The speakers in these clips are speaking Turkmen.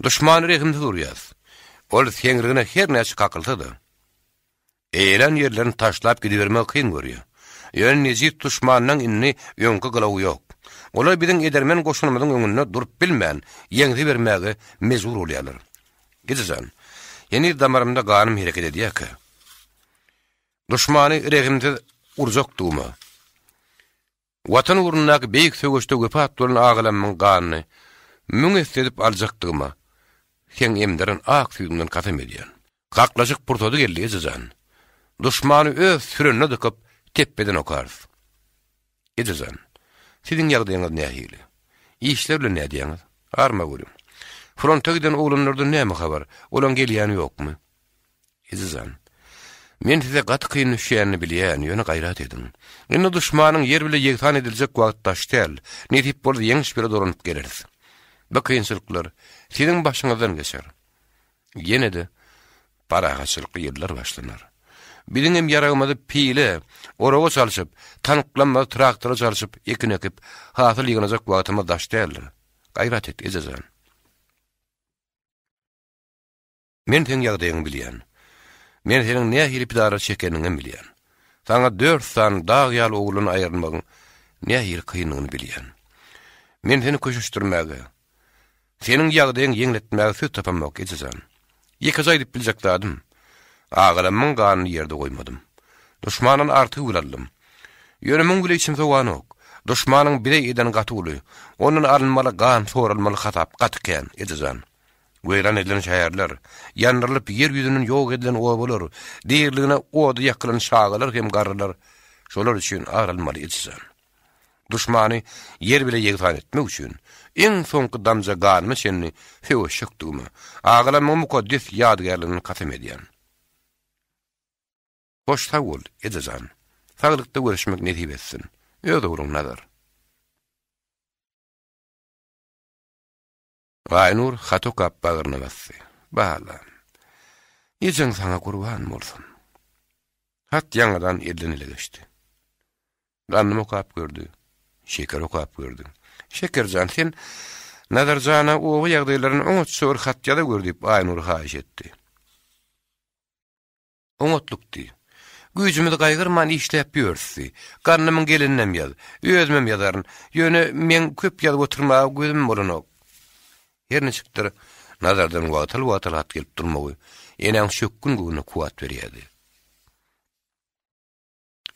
Duşmany rehimsiz urýas. Ol seňrigine her näçe kakylsa-da, eýelän ýerlerini taşlap gidibermegi kyn görýär. Ýöne nejis duşmanlaň indi öňki gylawy ýok. Olar biziň edermen goşunymyzyň öňünde durup bilmän, ýeňse bermäge mejbur bolýarlar. Eje jan, heniz damarymda ganym hereket edýärkä, duşmany rehimsiz urjakdygyma, Watan ugrundaky beýik söweşde wepat bolan agalamyň ganyny müň esse edip aljakdygyma seň emdiren ak süýdüňden kasam edýän. Kaklaşyk pursady geldi, eje jan. Duşmany öz sürenine dykyp, tepbeden okarys. Eje jan, siziň ýagdaýyňyz nähili? Işler bilen nädýäňiz? Arma görüň. Fronta giden oglanlardan näme habar? Olaň gelýäni ýokmy? Eje jan, men size gaty kyn düşýänini bilýän, ýöne gaýrat ediň. Indi duşmanyň ýer bile ýegsan ediljek wagt daş däl, nesip bolsa ýeňiş bile dolanyp geleris. Bu kynçylyklar siziň başyňyzdan geçer. Ýene-de parahatçylykly ýyllar başlanar. Biziňem ýaragymyzy pile, oraga çalşyp, tanklamyzy traktora çalşyp, ekin ekip, hasyl ýygnajak wagtymyz daş däldir. Gaýrat et, eje jan. Men seň ýagdaýyňy bilýän. Men seniň nähili pidalar çekeniňem bilýän. Saňa dört sany dag ýaly oguldan aýrylmagyň nähili kyndygyny bilýän. Men seni köşeşdirmäge, seniň ýagdaýyňy ýeňletmäge söz tapamok, eje jan. Ýekeje aýdyp biljek zadym, agalamyň ganyny ýerde goýmadym. Duşmandan artygy bile aldym. Ýöne muň bile içim sowanok. Duşmanyň bize edeni gaty uly. Ondan alynmaly gan, soralmaly hasap gaty kän, eje jan. Weýran edilen şäherler, ýandyrylyp ýer ýüzünden ýok edilen obalar, diriligine oda ýakylan çagalar hem garrylar şolar üçin ar almaly ejejan. Duşmany ýer bile ýegsan etmek üçin iň soňky damja ganyma çenli söweşjekdigime, agalarymyň mukaddes ýadygärligine kasam edýän. Hoş sag bol, ejejan. Saglykda görüşmek nesip etsin. Öz ogluň Nazar. Aýnur hat okap bagryna basdy. Balam, ejeň saňa gurban bolsun. Hat ýaňadan elden ele geçdi. Gandym okap gördi. Şeker okap gördi. Şeker jan, sen Nazar jana oba ýagdaýlaryny oňatja bir hat ýaza gör diýip Aýnur haýyş etdi. Oňatlykdy. Güýjümizi gaýgyrman işläp ýörüsdi. Gandymyň geleninem ýaz. Özümem ýazaryn. Ýöne meň köp ýazyp oturmaga gözüm bolanok. Her niçikdir, Nazardan wagtal-wagtal hat gelip durmagy enäň çökgün göwnüne kuwwat berýärdi.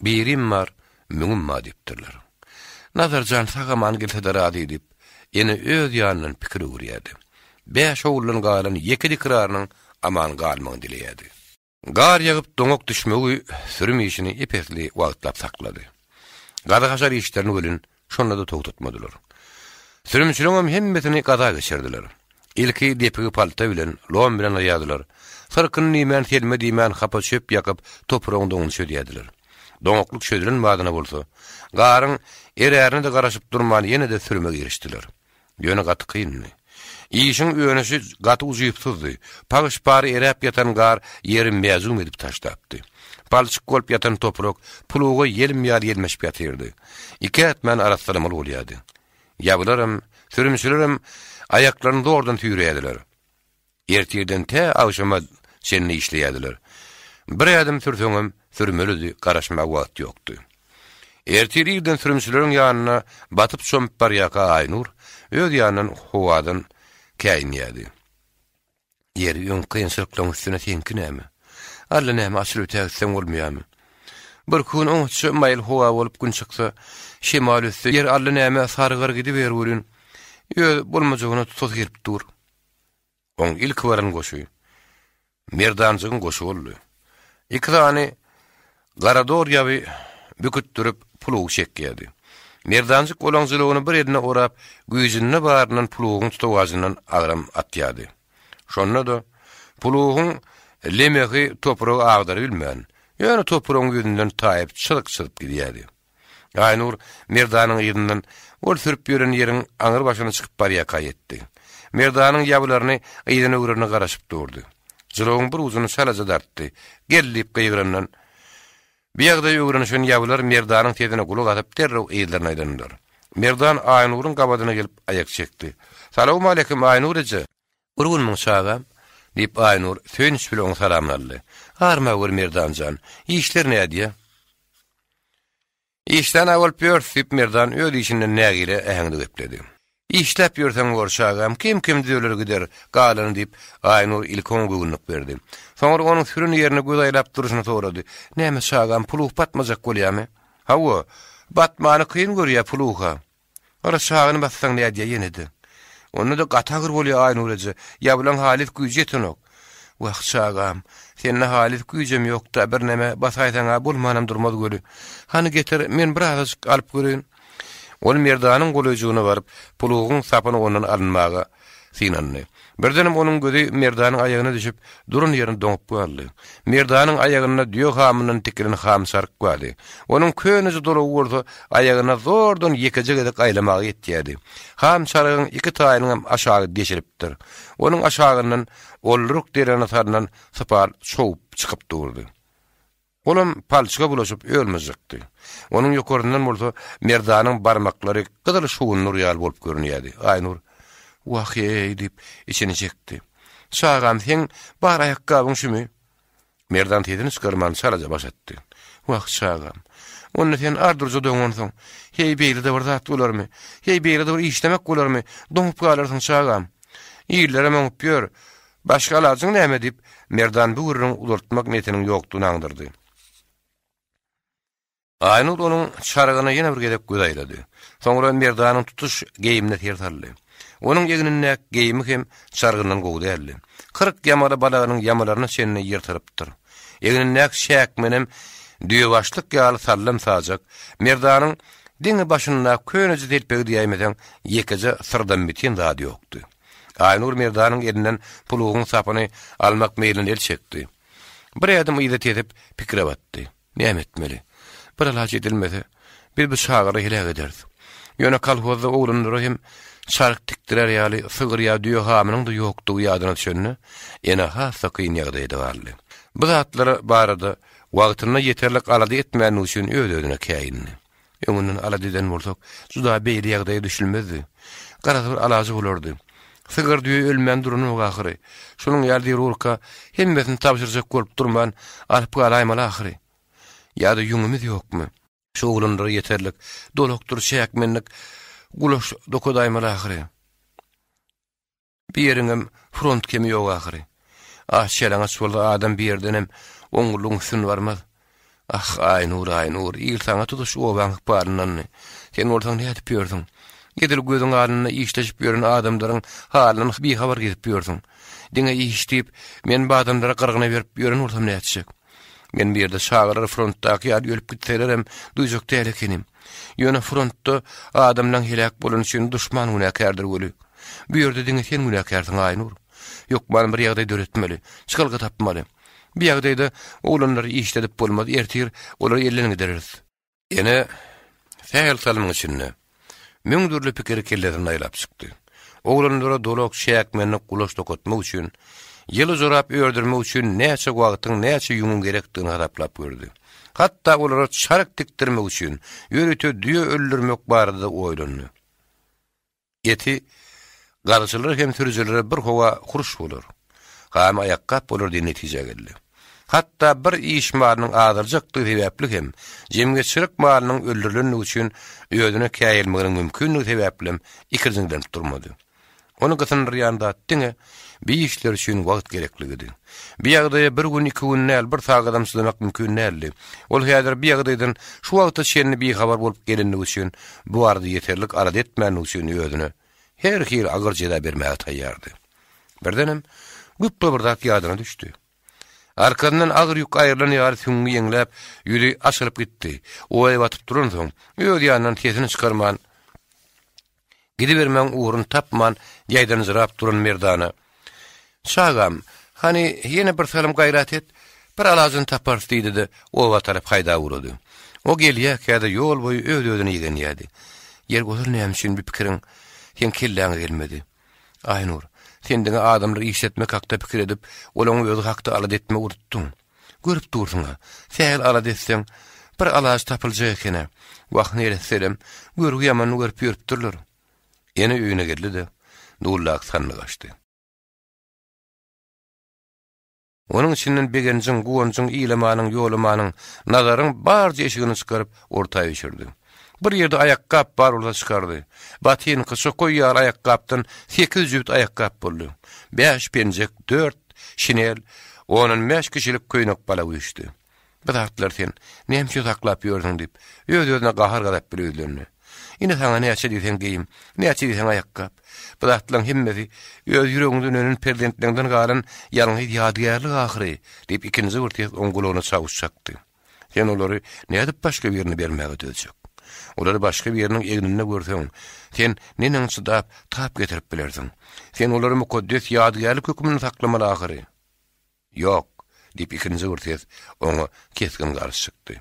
Birim bar, müňüm bar diýipdirler. Nazar jan sag-aman gelse-de razy diýip, ene öz ýanyndan pikir öwürýärdi. Bäş oguldan galan ýeke dikrarynyň aman galmagyny dileýärdi. Gar ýagyp doňak düşmegi sürüm işini ep-esli wagtlap saklady. Gazy-haşar işlerini welin Şonda-da togtatmadylar. Sürümçileriňem hemmesini gaza geçirdiler. Ilki depigi palta bilen, lom bilen alýardylar. Syrkyn diýmän, selme diýmän hapa çöp ýakyp, topragyň doňuny çözýärdiler. Doňaklyk çözülen badyna bolsa, garyň erärine-de garaşyp durman ýene-de sürüme girişdiler. Ýöne gaty kyndy. Işiň önüşi gaty ujypsyzdy. Pagyş-pary eräp ýatan gar ýeri mäzum edip taşlapdy. Palçyk bolup ýatan toprak pluga ýelim ýaly ýelmeşip ýatyrdy. Iki ätmän arassalamaly bolýardy. Ýabylaram, sürümçilerem aýaklaryny zordan süýreýärdiler. Ertirden tä agşama çenli işleýärdiler. Bir ädim sürseňem, sürmelidi, garaşmaga wagt ýokdy. Ertir irden sürümçileriň ýanyna batyp-çomup barýarka Aýnur öz ýanyndan howadan käýinýärdi. Ýeri, öňki kynçylyklaryň üstüne seňki näme? Alla näme, açyl ötägitseň bolmaýarmy? Birki gün oňatja maýyl howa bolup gün çyksa, şemal össe, ýer alla näme sarygar gidiber welin, öz bolmajagyna tutasy gelip dur. Oň ilki baran goşy Merdanjygyň goşy boldy. Iki sany garador ýaby bükütdirip plugy çekýärdi. Merdanjyk olaň jylawyny bir eline orap, güýjünde baryndan plugyň tutawajyndan agram atýardy. Şonda-da plugyň lemehi topragy agdarybilmän, ýöne topragyň ýüzünden taýyp çyzyk çyzyp gidýärdi. Aýnur Merdanyň yzyndan ol sürüp ýören ýeriň aňry başyna çykyp barýarka ýetdi. Merdanyň ýabylaryny yzyna öwrerine garaşyp durdy. Jylawyň bir ujuny çalaja dartdy. Gel! diýip gygyrandan, bu ýagdaýa öwrenişen ýabylar Merdanyň sesine gulak asyp derrew yzlaryna aýlandylar. Merdan Aýnuryň gabadyna gelip aýak çekdi. Salowmaleýkim, Aýnur eje! Gurgunmyň, çagam? diýip, Aýnur söýünç bilen oň salamyny aldy. Arma gör, Merdan jan, işler nädýä? Işdän-ä bolup ýörüs, diýip, Merdan öz işinden nägile äheňde gepledi. Işläp ýörseň bor, çagam, kem-kem düzeler gider, galany, diýip, Aýnur ilki oňa göwünlik berdi. Soňra onuň süren ýerine göz aýlap durşuna sorady, Näme, çagam, puluh batmajak bolýamy? Hawa, batmany kyn görýä puluh-a. Gara çagyny bassaň nädýä ýene-de. Onda-da gaty agyr bolýa Aýnur eje, ýabylaň halys güýji ýetenok. Wah, çagam, sende halys güýjem ýok-da, birneme basaýsaň-a bolmanam durmaz göli. Hany getir, men birazajyk alyp göreýin. Ol Merdanyň golaýjygyna baryp, pluguň sapyny ondan alynmaga synandy. Birdenem onuň gözi Merdanyň aýagyna düşüp, duran ýerinde doňup galdy. Merdanyň aýagynda düýe hamyndan tikilen ham çaryk bardy. Onuň köneje dolagy bolsa aýagyna zordan ýekeje gezek aýlamaga ýetýärdi. Ham çarygyň iki taýynyňam aşagy deşilipdir. Onuň aşagyndan olduryk derene salnan sypal çowup çykyp durdy. Olam palçyga bulaşyp ölmejekdi. Onuň ýokaryndan bolsa Merdanyň barmaklary gyzyl şugundyr ýaly bolup görünýärdi. Aýnur, Wah-eý! diýip, içini çekdi. Çagam, seň bar aýakgabyň şümi? Merdan sesini çykarman çalaja baş atdy. Wah, çagam! Onda sen ardurja doňansyň. Heý, beýle-de bir zat bolarmy? Heý, beýle-de bir işlemek bolarmy? Doňup galarsyň, çagam. Illerem oňup ýör. Başga alajyň näme? diýip, Merdan bu gürrüňi uzaltmak niýetiniň ýokdugyny aňdyrdy. Aýnur onuň çarygyna ýene bir gezek göz aýlady. Soňra Merdanyň tutuş geýimine ser saldy. Onuň egnindäki geýimi hem çarygyndan gowy däldi. 40 ýamaly balagynyň ýamalaryna çenli ýyrtylypdyr. Egnindäki çäkmenem düýebaşlyk ýaly sallam-sajak, Merdanyň diňe başyndaky köneje telpegi diýäýmeseň, ýekeje syrdam bitin zady ýokdy. Aýnur Merdanyň elinden pulugyň sapyny almak meýlinden el çekdi. Bir ädim yza tesip, pikire batdy. Näme etmeli? Bir alaç edilmese, biz bu çagalary heläk ederis. Ýöne kolhozda oglanlara hem çark tikdirer ýaly sygyr ýa düýe hamynyň-da ýokdugy ýadyna düşende, ene has-da kyn ýagdaýda galdy. Bu zatlar barada wagtynda ýeterlik alada etmänligi üçin öz-özüne käýindi. Öňünden alada eden bolsak, juda beýle ýagdaýa düşülmezdi. Garaz bir alajy bolardy. Sygyr düýe ölmän duranok ahyry. Şunuň ýaly zerurka hemmesini tabşyrjak bolup durman, alyp galaýmaly ahyry. Ýa-da ýüňümiz ýokmy? Şu oglanlara ýeterlik dolakdyr çäkmenlik gulaş dokadaýmaly ahyry. Bir ýeriňem front kemi ýok ahyry. Aç-ýalaňaç bolsa adam bir ýerdenem oňurlygyň üstüne barmaz. Ah, Aýnur, Aýnur, il saňa tutuş obaň ykbalyndandy. Sen bolsaň nädip ýörsüň? Edil gözüň alnynda işleşip ýören adamlaryň halyndan bihabar gezip ýörsüň. Diňe iş diýip, men bu adamlara gyrgyna berip ýören bolsam nätjek? Men bu ýerde çagalar frontdaky ýaly ölüp gitselerem duýjak däl ekenim. Ýöne frontda adamlaň heläk bolany üçin duşman günäkärdir weli. Bu ýerde diňe sen günäkärsiň, Aýnur. Hökman bir ýagdaý döretmeli, çykalga tapmaly. Bu ýagdaýda oglanlary işledip bolmaz, ertir olary elden gidereris. Ene sähel salymyň içinde müň dürli pikiri kellesinde aýlap çykdy. Oglanlara dolak, çäkmenlik, gulaç dokatmak üçin, ýyly jorap ördürmek üçin näçe wagtyň, näçe ýüňüň gerekdigini hasaplap gördi. Hatda olara çaryk tikdirmek üçin ýörite düýe öldürmek barada-da oýlandy. Eti gazyçylara hem sürüjilere bir howa huruş bolar. Gamy aýakgap bolar diýen netijä geldi. Hatda bir iş malynyň azaljakdygy sebäpli hem, jemgyýetçilik malynyň öldürilendigi üçin özüne käýelmeginiň mümkindigi sebäplem ikirjiňlenip durmady. Ony gysyndyrýan zat diňe bi işler üçin wagt gerekligidi. Bi ýagdaýa bir gün, iki gün däl, bir sagadam çydamak mümkin däldi. Ol häzir bi ýagdaýdan şu wagta çenli bihabar bolup gelendigi üçin, bu barada ýeterlik alada etmändigi üçin özüne her hili agyr jeza bermäge taýýardy. Birdenem, güpbe bir zat ýadyna düşdi. Arkasyndan agyr ýük aýrylan ýaly süňňi ýeňläp, ýüzi açylyp gitdi. Oýa batyp duransoň, öz ýanyndan sesini çykarman, Gidibermegiň ugruny tapman, ýaýdanjyrap duran Merdana, Çagam, hany, ýene bir salym gaýrat et, bir alajyny taparys diýdi-de, oba tarap haýdap ugrady. O gelýärkä-de ýol boýy öz-özüne ýigrenýärdi. Ýer ozal näme üçin bu pikiriň seň kelläňe gelmedi? Aýnur, sen diňe adamlary işletmek hakda pikir edip, olaň özi hakda alada etmegi unutdyň. Görüp dursuň-a, sähel alada etseň, bir alaç tapyljak eken-ä. Wah, neresselem, görgi ýamanyny görüp ýörüpdirler. Ene öýüne geldi-de, dullaky sandygy açdy. Onuň içinden Begenjiň, Guwanjyň, Ilamanyň, Ýolamanyň, Nazaryň barja eşigini çykaryp, orta üýşürdi. Bir ýerde aýakgap bar bolsa çykardy. Batinka, çokaý ýaly aýakgapdan sekiz jübüt aýakgap boldy. Bäş penjek, dört şinel, ondan bäş kişilik köýnek-balak üýşdi. Bu zatlary sen näme üçin saklap ýörsüň diýip, öz-özüne gahar-gazap bile ýüzlendi. Ine saňa näçe diýseň geýim, näçe diýseň aýakgap. Bu zatlaryň hemmesi öz ýüregiňden önen perzentleriňden galan ýalňyz ýadygärlik ahyry, diýip, ikinji bir ses oň gulagyna çawuş çakdy. Sen olary nädip başga birine bermäge dözjek? Olary başga biriniň egninde görseň, sen neneň çydap, tap getirip bilersiň? Sen olary mukaddes ýadygärlik hökmünde saklamaly ahyry. Ýok! diýip, ikinji bir ses oňa kesgin garşy çykdy.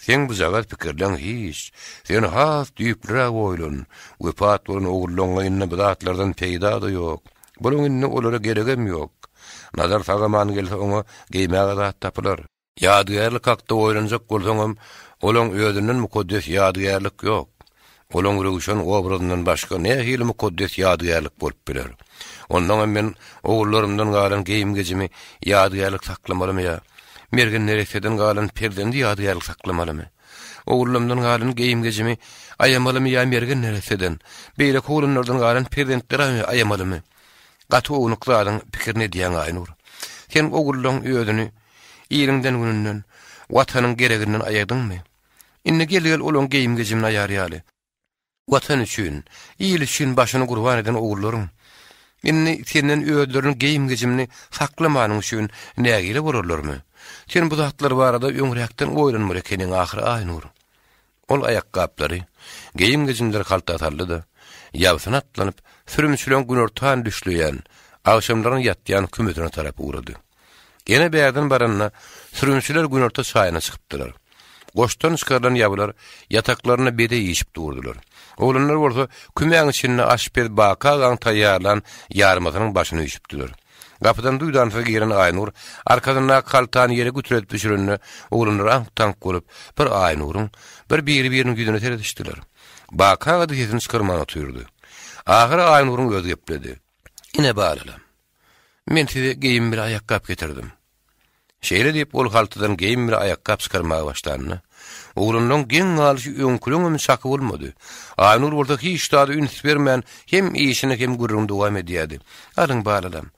Seň bujagaz pikirleň hiç. Sen has düýplüräk oýlan. Wepat bolan ogullaňňa indi bu zatlardan peýda-da ýok. Bulaň indi olara geregem ýok. Nazar sag-aman gelse oňa geýmäge zat tapylar. Ýadygärlik hakda oýlanjak bolsaňam, olaň özünden mukaddes ýadygärlik ýok. Olaň röwşen obrazyndan başga nähili mukaddes ýadygärlik bolup biler? Onnoňam men ogullarymdan galan geýim-gejimi ýadygärlik saklamalymy ýa Mergen neresseden galan perzendi ýadygärlik saklamalymy? Ogullarymdan galan geýim-gejimi aýamalymy ýa Mergen neresseden, beýleki oglanlardan galan perzentleri aýamalymy? Gaty ownuk zadyň pikirini edýäň Aýnur. Sen ogullaň özüni iliňden-gününden, Watanyň gereginden aýadyňmy? Indi gel-gel olaň geýim-gejimini aýar ýaly. Watan üçin, il üçin başyny gurban eden ogullaryň, indi senden özleriniň geýim-gejimini saklamanyň üçin nägile bolarlarmy? Sen bu zatlar barada öňräkden oýlanmaly ekeniň ahyry Aýnur. Ol aýakgaplary, geýim-gejimleri halta saldy-da, ýabsyna atlanyp, sürümçileň günortan düşleýän, agşamlaryna ýatýan kümesine tarap ugrady. Ene bärden baranda, sürümçiler günorta çaýyna çykypdylar. Goşdan çykarylan ýabylar ýataklarynda bede iýişip durdular. Oglanlar bolsa kümäň içinde aşpez Baky agaň taýýarlan ýarmasynyň başyna üýşüpdiler. Gapydan duýdansyz giren Aýnur arkasyndaky haltany ýere gütüredip düşürende, oglanlar aňk-taňk bolup, bir Aýnuryň, bir biri-biriniň ýüzüne seredişdiler. Baky aga-da sesini çykarman otyrdy. Ahyry Aýnuryň özi gepledi. Ine, balalam, men size geýim bile aýakgap getirdim. Şeýle diýip, ol haltadan geýim bile aýakgap çykarmaga başlanda, oglanlaryň geň galyşy öňküleňem çaky bolmady. Aýnur bolsa hiç zada üns bermän, hem işini, hem gürrüňini dowam edýärdi. Alyň, balalam,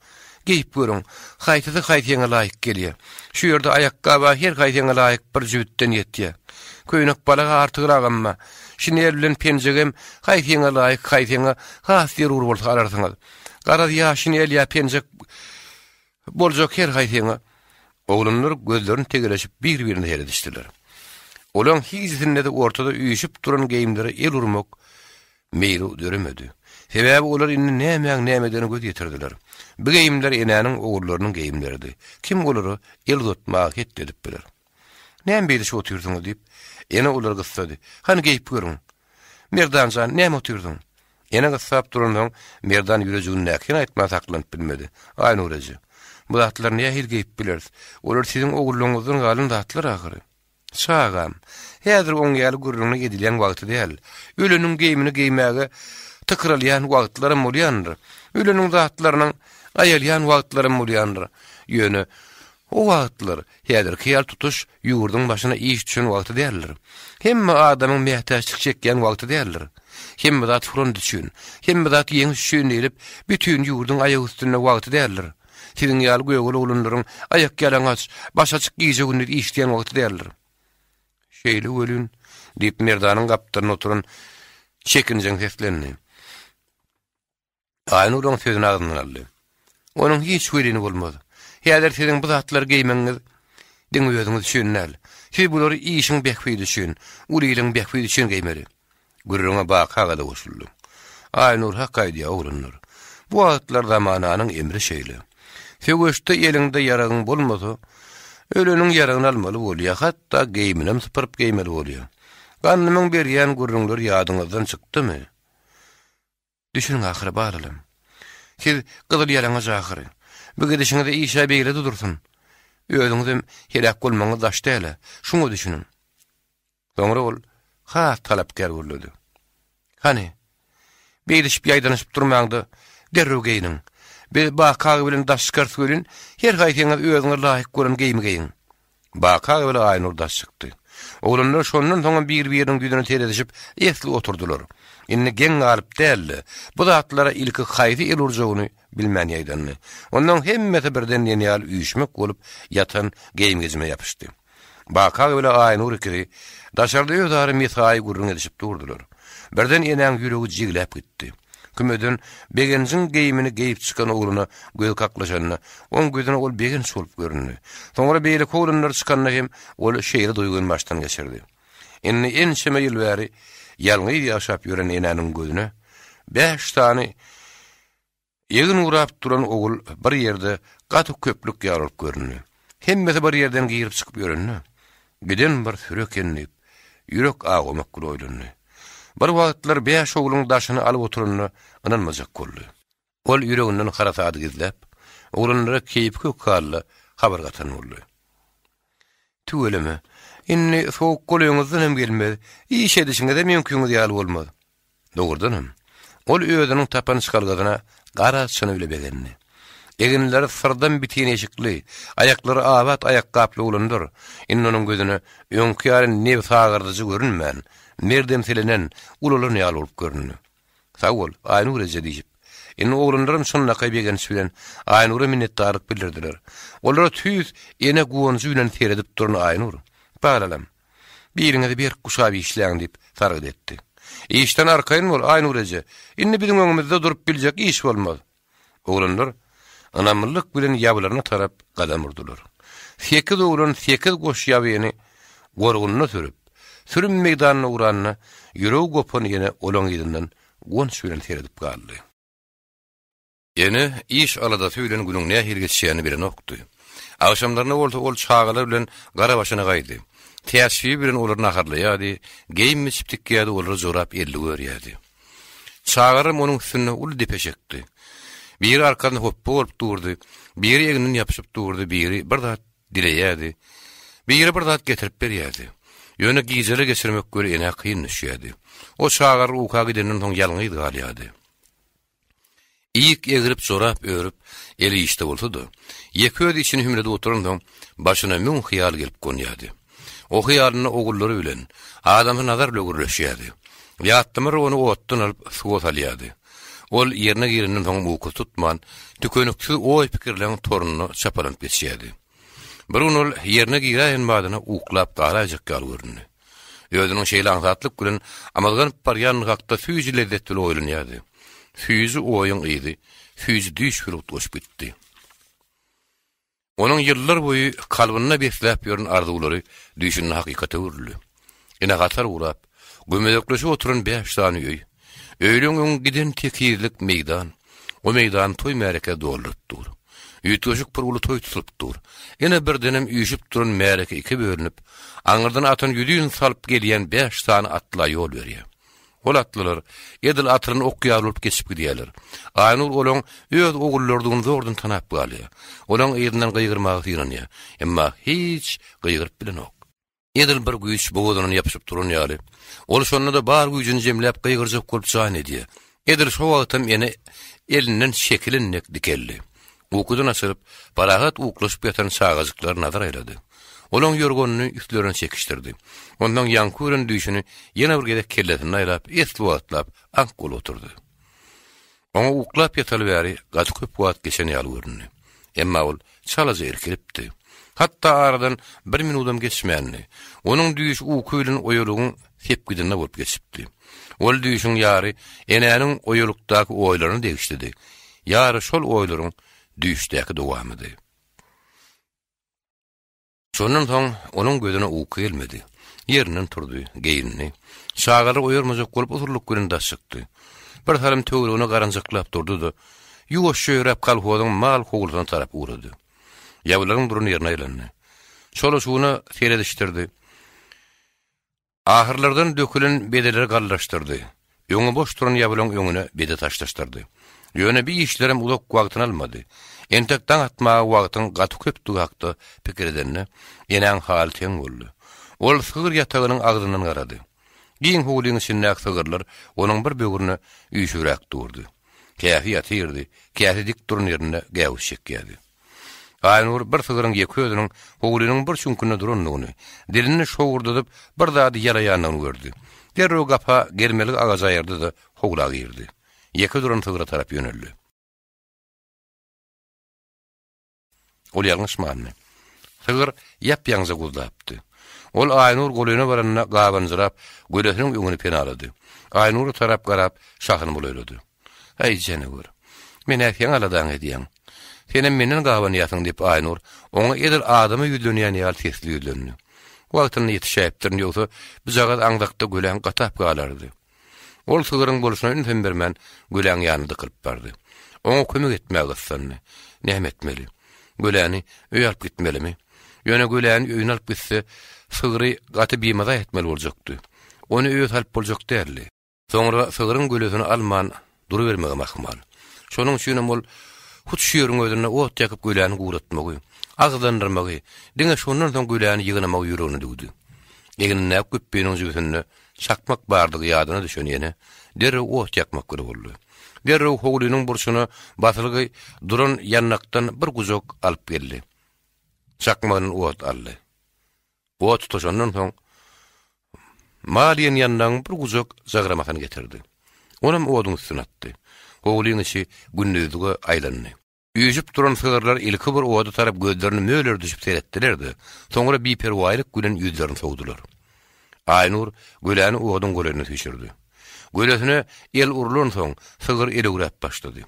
geýip görüň, haýsysy haýsyňa laýyk gelýär. Şu ýerde aýakgaba her haýsyňa laýyk bir jübütden ýetýär. Köýnek-balaga artygragam bar. Şinel bilen penjegem haýsyňa laýyk, haýsyňa has zerur bolsa alarsyňyz. Garaz, ýa şinel, ýa penjek Boljak her haýsyňa. Oglanlar gözlerini tegeleşip bir-birine seredişdiler. Olaň hijisinde-de ortada üýşüp duran geýimlere el urmak meýli döremedi. Sebäbi olar indi nämäň nämedigine göz ýetirdiler. Bu geýimler enäniň ogullarynyň geýimleridi. Kim olara el uzatmaga het edip biler? Näme beýdişip otyrsyňyz diýip, ene olary gyssady. Hany geýip görüň. Merdan jan, näme otyrsyň? Ene gyssap duransoň, Merdan ýürejigindäkini aýtman saklanyp bilmedi. Aýnur eje, bu zatlary nähili geýip bileris? Olar siziň ogullaryňyzdan galan zatlar ahyry. Çagam, häzir oň ýaly gürrüňiň edilýän wagty däl. Öleniň geýmini geýmäge tykyralýan wagtlaram bolýandyr. Öleniň zatlarynyň aýalýan wagtlaram bolýandyr. Ýöne o wagtlar Häzirki ýaly tutuş ýurduň başyna iş düşen wagty däldir. Hemme adamyň mätäçlik çekýän wagty däldir. Hemme zat front üçin, hemme zat ýeňiş üçin diýlip, bütin ýurduň aýak üstünde wagty däldir. Siziň ýaly gögele oglanlaryň aýakýalaňaç, baş açyk gije-gündiz işleýän wagty däldir. Şeýle welin, diýip, Merdanyň gapdalynda oturan çekinjeň seslendi. Aýnur oň sözüni agzyndan aldy. Onuň hiç welini bolmaz. Häzir siziň bu zatlary geýmegiňiz diňe özüňiz üçin däl. Siz bulary işiň bähbidi üçin, uly iliň bähbidi üçin geýmeli. Gürrüňe Baky aga-da goşuldy. Aýnur hak aýdýar, oglanlar. Bu wagtlar zamananyň emri şeýle. Söweşde eliňde ýaragyň bolmasa, öleniň ýaragyny almaly bolýar, hatda geýiminem sypyryp geýmeli bolýar. Gandymyň berýän gürrüňleri ýadyňyzdan çykdymy? Düşüniň ahyry balalam. Siz gyzyl ýalaňaç ahyry. Bu gidişiňize iş-ä beýle-de dursun. Özüňizem heläk bolmagyňyz daş däl-ä. Şuňa düşüniň. Soňra ol has talapkär gürledi. Hany, beýdişip ýaýdanyşyp durmaň-da, derrew geýniň. Biz Baky aga bilen daş çykarys welin, her haýsyňyz özüňize laýyk gören geýimi geýiň. Baky aga bilen Aýnur daş çykdy. Oglanlar şondan soňam bir-biriniň ýüzüne seredişip esli oturdylar. Indi geň galyp däl-de, bu zatlara ilki haýsy el urjagyny bilmän ýaýdandy. Onnoň hemmesi birden diýen ýaly üýşmek bolup ýatan geýim-gejime ýapyşdy. Baky aga bilen Aýnur ikisi daşarda özara mesaýy gürrüň edişip durdular. Birden enäň ýüregi jigläp gitdi. Kümeden Begenjiň geýimini geýip çykan ogluna gözi kaklyşanda, oň gözüne ol Begenç bolup göründi. Soňra beýleki oglanlar çykanda hem ol şeýle duýgyny başdan geçirdi. Indi ençeme ýyl bäri ýalňyz ýaşap ýören enäniň gözüne bäş sany Egin gurap duran ogul bir ýerde gaty köplük ýaly bolup göründi. Hemmesi bir ýerden girip-çykyp ýörende, giden bir süri eken diýip, ýürek awamak bilen oýlandy. Bir wagtlar bäş ogluň daşyny alyp oturanyna ynanmajak boldy. Ol ýüreginden harasady gizläp, oglanlara keýpi kök halda habar gatan boldy. Tüweleme, indi sowuk golaýyňyzdan hem gelmez, iş edişiňizem öňküňiz ýaly bolmaz. Dogrudanam, ol özüniň tapan çykalgasyna gara çyny bile begendi. Eginleri syrdam bitin eşikli, aýaklary abat aýakgaply oglanlar indi onuň gözüne öňki ýaly nebsagyrdyjy görünmän, merdemsilenen, ulalan ýaly bolup göründi. Sag bol, Aýnur eje diýşip, indi oglanlaram çynlakaý begenç bilen Aýnura minnetdarlyk bildirdiler. Olara tüýs ene guwanjy bilen seredip duran Aýnur, Balalam, Biriňizi berk guşap işläň diýip, sargyt etdi. Işden arkaýyn bol, Aýnur eje. Indi biziň öňümizde durup biljek iş bolmaz. Oglanlar ynamlylyk bilen ýabylaryna tarap gadam urdular. Sekiz oglan sekiz goş ýabyny gorgunyna sürüp, sürüm meýdanyna ugranda, ýüregi gopan ene olaň yzyndan guwanç bilen seredip galdy. Ene iş aladasy bilen günüň nähili geçýänini bilenokdy. Agşamlaryna bolsa ol çagalar bilen gara başyna gaýdy. Täçbibi bilen olary naharlaýardy, geýim biçip tikýärdi, olara jorap ellik örýärdi. Çagalaram onuň üstünde uly depeşekdi. Biri arkasynda hopba bolup durdy, biri egninden ýapyşyp durdy, biri bir zat dileýärdi, biri bir zat getirip berýärdi. Ýöne gijeler geçirmek weli enä kyn düşýärdi. O çagalar uka gidenden soň ýalňyz galýardy. Iýik egrip, jorap örüp, eli işde bolsa-da, ýeke özi içini hümledip oturansoň, başyna müň hyýal gelip gonýardy. O hyýalynda ogullary bilen, adamsy Nazar bile gürleşýärdi. Ýatlamalar ony otdan alyp, suwa salýardy. Ol ýerine girenden soňam ukusy tutman, tükeniksiz oý-pikirleň torunda çapalanyp geçýärdi. Bir gün ol ýerine giräýen badyna uklap galaýjak ýaly göründi. Özüniň şeýle aňsatlyk bilen amazganyp barýandygy hakda süýji lezzet bilen oýlanýardy. Süýji oýuň yzy süýji düýş bilen utgaşyp gitdi. Onuň ýyllar boýy kalbynda besläp ýören arzuwlary düýşünde hakykata öwrüldi. Ine hatar gurap, gümezekleşip oturan bäş sany öý. Öýleň öňi giden tekizlik meýdan. O meýdany toý-märeke dolduryp dur. Üýtgeşik bir uly toý tutulyp dur. Ine birdenem üýşüp duran märeke iki bölünip, aňyrdan atyn ýüzin salyp gelýän bäş sany atla ýol berýär. Ol atlylar edil atylan ok ýaly bolup geçip gidýärler. Aýnur olaň öz ogullarydygyny zordan tanap galýar. Olaň yzyndan gygyrmaga synanýar. Emma hiç gygyryp bilenok. Edil bir güýç bogazyndan ýapyşyp duran ýaly. Ol şonda-da bar güýjüni jemläp gygyrjak bolup jan edýär. Edil şo wagtam ene elinden çekilen dek dikeldi. Ukudan açylyp, parahat uklaşyp ýatan çagajyklara nazar aýlady. Olaň ýorganyny üstlerine çekişdirdi. Onsoň ýaňky gören düýşüni ýene bir gezek kellesinde aýlap, esli wagtlap aňk bolup oturdy. Oňa uklap ýataly bäri gaty köp wagt geçen ýaly göründi. Emma ol çalaja irkilipdi. Hatda aradan bir minudam geçmändi. Onuň düýşi uky bilen oýalygyň sepgidinde bolup geçipdi. Ol düýşüň ýary enäniň oýalykdaky oýlaryna degişlidi, ýary şol oýlaryň düýşdäki dowamydy. Şondan soň onuň gözüne uky gelmedi. Ýerinden turdy, geýindi. Çagalary oýarmajak bolup usullyk bilen daş çykdy. Bir salym töweregine garanjaklap durdy-da, ýuwaşja ýöräp kolhozyň mal howlusyna tarap ugrady. Ýabylaryň duran ýerine aýlandy. Çolaşygyna seredişdirdi. Ahyrlardan dökülen bedeleri gallaşdyrdy. Öňi boş duran ýabylaň öňüne bede taşlaşdyrdy. Ýöne bi işlerem uzak wagtyny almady. Entek daň atmaga wagtyň gaty köpdügi hakda pikir edende, enäň haly teň boldy. Ol sygyr ýatagynyň agzyndan garady. Giň howlyň içindäki sygyrlar onuň bir böwrüne üýşübräk durdy. Käsi ýatyrdy, käsi dik duran ýerinde gäwüş çekýärdi. Aýnur bir sygryň ýeke özüniň howlynyň bir çüňkünde durandygyny, dilini şowurdadyp bir zady ýalaýandygyny gördi. Derrew gapa gelmelik agajy aýyrdy-da, howla girdi. Ýeke duran sygra tarap ýöneldi. Ol ýalňyşmandy. Sygyr ýap-ýaňja guzlapdy. Ol Aýnur golaýyna baranda gabanjyrap, gölesiniň öňüni penalady. Aýnura tarap garap, şahyny bulaýlady. Äý, janawer! Men-ä seň aladaňy edýän. Senem menden gabanýarsyň, diýip, Aýnur oňa edil adama ýüzlenýän ýaly sesli ýüzlendi. Wagtynda ýetişäýipdirin, ýogsa bijagaz aňzakda göläň gatap galardy. Ol sygyryň bolşuna ünsem bermän, göläň ýanyna dykylyp bardy. Oňa kömek etmäge gyssandy. Näme etmeli? Göläni öýe alyp gitmelimi? Ýöne göläni öýüne alyp gitse, sygry gaty bimaza etmeli boljakdy. Ony öýe salyp boljak däldi. Soňra sygryň gölesini alman durubermegem ahmal. Şonuň üçinem ol hut şu ýeriň özünde ot ýakyp göläni guratmagy, agyzlandyrmagy, diňe şondan soň göläni ýygnamagy ýüregine düwdi. Egnindäki güpbiniň jübüsinde çakmak bardygy ýadyna düşen ene derrew ot ýakmak bile boldy. Derrew howlynyň burçuna basylgy duran ýandakdan bir gujak alyp geldi. Çakmagyndan ot aldy. Ot tutaşandan soň, mal diýen ýandagyň bir gujak jagramasyny getirdi. Onam oduň üstüne atdy. Howlyň içi gündizlige aýlandy. Üýşüp duran sygyrlar ilki bir oda tarap gözlerini mölerdişip seretdiler-de, soňra biperwaýlyk bilen ýüzlerini sowdular. Aýnur göläni oduň golaýyna süýşürdi. Gölesine el urlansoň, sygyr elewräp başlady.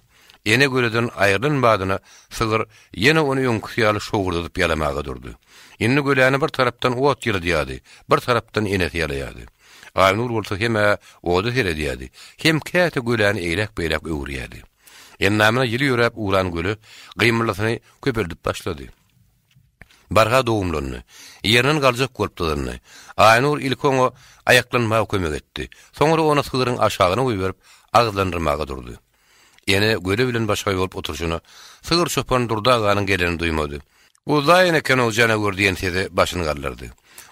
Ene göleden aýrylan badyna sygyr ýene ony öňküsi ýaly şowurdadyp ýalamaga durdy. Indi göläni bir tarapdan ot ýylydýardy, bir tarapdan enesi ýalaýardy. Aýnur bolsa hem-ä oda seredýärdi, hem käte göläni eýläk-beýläk öwürýärdi. Endamyna ýyly ýöräp ugran göle gymyldysyny köpeldip başlady. Barha dogumlandy. Ýerinden galjak bolup dyzandy. Aýnur ilki oňa aýaklanmaga kömek etdi. Soňra ony sygryň aşagyna goýberip, agyzlandyrmaga durdy. Ene göle bilen başagaý bolup oturyşyna, sygyr çopan Durdy aganyň gelenini duýmady. Uzlaýyn eken-ow janawer diýen sese başyny galdyrdy.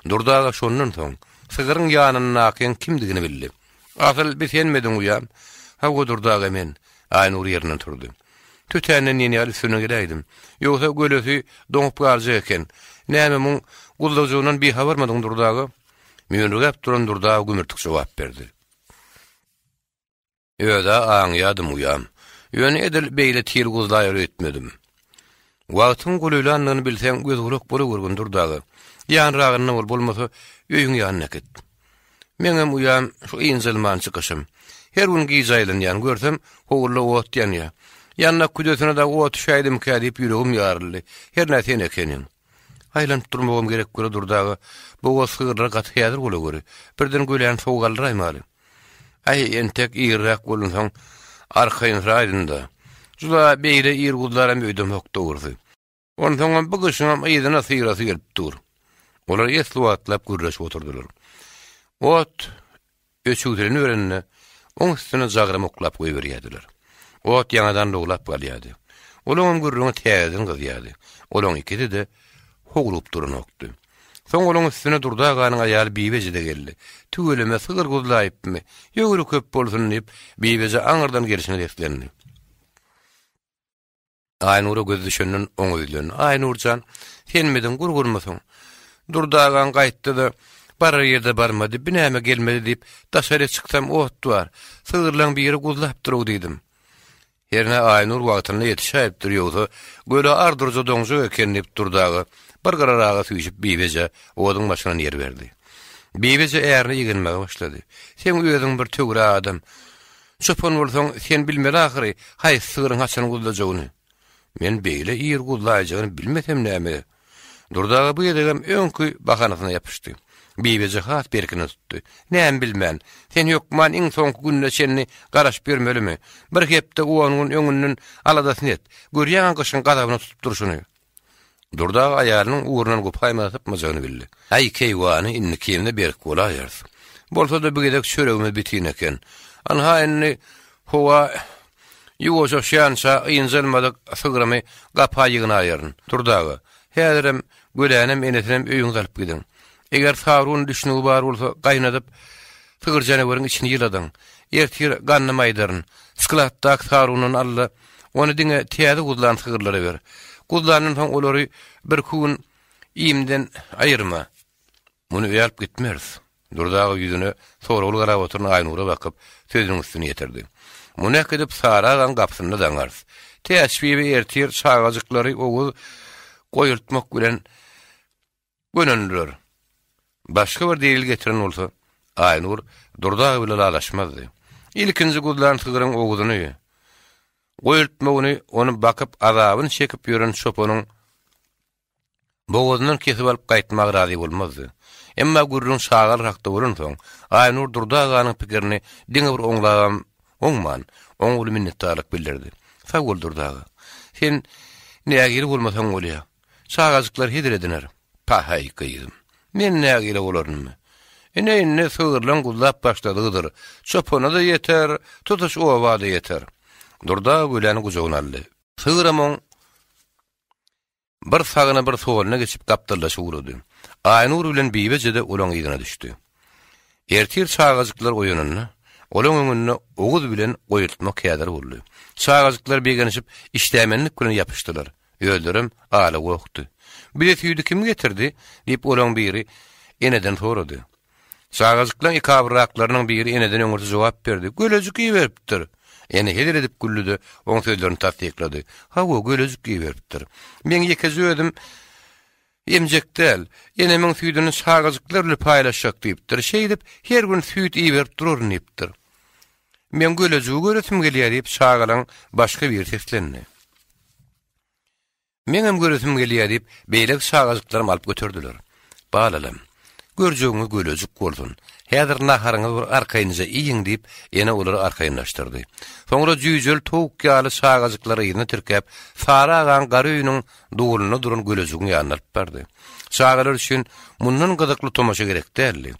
Durdy aga şondan soň, sygryň ýanyndakyň kimdigini bildi. Asyl, bi senmediň uýam? Hawa, Durdy aga, men. Aýnur ýerinden turdy. Tötänden diýen ýaly üstüne geläýdim. Ýogsa gölesi doňup galjak eken. Näme muň guzlajygyndan bihabarmydyň Durdy aga? Müýnürgäp duran Durdy aga gümürtik jogap berdi. Öz-ä aňýadym uýam. Ýöne edil beýle til guzlaýar öýtmedim. Wagtyň golaýlandygyny bilseň göz-gulak bolawurgyn Durdy aga. Ýanragynda bol, bolmasa öýüň ýanyna äkit. Meňem uýam şu ynjalman çykyşym. Her gün gije aýlanýan, görsem, howluda ot ýanýar. Ýandak küdesine dagy ot düşäýdimkä diýip ýüregim ýaryldy. Hernä sen ekeniň. Aýlanyp durmagam gerek göre Durdy aga. Bogaz sygyrlar gaty häzir bolaweri. Birden göläni sowuk aldyraýmaly. Äý, entek irräk bolunsoň, arkaýynsyraýdym-da. Juda beýle ir guzlaram öýdemok dogrusy. Onsoňam bu gyşyňam yzyna syrasy gelip dur. Olar esli wagtlap gürleşip oturdylar. Ot öçügsileniberende, oň üstüne jagram oklap goýberýärdiler. Ot ýaňadan lowlap galýardy. Olaňam gürrüňi täzeden gyzýardy. Olaň ikisi-de howlugyp duranokdy. Soň olaň üstüne Durdy aganyň aýaly Bibeje-de geldi. Tüweleme, sygyr guzlaýypmy? Ýöwri köp bolsun diýip, Bibeje aňyrdan gelşine seslendi. Aýnura gözi düşenden oňa ýüzlendi. Aýnur jan, senmidiň, gurgunmysyň? Durdy agaň gaýtdy-da, barar ýerde barmady, bi näme gelmedi diýip, daşaryk çyksam ot bar, sygyrlaň biri guzlapdyr-ow diýdim. Hernä Aýnur wagtynda ýetişäýipdir, ýogsa, göle ardurja doňjak eken diýip, Durdy aga bir gyraraga süýşüp Bibejä oduň başyndan ýer berdi. Bibeje ärine igenmäge başlady. Seň özüň bir töwra adam. Çopan bolsaň, sen bilmeli ahyry, haýsy sygryň haçan guzlajagyny. Men beýle ir guzlaýjagyny bilmesem näme? Durdy aga bu gezegem öňki bahanasyna ýapyşdy. Bibeje has berkine tutdy. Näme bilmän? Sen hökman iň soňky gününe çenli garaşyp ýörmelimi? Bir hepde, on gün öňünden aladasyny et. Görýäň-ä gyşyň gazabyna tutup durşuny. Durdy aga aýalynyň ugrundan gopaýmasa sypmajagyny bildi. Äý, keýwany, indikinde berk bolaýarys. Bolsa-da bu gezek çöregimiz bitin eken. Anha indi howa ýuwaşaşýança ynjalmadyk sygrymy gapa ýygnaýaryn. Durdy aga, häzirem gölänem, enesinem öýüňize alyp gidiň. Eger sabrun düşnügi bar bolsa, gaýnadyp, sygyr janaweriň içini ýyladyň. Ertir gandym aýdaryn. Skladdaky sarundan al-da, ony diňe täze guzlan sygyrlara ber. Guzlandan soň olary birki gün iýmden aýyrma. Muny öýe alyp gitmeris. Durdy aga ýüzüne soragly garap oturan Aýnura bakyp, sözüniň üstüni ýetirdi. Muny äkidip Sary agaň gapysynda daňarys. Täçbibi ertir çagajyklary owuz goýultmak bilen gönendiler. Başga bir delil getiren bolsa, Aýnur Durdy aga bilen ylalaşmazdy. Ilkinji guzlan sygryň owuzyny goýultmagyny ony bakyp azabyny çekip ýören çopanyň bogazyndan kesip alyp gaýtmaga razy bolmazdy. Emma gürrüň çagalar hakda bolansoň, Aýnur Durdy aganyň pikirini diňe bir oňlabam oňman, oňa uly minnetdarlyk bildirdi. Sag bol, Durdy aga. Sen nägile bolmasaň bolýa. Çagajyklar hezil ediner. Pahaý, gyzym. Men nägile bolarynmy? Ine, indi sygyrlaň guzlap başladygydyr. Çopana-da ýeter, tutuş oba-da ýeter. Durdy aga Güläni gujagyna aldy. Sygram oň Bir sagyna bir soluna geçip gapdallaşyp ugrady. Aýnur bilen Bibeje-de olaň yzyna düşdi. Ertir çagajyklar oýananda, olaň öňünde owuz bilen goýultmak häzir boldy. Çagajyklar begenişip, işdämenlik bilen ýapyşdylar. Özlerem ala gokdy. Bize süýdi kim getirdi? diýip, olaň biri eneden sorady. Çagajyklaň ekabyrraklarynyň biri eneden öňürti jogap berdi, Gölejik iberipdir. Ene hezil edip güldi-de, oň sözlerini tassyklady, Hawa, gölejik iberipdir. Meň ýekeje özüm emjek däl, enemiň süýdüni çagajyklar bilen paýlaşjak diýipdir. Şeýdip, her gün süýt iberip duraryn diýipdir. Meň gölejigi göresim gelýär diýip, çagalaň başga biri seslendi. Meňem göresim gelýär diýip, beýleki çagajyklaram alyp göterdiler. Balalam, görjegiňiz gölejik bolsun. Häzir naharyňyzy bir arkaýynja iýiň diýip, ene olary arkaýynlaşdyrdy. Soňra jüýjeli towuk ýaly çagajyklary yzyna tirkäp, Sary agaň gara öýüniň dulunda duran gölejigiň ýanyna alyp bardy. Çagalar üçin mundan gyzykly tomaşa gerek däldi.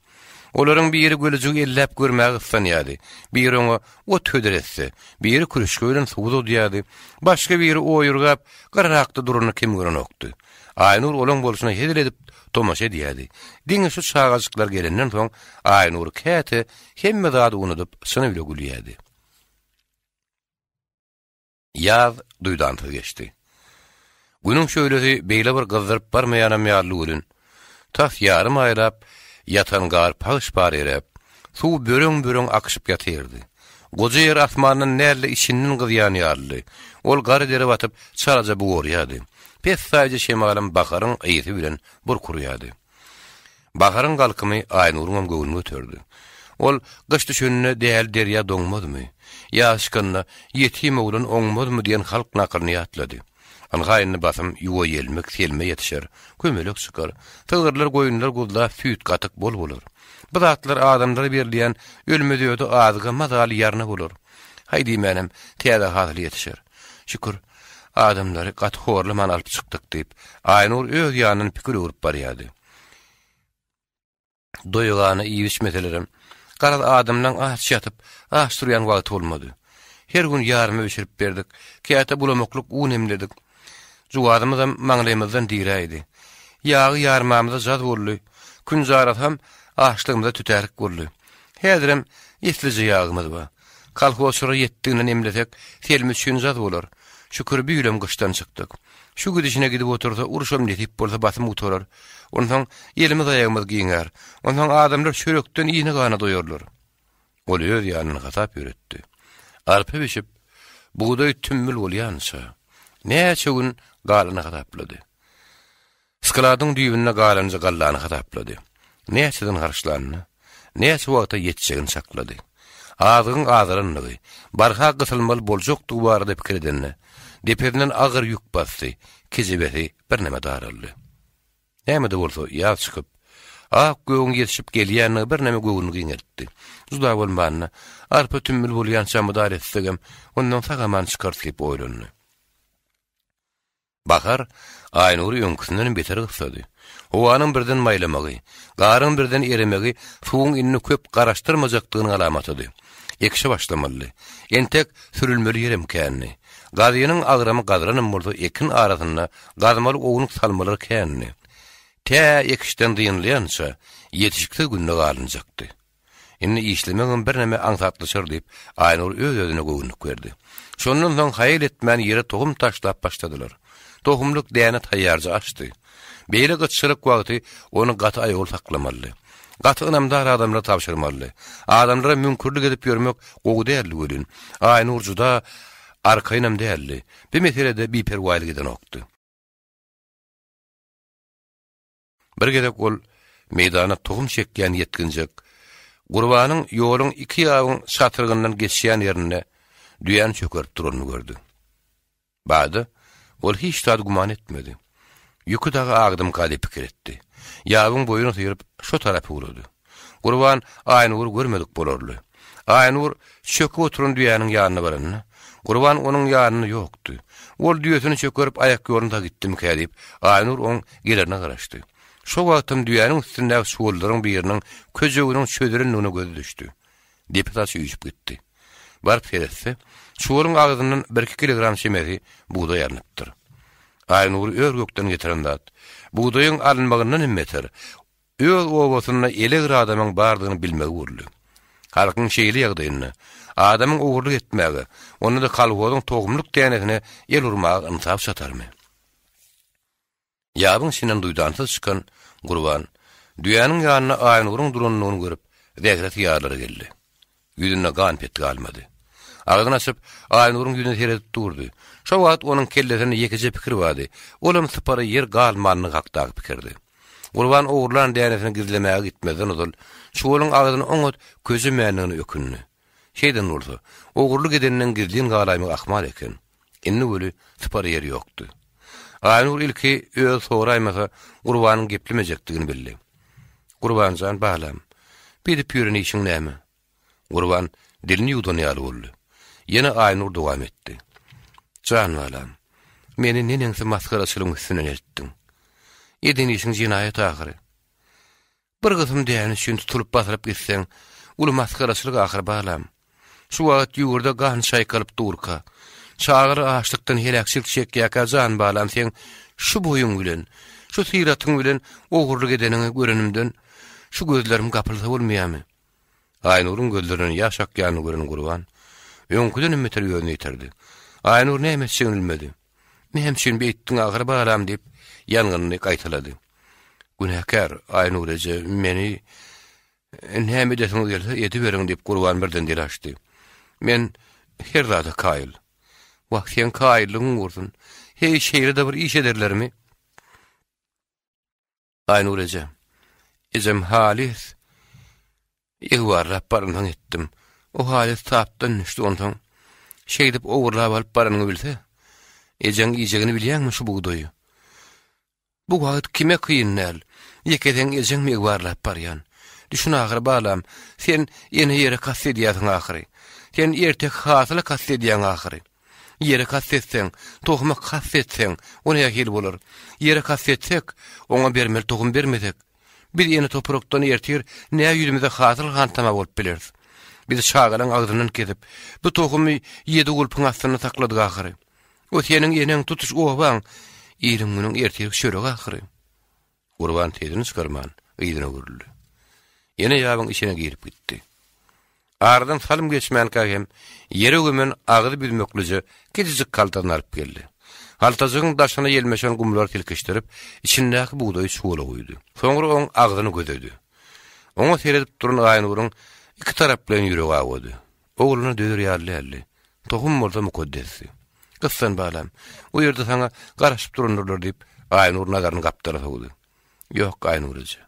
Olaryň biri gölejigi elläp görmäge gyssanýardy, biri oňa ot hödür etse, biri kürüşge bilen suw uzadýardy, başga biri oýurgap, gyrarakda duranyny kem görenokdy. Aýnur olaň bolşuna hezil edip tomaşa edýärdi. Diňe şu çagajyklar gelenden soň Aýnur käte hemme zady unudyp, çyny bile gülýärdi. Ýaz duýdansyz geçdi. Günüň şöhlesi beýle bir gyzdyryp barmaýanam ýalydy welin, tas ýarym aýlap ýatan gar pagyş-par eräp, suw böreň-böreň akyşyp ýatyrdy. Goja ýer asmandan däl-de içinden gyzýan ýalydy. Ol gary dere batyp, çalaja bugarýardy. Pessaýja şemalam baharyň ysy bilen burk urýardy. Baharyň galkymy Aýnuryňam göwnüni göterdi. Ol, Gyş düşende däli derýa doňmazmy? Ýaz çykanda ýetim oglan oňmazmy diýen halk nakylyny ýatlady. Ynha indi basym ýuwa ýelmek selme ýetişer, kömelek çykar, sygyrlar, goýunlar guzlap süýt-gatyk bol bolar. Bu zatlar adamlara berilýän ölmez-ödi azyga mazaly ýarna bolar. Haý diýmänem täze hasyl ýetişer. Şükür, adamlary gaty horlaman alyp çykdyk diýip, Aýnur öz ýanyndan pikir öwrüp barýardy. Doýugana iýip-içmeselerem, garaz adamlaň aç ýatyp, aç turýan wagty bolmady. Her gün ýarma bişirip berdik, käte bulamaklyk un emledik. Juwazymyzam maňlaýymyzdan diräýdi. Ýagy ýarmamyza jaz boldy, künjarasam açlygymyza tütärik boldy. Häzirem eslije ýagymyz bar. Kolhozçylara ýetdiginden emlesek, Selmi üçin jaz bolar. Şükür, bu ýylem gyşdan çykdyk. Şu gidişine gidip otursa, urşam nesip bolsa basym gutarar. Onsoň elimiz-aýagymyz giňär. Onsoň adamlar çörekden iýne-gana doýarlar. Ol öz ýanyndan hasap ýöretdi. Arpa bişip, bugdaý tümmül bolýança, näçe gün galanyny hasaplady. Skladyň düýbünde galanja gallany hasaplady. Näçeden harçlanyny, näçe wagta ýetjegini çaklady. Azygyň azalandygy, barha gysylmaly boljakdygy barada pikir edende, depesinden agyr ýük basdy, kejebesi birneme daraldy. Näme-de bolsa, ýaz çykyp, ak gögüň ýetişip gelýändigi birneme göwnüni giňeltdi. Juda bolmanda, arpa tümmül bolýança mydar etsegem, ondan sag-aman çykarys diýip oýlandy. Bahar Aýnury öňküsindenem beter gyssady. Howanyň birden maýlamagy, garyň birden eremegi suwuň indi köp garaşdyrmajakdygynyň alamatydy. Ekişe başlamalydy. Entek sürülmeli ýerem kändi. Gazynyň agramy gazylanam bolsa ekin arasynda gazmaly ownuk salmalar kändi. Tä ekişden dynylýança ýetişiksiz günde galynjakdy. Indi işlemegem birneme aňsatlaşar diýip, Aýnur öz-özüne göwünlik berdi. Şondan soň haýal etmän ýere tohum taşlap başladylar. Tohumlyk däne taýýarja açdy. Beýle gytçylyk wagty ony gaty aýawly saklamalydy. Gaty ynamdar adamlara tabşyrmalydy. Adamlara müňkürlik edip ýörmek gowy däldi welin, Aýnur juda arkaýynam däldi. Bu meselede biperwaýlyk edenokdy. Bir gezek ol meýdana tohum çekýän ýetginjek Gurbanyň ýoluň iki ýabyň çatrygyndan geçýän ýerinde düýäni çökerip duranyny gördi. Bada ol hiç zady güman etmedi. Ýüki dagy agdymka diýip pikir etdi. Ýabyň boýuny syryp, şo tarapa ugrady. Gurban Aýnury görmedik bolarly. Aýnur çöküp oturan düýäniň ýanyna baranda, Gurban onuň ýanynda ýokdy. Ol düýesini çökerip aýak ýoluna dagy gitdimikä diýip, Aýnur oň gelerine garaşdy. Şo wagtam düýäniň üstündäki çuwallaryň biriniň köjeginiň çözülendigine gözi düşdi. Depe saçy üýşüp gitdi. Baryp seretse, çuwalyň agzyndan birki kilogram çemesi bugdaý alnypdyr. Aýnury ör-gökden getiren zat, bugdaýyň alynmagyndan hem beter, Öz obasynda elegir adamyň bardygyny bilmegi boldy. Halkyň şeýle ýagdaýynda, adamyň ogurlyk etmäge, onda-da kolhozyň tohumlyk dänesine el urmaga ynsaby çatarmy? Ýabyň içinden duýdansyz çykan Gurban, düýäniň ýanynda Aýnuryň duranyny görüp, zähresi ýarylara geldi. Ýüzünde gan pet galmady. Agzyny açyp, Aýnuryň ýüzüne seredip durdy. Şo wagt onuň kellesinde ýekeje pikir bardy, olam sypara ýer galmanlygy hakdaky pikirdi. Gurban ogurlan dänesini gizlemäge gitmezden ozal, çuwalyň agzyny oňat köjemändigine ökündi. Şeýden bolsa, ogurlyk edenden gizlin galaýmagy ahmal eken. Indi weli sypara ýer ýokdy. Aýnur ilki özi soraýmasa, Gurbanyň geplemejekdigini bildi. Gurban jan, balam, beýdip ýören işiň näme? Gurban dilini ýuwdan ýaly boldy. Ýene Aýnur dowam etdi. Jan balam, meni neneňsi masgaraçylygyň üstünden eltdiň. Eden işiň jenaýat ahyry. Bir gysym däne üçin tutulyp basylyp gitseň, uly masgaraçylyk ahyry balam. Şu wagt ýurda gan çaýkalyp durka, çagalar açlykdan heläkçilik çekýärkä jan balam seň şu boýuň bilen, şu syratyň bilen ogurlyk edeniňi görenimden şu gözlerim gapylsa bolmaýamy? Aýnuryň gözlerinden ýaş akýanyny gören Gurban, öňküdenem beter özüni ýitirdi. Aýnur näme etjegini bilmedi. Näme üçin beýtdiň ahyry balam diýip, ýangynyny gaýtalady. Günäkär, Aýnur eje, meni näme edesiňiz gelse ediberiň diýip Gurban birden dil açdy. Men her zada kaýyl. Wah, seň kaýyllygyň gursun. Heý, şeýle-de bir iş ederlermi? Aýnur eje, ejem halys ygbarlap baransoň etdim. O halys tapdan düşdi onsoň. Şeýdip ogurlap alyp baranyňy bilse, ejeň iýjegini bilýäňmi şu bugdaýy? Bu wagt kime kyn däl, ýeke seň ejeňmi ygbarlap barýan? Düşün ahyry balam, sen ene ýere kast edýärsiň ahyry. Sen erteki hasyla kast edýäň ahyry. Ýere kast etseň, tohuma kast etseň, o nähili bolar? Ýere kast etsek, oňa bermeli tohum bermesek, biz ene toprakdan ertir nä ýüzümize hasyl hantama bolup bileris? Biz çagalaň agzyndan kesip, bu tohumy ýedi gulpuň astynda sakladyk ahyry. O seniň eneň, tutuş obaň, iliň-günüň ertirki çöregi ahyry. Gurban sesini çykarman, yzyna öwrüldi. Ýene ýabyň içine girip gitdi. Aradan salym geçmänkä hem ýere gömen agzy büzmeklije kiçijik haltasyny alyp geldi. Haltajygyň daşyna ýelmeşen gumlary silkişdirip, içindäki bugdaýy çuwala guýdy. Soňra oň agzyny gözedi. Oňa seredip duran Aýnuryň iki taraplaýyn ýüregi awady. Ogluna dözer ýaly däldi. Tohum bolsa mukaddesdi. Gyssan balam, o ýerde saňa garaşyp durandyrlar diýip, Aýnur nazaryny gapdala sowdy. Ýok, Aýnur eje.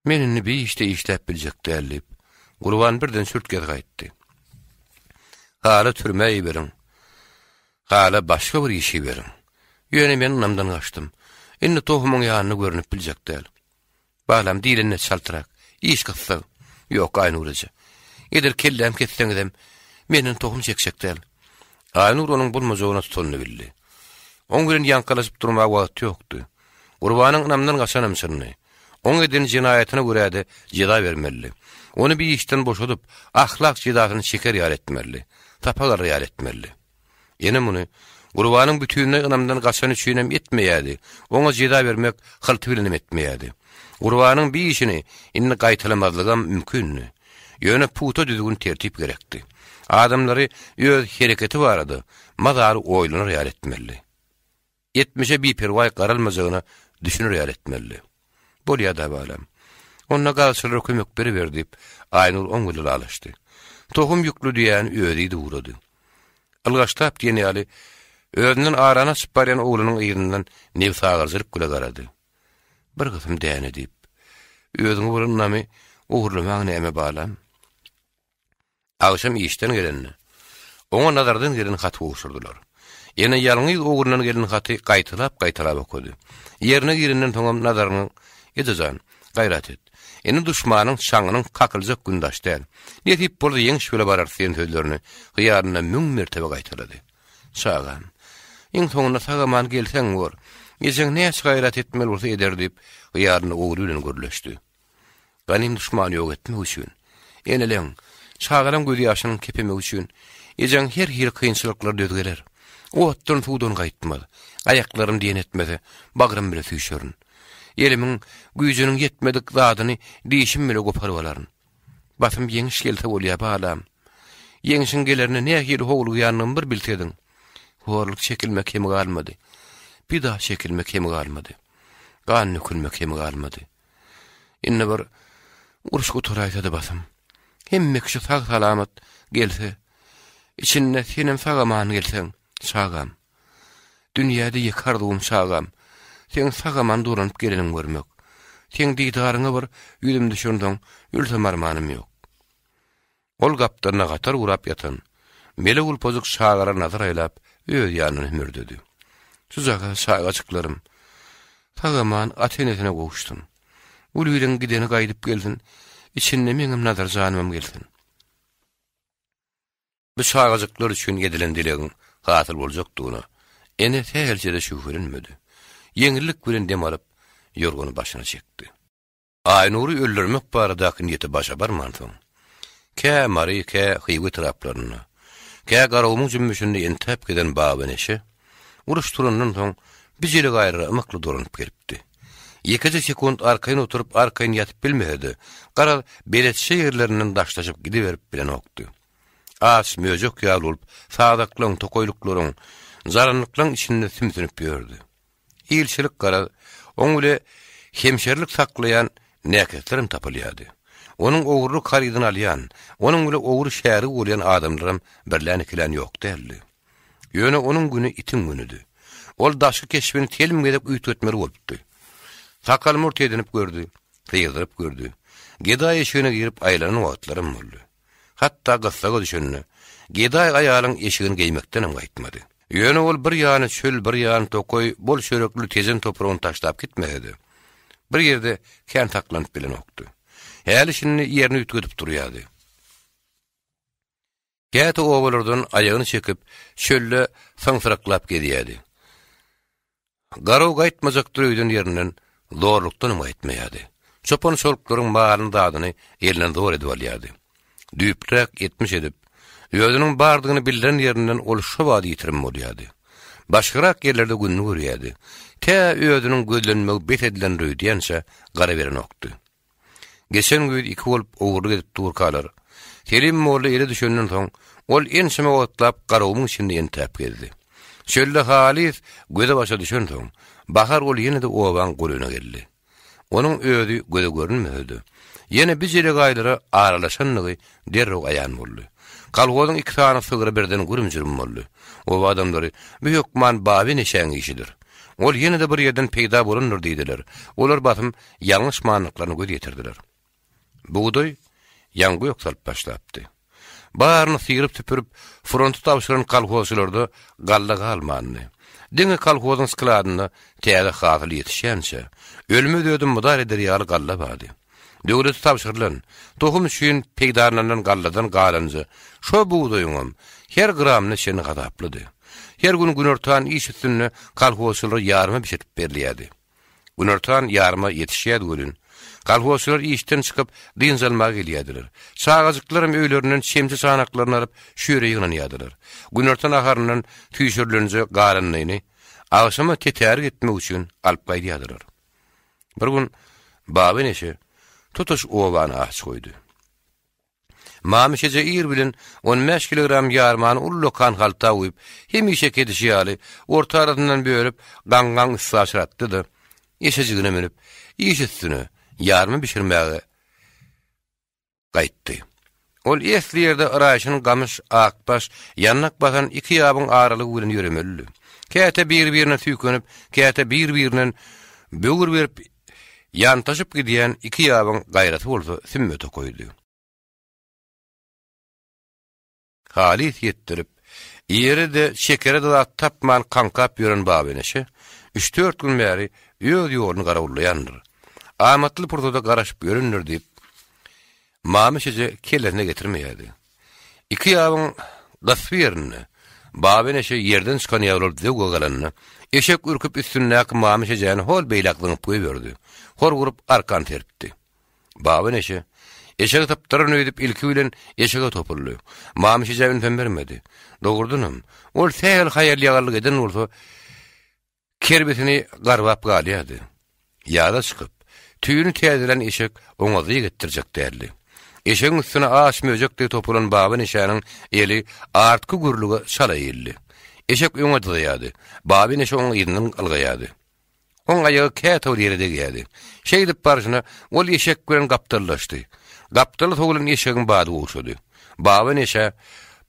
Men indi bir işde işläp biljek däl diýip, Gurban birden çürt-kesik aýtdy. Hala türmä iberiň. Hala başga bir iş iberiň. Ýöne men ynamdan gaçdym. Indi tohumyň ýanynda görnüp biljek däl. Balam, diýlende çaltrak. Iş gyssag. Ýok, Aýnur eje. Edil kellämi kesseňizem, menden tohum çekjek däl. Aýnur onuň bolmajagyna tutanyny bildi. Oň bilen ýaňkalaşyp durmaga wagt ýokdy. Gurbanyň ynamdan gaçanam çyndy. Oň eden jenaýatyna görä-de jeza bermelidi. Ony bir işden boşadyp, ahlak jezasyny çeker ýaly etmelidi. Sapak alar ýaly etmelidi. Ene muny Gurbanyň bütinleý ynamdan gaçany üçinem etmeýärdi, oňa jeza bermek hylty bilenem etmeýärdi. Gurbanyň bi işini indi gaýtalamazlygam mümkindi. Ýöne pugta düzgün-tertip gerekdi. Adamlary öz hereketi barada mazaly oýlanar ýaly etmelidi. Etmişe biperwaý garalmajagyna düşüner ýaly etmelidi. Bolýa-da, balam. Onda gazçylara kömek beriber, diýip, Aýnur oň bilen ylalaşdy. Tohum ýükli düýäni özi idip ugrady. Ylgaşlap diýen ýaly, özünden arany açyp barýan oglunyň yzyndan nebsagyryjylyk bile garady. Bir gysym däne diýip, özüňe bolan ynamy ogurlamaň näme, balam? Agşam işden gelende, oňa Nazardan gelen haty gowşurdylar. Ene ýalňyz oglundan gelen haty gaýtalap-gaýtalap okady. Ýerine girenden soňam Nazaryň, Eje jan, gaýrat et. Indi duşmanyň çaňynyň kakyljak güni daş däl. Nesip bolsa ýeňiş bile bararys diýen sözlerini hyýalynda müň mertebe gaýtalady. Çagam, iň soňunda sag-aman gelseň bor. Ejeň näçe gaýrat etmeli bolsa eder diýip, hyýalynda ogly bilen gürleşdi. Ganym duşmany ýok etmek üçin, eneleň, çagalaň gözýaşynyň kepemegi üçin ejeň her hili kynçylyklara döz geler. Otdan-suwdan gaýtmaz. Aýaklarym diýen etmese, bagrym bile süýşerin. Elimiň güýjüniň ýetmedik zadyny dişim bile goparyp alaryn. Basym ýeňiş gelse bolýa, balam. Ýeňşiň gelerine nähili howlugýanymy bir bilsediň. Horluk çekilme kemi galmady. Pida çekilme kemi galmady. Gan dökülme kemi galmady. Indi bir uruş gutaraýsa-da basym. Hemme kişi sag-salamat gelse, içinde senem sag-aman gelseň, çagam. Dünýäde ýeke arzuwym çagam, seň sag-aman dolanyp geleniňi görmek. Seň didaryňa bir ýüzüm düşensoň, ölsem armanym ýok. Ol gapdalyna hatar gurap ýatan, mele gulpajyk çagalara nazar aýlap, öz ýanyndan hümürdedi. Şujagaz çagajyklarym sag-aman ata-enesine gowuşsyn. Ulylyň gideni gaýdyp gelsin, içinde meňem Nazar janymam gelsin. Bu çagajyklar üçin edilen dilegiň hasyl boljakdygyna ene sähelçe-de şübhelenmedi. Ýeňillik bilen dem alyp, ýorgany başyna çekdi. Aýnury öldürmek baradaky niýeti başa barmansoň, kä Mary, kä Hywa etraplarynda, kä Garagumuň jümmüşinde entäp gezen Baba Neşe, uruş turandan soň bijeli gaýra ymykly dolanyp gelipdi. Ýekeje sekunt arkaýyn oturyp, arkaýyn ýatyp bilmese-de, garaz, beletşe ýerlerinden daşlaşyp gidiberip bilenokdy. Aç möjek ýaly bolup, sazaklaň, tokaýlyklaryň, jaranlyklaň içinde sümsünip ýördi. Ilçilik garaz, oň bile hemşerilik saklaýan näkeslerem tapylýardy. Onuň ogurlyk harydyny alýan, onuň bile ogry şärik bolýan adamlaram birlän-ikilän ýok däldi. Ýöne onuň güni itiň günüdi. Ol daşky keşbini telim gezek üýtgetmeli bolupdy. Sakal-murt edinip gördi, syzdyryp gördi. Gedaý eşigine girip aýlanan wagtlaram boldy. Hatda gyssaga düşende, gedaý aýalyň eşigini geýmekdenem gaýtmady. Ýöne ol bir ýany çöl, bir ýany tokaý, bol çörekli Tejen topragyny taşlap gitmese-de, bir ýerde kän saklanyp bilenokdy. Häli-şindi ýerini üýtgedip durýardy. Käte obalardan aýagyny çekip, çölde syňsyraklap gezýärdi. Garow gaýtmajakdyr öýden ýerinden zorlukdanam gaýtmaýardy. Çopan-çoluklaryň malyny-zadyny elinden zor edip alýardy. Düýplüräk etmiş edip, özüniň bardygyny bildiren ýerinden ol şo bada ýitirim bolýardy. Başgarak ýerlerde gününi görýärdi. Tä özüniň gözlenmegi bes edilendir öýdýänçä gara berenokdy. Geçen güýz iki bolup ogurlyk edip durkalar, Selim molla ele düşenden soň, ol ençeme wagtlap Garagumuň içinde entäp gezdi. Çölde halys göze-başa düşensoň, bahar ol ýene-de obaň golaýyna geldi. Onuň özi göze görünmese-de, ýene bi jelegaýlara aralaşandygy derrew aýan boldy. Kolhozyň iki sany sygry birden gürüm-jürüm boldy. Oba adamlary, Bu hökman Baby neşäň işidir. Ol ýene-de bir ýerden peýda bolandyr diýdiler. Olar basym ýalňyşmandyklaryna göz ýetirdiler. Bugdaý ýaňy gök salyp başlapdy. Baryny syryp-süpürip, fronta tabşyran kolhozçylarda galla galmandy. Diňe kolhozyň skladynda täze hasyl ýetişýänçä, ölmez-ödi mydar eder ýaly galla bardy. Döwlete tabşyrylan, tohum üçin peýdalanylan galladan galanja şo bugdaýyňam her gramyna çenli hasaplydy. Her gün günortan iş üstünde kolhozçylara ýarma bişirip berilýärdi. Günortan ýarma ýetişýärdi welin, kolhozçylar işden çykyp, dynç almaga gelýärdiler. Çagajyklaram öýlerinden çemçe-çanaklaryny alyp, şu ýere ýygnanýardylar. Günorta naharyndan süýşürilenje galyndyny agşama tetärik etmek üçin alyp gaýdýardylar. Bir gün. Baba neşe tutuş obany aç goýdy. Mamyş eje ir bilen on bäş kilogram ýarmany ullakan halta guýup, hemişeki edişi ýaly, orta arasyndan bölüp, gaňňaň üstaşyr atdy-da, eşejigine münüp, iş üstüne, ýarma bişirmäge gaýtdy. Ol esli ýerde yraýşyn gamyş, akbaş, ýandak basan iki ýabyň aralygy bilen ýöremelidi. Käte bir-birine süýkenip, käte bir-birinden böwür berip ýantaşyp gidýän iki ýabyň gaýraty bolsa sümme tokaýdy. Halys ýetdirip, ýere-de, çekere-de zat tapman kaňkap ýören Babeneşe üç-dört gün bäri öz ýoluny garawullaýandyr. Amatly pursada garaşyp ýörendir diýip, Mamyş eje kellesine getirmeýärdi. Iki ýabyň gysby ýerinde Babeneşe ýerden çykan ýaly bolup zöwwe galanda, eşek ürküp üstündäki Mamyş ejäni hol beýläk zyňyp goýberdi. Hor urup arkan serpdi. Baba neşe, eşegi sypdyraryn öýdüp ilki bilen eşege topuldy. Mamyş ejä ünsem bermedi. Dogrudanam, ol sähel haýal-ýagallyk eden bolsa, kerbesini garbap galýardy. Ýaza çykyp, tüýüni täzelän eşek oňa zyýk etdirjek däldi. Eşegiň üstüne aç möjek deý topulan Baba neşäniň eli artky gürlüge çala ildi. Eşek öňe dyzaýardy. Baba neşe oň yzyndan ylgaýardy. Oň aýagy käte bir ýere degýärdi. Şeýdip barşyna ol eşek bilen gapdallaşdy. Gapdaly sowulan eşegiň bady gowşady. Baba neşä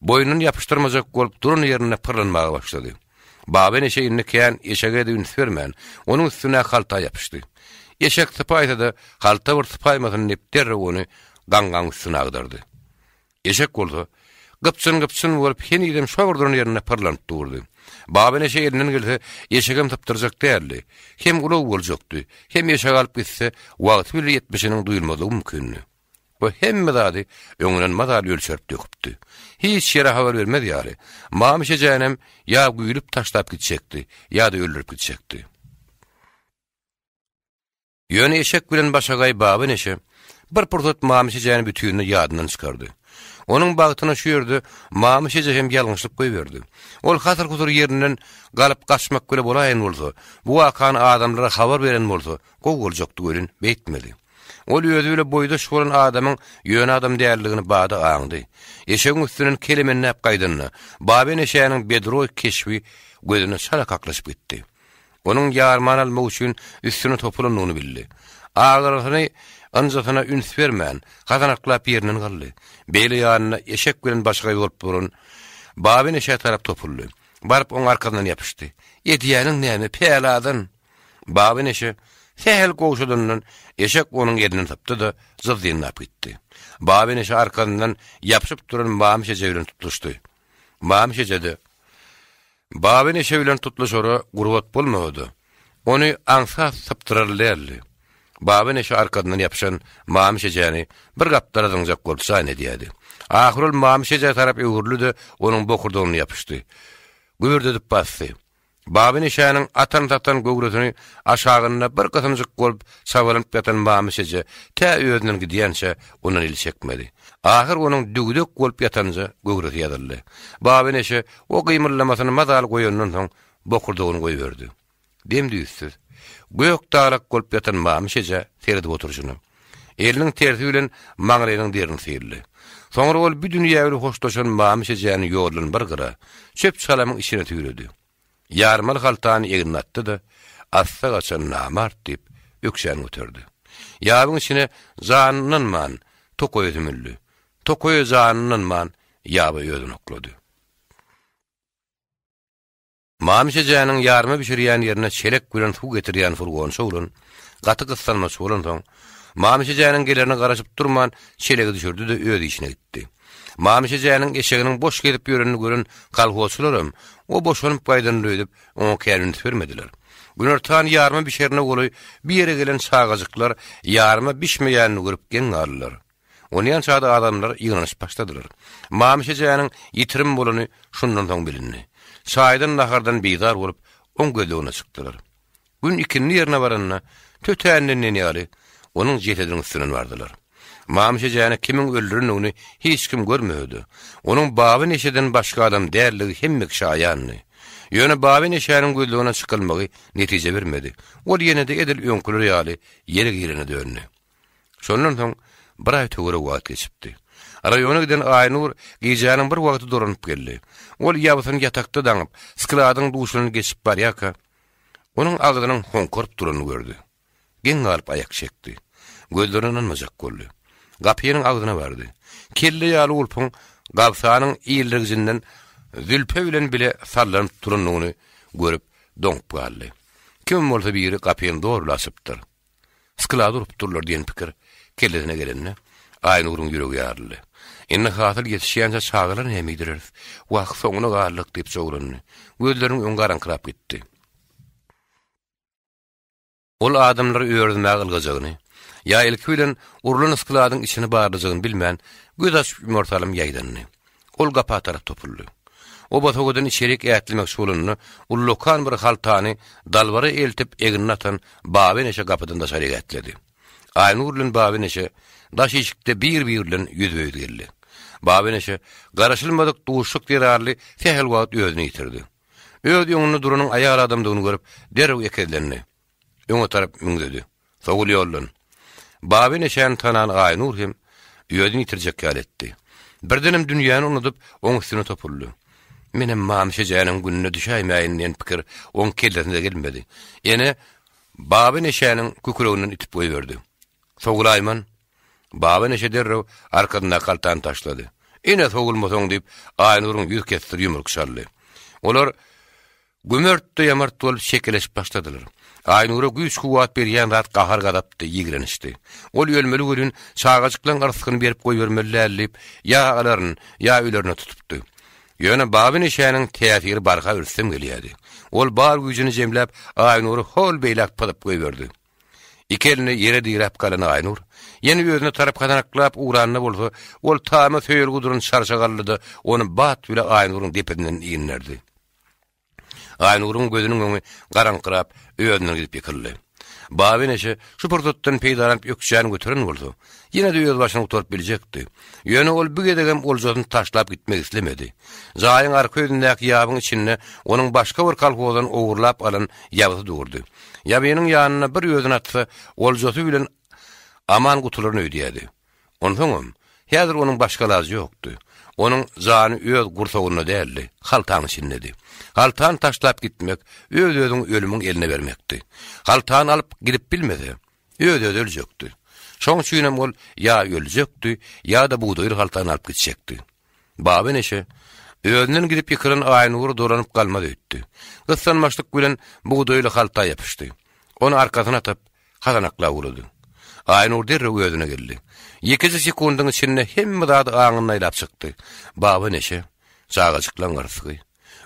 boýnundan ýapyşdyrmajak bolup duran ýerinde pyrlanmaga başlady. Baba neşe indi kän eşege-de üns bermän, onuň üstündäki halta ýapyşdy. Eşek sypaýsa-da, halta bir sypaýmasyn diýip derrew ony gaňňaň üstüne agdardy. Eşek bolsa, gypjyn-gypjyn bolup, henizem şo bir duran ýerinde pyrlanyp durdy. Babeneşe elinden gelse, eşegem sypdyrjak däldi. Hem ulag boljakdy, hem eşegi alyp gitse, wagty bile ýetmişiniň duýulmazlygy mümkindi. Bu hemme zady öňünden mazaly ölçerip döküpdi. Hiç ýere habar bermez ýaly, Mamyş ejänem ýa güýlüp taşlap gitjekdi, ýa-da öldürip gitjekdi. Ýöne eşek bilen başagaý Baba Neşe bir pursat Mamyş ejäni bütinleý ýadyndan çykardy. Onuň bagtyna şu ýerde Mamyş eje hem ýalňyşlyk goýberdi. Ol hasyr-husur ýerinden galyp gaçmak bile bolaýan bolsa, bu wakany adamlara habar beren bolsa, gowy boljakdy welin, beýtmedi. Ol özi bile boýdaş bolan adamyň ýöne adam däldigini bada aňdy. Eşegiň üstünden kelemenläp gaýdanda, Baba Neşäniň bedroý keşbi gözüne çala kaklyşyp gitdi. Onuň ýarmany almak üçin üstüne topulandygyny bildi. Agyrysyny, ynjysyna üns bermän, hasanaklap ýerinden galdy. Beýle ýanynda eşek bilen başagaý bolup duran Baby neşä tarap topuldy. Baryp oň arkasyndan ýapyşdy. Edýäniň näme, päladan? Baby neşe sähel gowşadandan eşek onuň elinden sypdy-da, jyzdynlap gitdi. Baby neşe arkasyndan ýapyşyp duran Mamyş eje bilen tutluşdy. Mamyş eje-de, Baba neşe bilen tutluşara gurbat bolmagady. Ony aňsat sypdyrarly däldi. Baba neşe arkasyndan ýapyşan Mamyş ejäni bir gapdala zyňjak bolup jan edýärdi. Ahyr ol Mamyş ejä tarap öwrüldi-de, onuň bokurdagyna ýapyşdy. Gübürdedip basdy. Baba neşäniň atan-satan göwresini aşagynda bir gysymjyk bolup çabalanyp ýatan Mamyş eje tä özünden gidýänçä ondan el çekmedi. Ahyr onuň düwdek bolup ýatanja göwresi ýazyldy. Baba neşe o gymyldamasyny mazaly goýandan soň bokurdagyny goýberdi. Dem-düýtsüz, gök dalak bolup ýatan Mamyş ejä seredip oturyşyna, eliniň tersi bilen maňlaýynyň derini syldy. Soňra ol bu dünýä bilen hoşlaşan Mamyş ejäni ýoldan bir gyra, çöp-çalamyň içine süýredi. Ýarmaly haltany egnine atdy-da, Assa gaçan namart diýip, ökjäni göterdi. Ýabyň içine janyny ynanman, tokaýa sümüldi. Tokaýa janyny ynanman, ýaba özüni oklady. Mamyş ejäniň ýarma bişirýän ýerine çelek bilen suw getirýän furgonçy oglan gaty gyssanmaç bolansoň, Mamyş ejäniň gelerine garaşyp durman, çelegi düşürdi-de öz işine gitdi. Mamyş ejäniň eşeginiň boş gezip ýörenini gören kolhozçylaram o boşanyp gaýdandyr öýdüp, oňa kän üns bermediler. Günortan ýarma bişerine golaý bir ýere gelen çagajyklar ýarma bişmeýänini görüp geň galdylar. Onýança-da adamlar ýygnanyşyp başladylar. Mamyş ejäniň ýitirim bolany şundan soň bilindi. Çaýdan-nahardan bizar bolup, oň gözlegine çykdylar. Gün ikindi ýerine baranda, tötänden diýen ýaly, onuň jesediniň üstünden bardylar. Mamyş ejäni kimiň öldürendigini hiç kim görmedi. Onuň Baba neşeden başga adam däldigi hemme kişä aýandy. Ýöne Baba neşäniň gözlegine çykylmagy netije bermedi. Ol ýene-de edil öňküler ýaly ýere girene döndi. Şondan soň bir aý töweregi wagt geçipdi. Raýona giden Aýnur gijäniň bir wagty dolanyp geldi. Ol ýabysyny ýatakda daňyp, skladyň duşundan geçip barýarka, onuň agzynyň hoňkaryp duranyny gördi. Geň galyp aýak çekdi. Gözlerine ynanmajak boldy. Gapynyň agzyna bardy. Kelle ýaly gulpuň gabsanyň ildirgijinden Zülpe bilen bile sallanyp durandygyny görüp, doňup galdy. Kimem bolsa biri gapyny zorla açypdyr. Sklady urupdyrlar diýen pikir kellesine gelende, Aýnuryň ýüregi ýaryldy. Indi hasyl ýetişýänçä çagalar näme iýdireris? Wah, soňuna galdyk diýip jowrandy. Gözleriniň öňi garaňkyrap gitdi. Ol adamlary örüzmäge ylgajagyny, ýa ilki bilen urlan skladyň içini barlajagyny bilmän, göz açyp-ýumar salym ýaýdandy. Ol gapa tarap topuldy. Oba-sowadan içerik ätlemekçi bolanda, ullakan bir haltany dalbara eltip egnine atan Baba eneşe gapydan daşaryk ätledi. Aýnur bilen Baba eneşe daş işikde bir-biri bilen ýüzbe-ýüz geldi. Baba eneşe garaşylmadyk duşuşyk zerarly sähel wagt özüni ýitirdi. Öz öňünde duranyň aýal adamdygyny görüp, derrew ekezlendi. Öňe tarap müňzedi. Sowul ýoldan. Baba neşäni tanan Aýnur hem özüni ýitirjek ýaly etdi. Birdenem dünýäni unudyp, oň üstüne topuldy. Menem Mamyş ejäniň gününe düşäýmäýin diýen pikir oň kellesine-de gelmedi. Ene Baba neşäniň kükreginden itip goýberdi. Sowulaýman. Baba neşe derrew arkasyndaky haltany taşlady. Ine sowulmasaň diýip, Aýnuryň ýüz kesdir ýumruk çaldy. Olar Gümert-de-ýamart bolup şekeleşip başladylar. Aýnura güýç-kuwwat berýän zat gahar-gazapdy, ýigrençdi. Ol ölmeli welin, çagajyklaň yrsgyny berip goýbermeli däl diýip, ýa alaryn, ýa ölerine tutupdy. Ýöne Baba neşäniň täsiri barha rüstem gelýärdi. Ol bar güýjüni jemläp, Aýnury hol beýläk pyzyp goýberdi. Iki elini ýere diräp galan Aýnur, ýene özüne tarap hasanaklap ugranda bolsa, ol tama söýelgi duran çarşak aldy-da, ony bat bile Aýnuryň depesinden inderdi. Aýnuryň gözüniň öňi garaňkyrap, özünden gidip ýykyldy. Baba eneşe şu pursatdan peýdalanyp ökjäni göteren bolsa, ýene-de öz başyny gutaryp biljekdi. Ýöne ol bu gezegem oljasyny taşlap gitmek islemedi. Jaýyň arka ýüzündäki ýabyň içinde onuň başga bir kolhozdan ogurlap alan ýabysy durdy. Ýabynyň ýanyna bir özüni atsa, oljasy bilen aman gutularyn öýdýärdi. Onsoňam, häzir onuň başga alajy ýokdy. Onuň jany öz gursagynda däldi, haltaň içindedi. Haltany taşlap gitmek, öz-özüňi ölümiň eline bermekdi. Haltany alyp gidip bilmese, öz-özi öljekdi. Şoň üçinem ol ýa öljekdi, ýa-da bugdaýly haltany alyp gitjekdi. Baba neşe, özünden gidip ýykylan Aýnury dolanyp galmaz öýtdi. Gyssanmaçlyk bilen bugdaýly halta ýapyşdy. Ony arkasyna atyp, Hasanaklap ugrady. Aýnur derrew özüne geldi. Ýekeje sekundyň içinde hemme zady aňynda aýlap çykdy. Baba neşe, çagajyklaň yrsgy,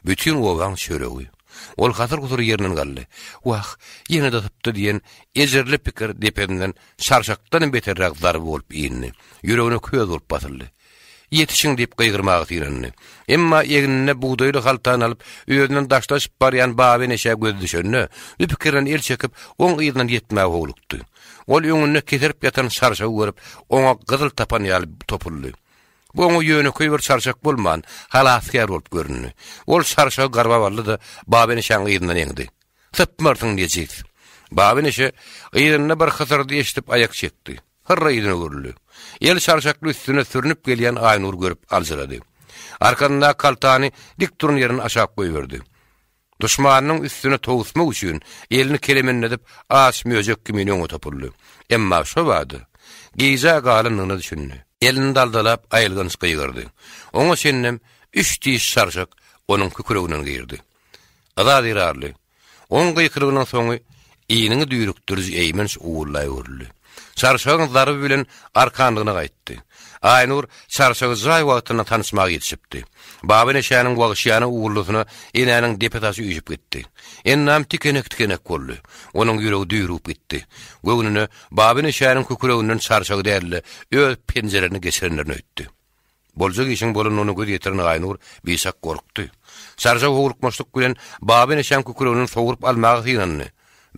bütin obaň çöregi. Ol hasyr-husur ýerinden galdy. Wah, ýene-de sypdy diýen ejirli pikir depesinden çarşakdanam beterräk zarba bolup indi. Ýüregine köz bolup basyldy. Ýetişiň diýip gygyrmaga synandy. Emma egnine bugdaýly haltany alyp, özünden daşlaşyp barýan Baba neşä gözi düşende, bu pikirden el çekip, oň yzyndan ýetmäge howlukdy. Ol öňünde keserip ýatan çarşagy görüp, oňa gyzyl tapan ýaly topuldy. Bu oňa ýönekeý bir çarşak bolman, halasgär bolup göründi. Ol çarşagy garbap aldy-da, Baba neşäň yzyndan eňdi. Sypmarsyň, nejis! Baba neşe yzynda bir hysyrdy eşidip aýak çekdi. Hyrra yzyna öwrüldi. El çarşakly üstüne sürnüp gelýän Aýnury görüp aljyrady. Arkasyndaky haltany dik duran ýerinden aşak goýberdi. Duşmanynyň üstüne towusmak üçin elini kelemenledip aç möjek kimin öňe topuldy. Emma şobada gijä galandygyna düşündi. Elini daldalap aýylganç gygyrdy. Oňa çenlem üç diş çarşak onuň kükreginden girdi. Yza zerarly, Oň gykylygynyň soňy iniňi düýrükdiriji eýmenç uwwulda öwrüldi. Çarşagyň zarby bilen arkanlygyna gaýtdy. Aýnur çarşagy jaý wagtynda tanyşmaga ýetişipdi. Baba neşäniň wagşyýana uwwuldysyna enäniň depe saçy üýşüp gitdi. Endam tikenek-tikenek boldy. Onuň ýüregi düýrügip gitdi. Göwnüne Baba neşäniň kükreginden çarşagy däl-de, öz penjelerini geçirenlerini öýtdi. Boljak işiň bolanyna göz ýetiren Aýnur biçak gorkdy. Çarjaw howlukmaçlyk bilen Baba neşäň kükreginden sogrup almaga synandy.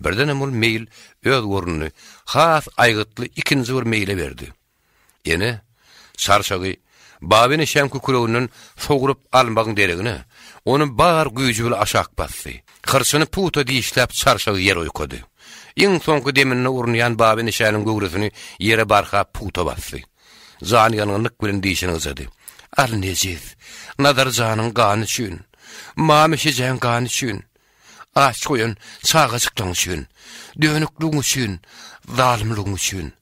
Birdenem ol meýil öz ornuny has aýgytly ikinji bir meýle berdi. Ene çarşagy. Baba Neşäň kükreginden sogrup almagyň deregine, ony bar güýji bilen aşak basdy. Hyrçyny pugta dişläp çarşagy ýere oýkady. Iň soňky deminde urunýan Baba Neşäniň göwresini ýere barha pugta basdy. Janyýangynlyk bilen dişini gyjady. Al nejis! Nazar janyň gany üçin! Mamy şejäň gany üçin! Aç goýan çagajyklaň üçin! Dönükligiň üçin! Zalymlygyň üçin!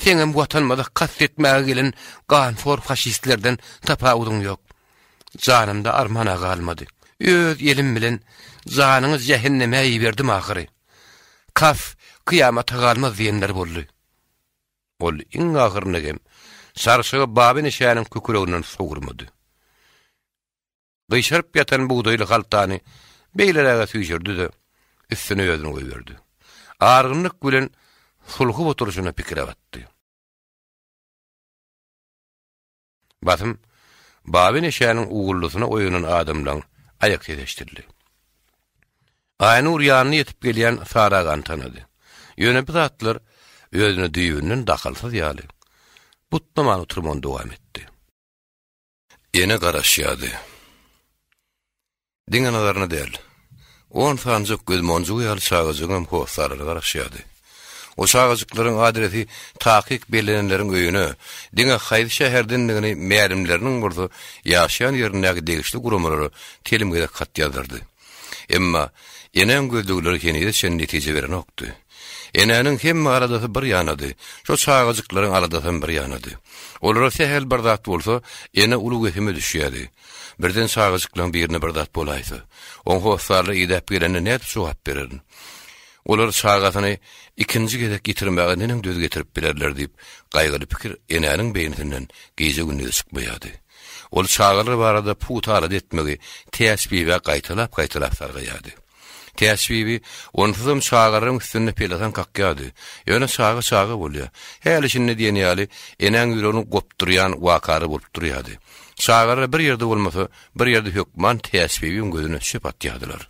Seňem Watanymyza kast etmäge gelen ganhor faşistlerden tapawudyň ýok. Janymda arman-a galmady. Öz elim bilen janyňy jähenneme iberdim ahyry. Kas kyýamata galmaz diýenleri boldy. Ol iň ahyrynda hem çarşagy Baba Neşäniň kükreginden sogurmady. Gyşaryp ýatan bugdaýly haltany beýleräge süýşürdi-de, üstüne özüni goýberdi. Argynlyk bilen sulhup oturyşyna pikire batdy. Basym Baba Neşäniň uwwuldysyna oýanan adamlaň aýak sesi eşidildi. Aýnur ýanyna ýetip gelýän Sary agany tanady. Ýöne bu zatlar özüne düýbünden dahylsyz ýaly, butnaman oturmagyny dowam etdi. Ene garaşýardy. Diňe Nazaryna däl, on sanyjak gözmonjugy ýaly çagajygyňam hossarlary garaşýardy. O çagajyklaryň adresi takyk bellenenleriň öýüne, diňe haýsy şäherdendigini mälimleriniň bolsa ýaşaýan ýerindäki degişli guramalara telim gezek hat ýazdyrdy. Emma enäň gözlegleri henize çenli netije berenokdy. Enäniň hemme aladasy bir ýanady, şo çagajyklaryň aladasam bir ýanady. Olara sähel bir zat bolsa, ene uly wehime düşýärdi. Birden çagajyklaryň birine bir zat bolaýsa, oň hossarlary idäp gelende nädip jogap bererin? Olar çagasyny ikinji gezek ýitirmäge neneň döz getirip bilerler diýip, gaýgyly pikir enäniň beýnisinden gije-gündiz çykmaýardy. Ol çagalar barada pugta alada etmegi Täçbibä gaýtalap-gaýtalap sargaýardy. Täçbibi onsuzam çagalaryň üstünde pelesaň kakýardy. Ýöne çaga çaga bolýar. Häli-şindi diýen ýaly enäň ýüregini gopdurýan wakalar bolup durýardy. Çagalar bir ýerde bolmasa, bir ýerde hökman Täçbibiň gözüne çöp atýardylar.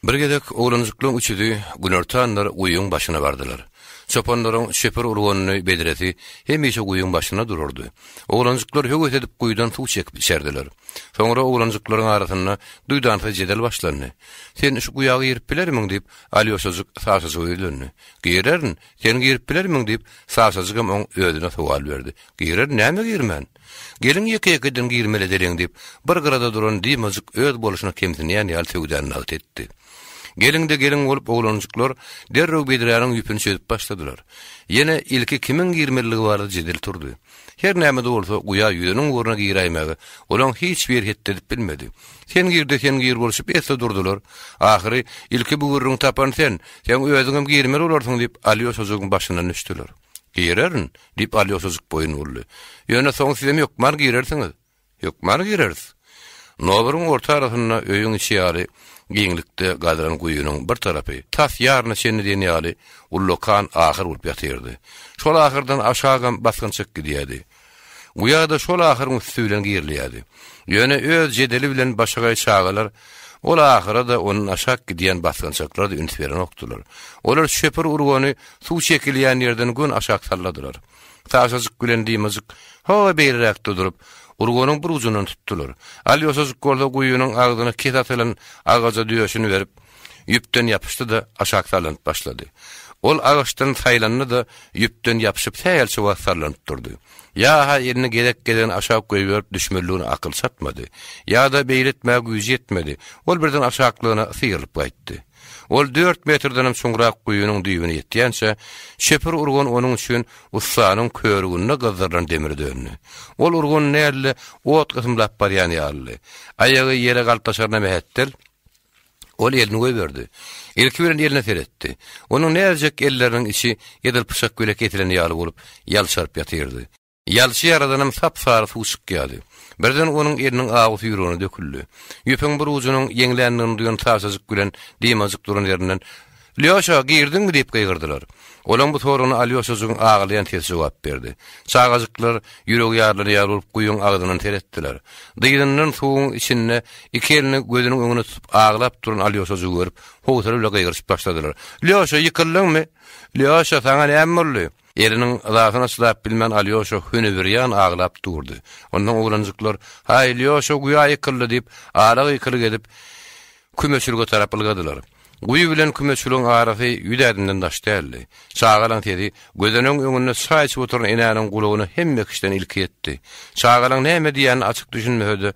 Bir gezek oglanjyklaryň üçüsi günortanlar guýyň başyna bardylar. Çopanlaryň çöpür urganyny bedresi hemişe guýyň başynda durardy. Oglanjyklar höwes edip guýudan suw çekip içerdiler. Soňra oglanjyklaryň arasynda duýdansyz jedel başlandy. Sen şu guýa girip bilermiň? diýip, Alýoşajyk Saşajyga ýüzlendi. Girerin, sen girip bilermiň? diýip, Saşajygam oň özüne sowal berdi. Girerin, näme girmän? Geliň ýeke-ýekeden girmeli edeliň diýip, bir gyrada duran Dimajyk öz bolşuna kemsinýän ýaly söwdany nagt etdi. Geliň-de geliň bolup oglanjyklar derrew bedräniň ýüpüni çözüp başladylar. Ýene ilki kimiň girmeliligi barada jedel turdy. Her näme-de bolsa, guýa ýüzeniň ugruna giräýmäge olaň hiç biri hetdi edip bilmedi. Sen gir-de sen gir bolşup esli durdular. Ahyry, ilki bu gürrüňi tapan sen, seň özüňem girmeli bolarsyň diýip, Alýoşajygyň başyndan düşdüler. Girerin, diýip, Alýoşajyk boýun boldy. Ýöne soň sizem hökman girersiňiz. Hökman gireris. Noburyň orta arasynda öýüň içi ýaly giňlikde gazylan guýynyň bir tarapy tas ýaryna çenli diýen ýaly ullakan ahyr bolup ýatyrdy. Şol ahyrdan aşagam basgançak gidýärdi. Guýa-da şol ahyryň üsti bilen girilýärdi. Ýöne öz jedeli bilen başagaý çagalar ol ahyra-da ondan aşak gidýän basgançaklara-da üns berenokdylar. Olar çöpür urgany suw çekilýän ýerden göni aşak salladylar. Saşajyk bilen Dimajyk ho beýleräkde durup, urganyň bir ujundan tutdular. Alýoşajyk bolsa guýynyň agzyna kes atylan agaja döşüni berip, ýüpden ýapyşdy-da, aşak sallanyp başlady. Ol agaçdan saýlandy-da, ýüpden ýapyşyp sähelçe wagt sallanyp durdy. Ýa-ha elini gezek-gezegine aşak goýberip düşmelidigine akyly çatmady, ýa-da beýle etmäge güýji ýetmedi, ol birden aşaklygyna syrylyp gaýtdy. Ol dört metrdenem çuňrak guýynyň düýbüne ýetýänçä, çöpür urgan onuň üçin ussanyň körüginde gyzdyrylan demire döndi. Ol urgan däl-de, ot gysymlap barýan ýalydy. Aýagy ýere galtaşaryna mähetdel, ol elini goýberdi. Ilki bilen eline seretdi. Onuň näzijek elleriniň içi edil pyçak bile kesilen ýaly bolup, ýalçaryp ýatyrdy. Ýalçy ýaradanam sap-sary suw çykýardy. Birden onuň eliniň awusy ýüregine döküldi. Ýüpüň bir ujunyň ýeňländigini duýan Saşajyk bilen Dimajyk duran ýerinden, Lýoşa, girdiňmi? diýip gygyrdylar. Olaň bu soragyna Alýoşajygyň aglaýan sesi jogap berdi. Çagajyklar ýüregi ýarylan ýaly bolup guýyň agzyndan seretdiler. Dyzyndan suwuň içinde iki elini gözüniň öňüne tutup aglap duran Alýoşajygy görüp, howsala bilen gygyryşyp başladylar. Lýoşa, ýykyldyňmy? Lýoşa, saňa näme boldy? Eliniň yzasyna çydap bilmän Alýoşa hünübirýan aglap durdy. Ondan oglanjyklar, Haý, Lýoşa guýa ýykyldy diýip, ala gykylyk edip, kümeçilige tarap ylgadylar. Guýy bilen kümeçiligiň arasy ýüz ädimden daş däldi. Çagalaň sesi gözenegiň öňünde çaý içip oturan enäniň gulagyna hemme kişiden ilki ýetdi. Çagalaň näme diýýänine açyk düşünmese-de,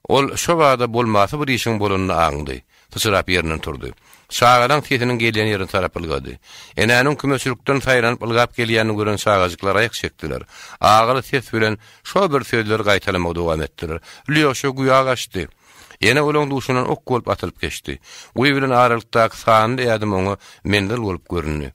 ol şo bada bolmasy bir işiň bolanyny aňdy. Syçrap ýerinden turdy. Çagalaň sesiniň gelýän ýerine tarap ylgady. Enäniň kümeçilikden saýranyp ylgap gelýänini gören çagajyklar aýak çekdiler. Agyly ses bilen şo bir sözleri gaýtalamagy dowam etdiler. Lýoşa guýa gaçdy. Ene olaň duşundan ok bolup atylyp geçdi. Guýy bilen aralykdaky sanly ädim oňa menzil bolup göründi.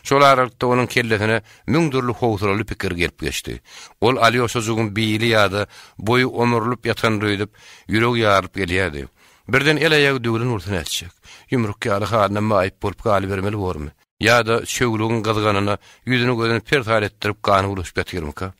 Şol aralykda onuň kellesine müň dürli howsalaly pikir gelip geçdi. Ol Alýoşajygyň bili ýa-da boýy omrulyp ýatandyr öýdüp, ýüregi ýarylyp gelýärdi. Birden el-aýagy döwlen bolsa nätjek? Ýumruk ýaly halyna maýyp bolup galybermeli bormy? Ýa-da çöwlügiň gyzganyna ýüzüni-gözüni persal etdirip gany bulaşyp ýatyrmyka?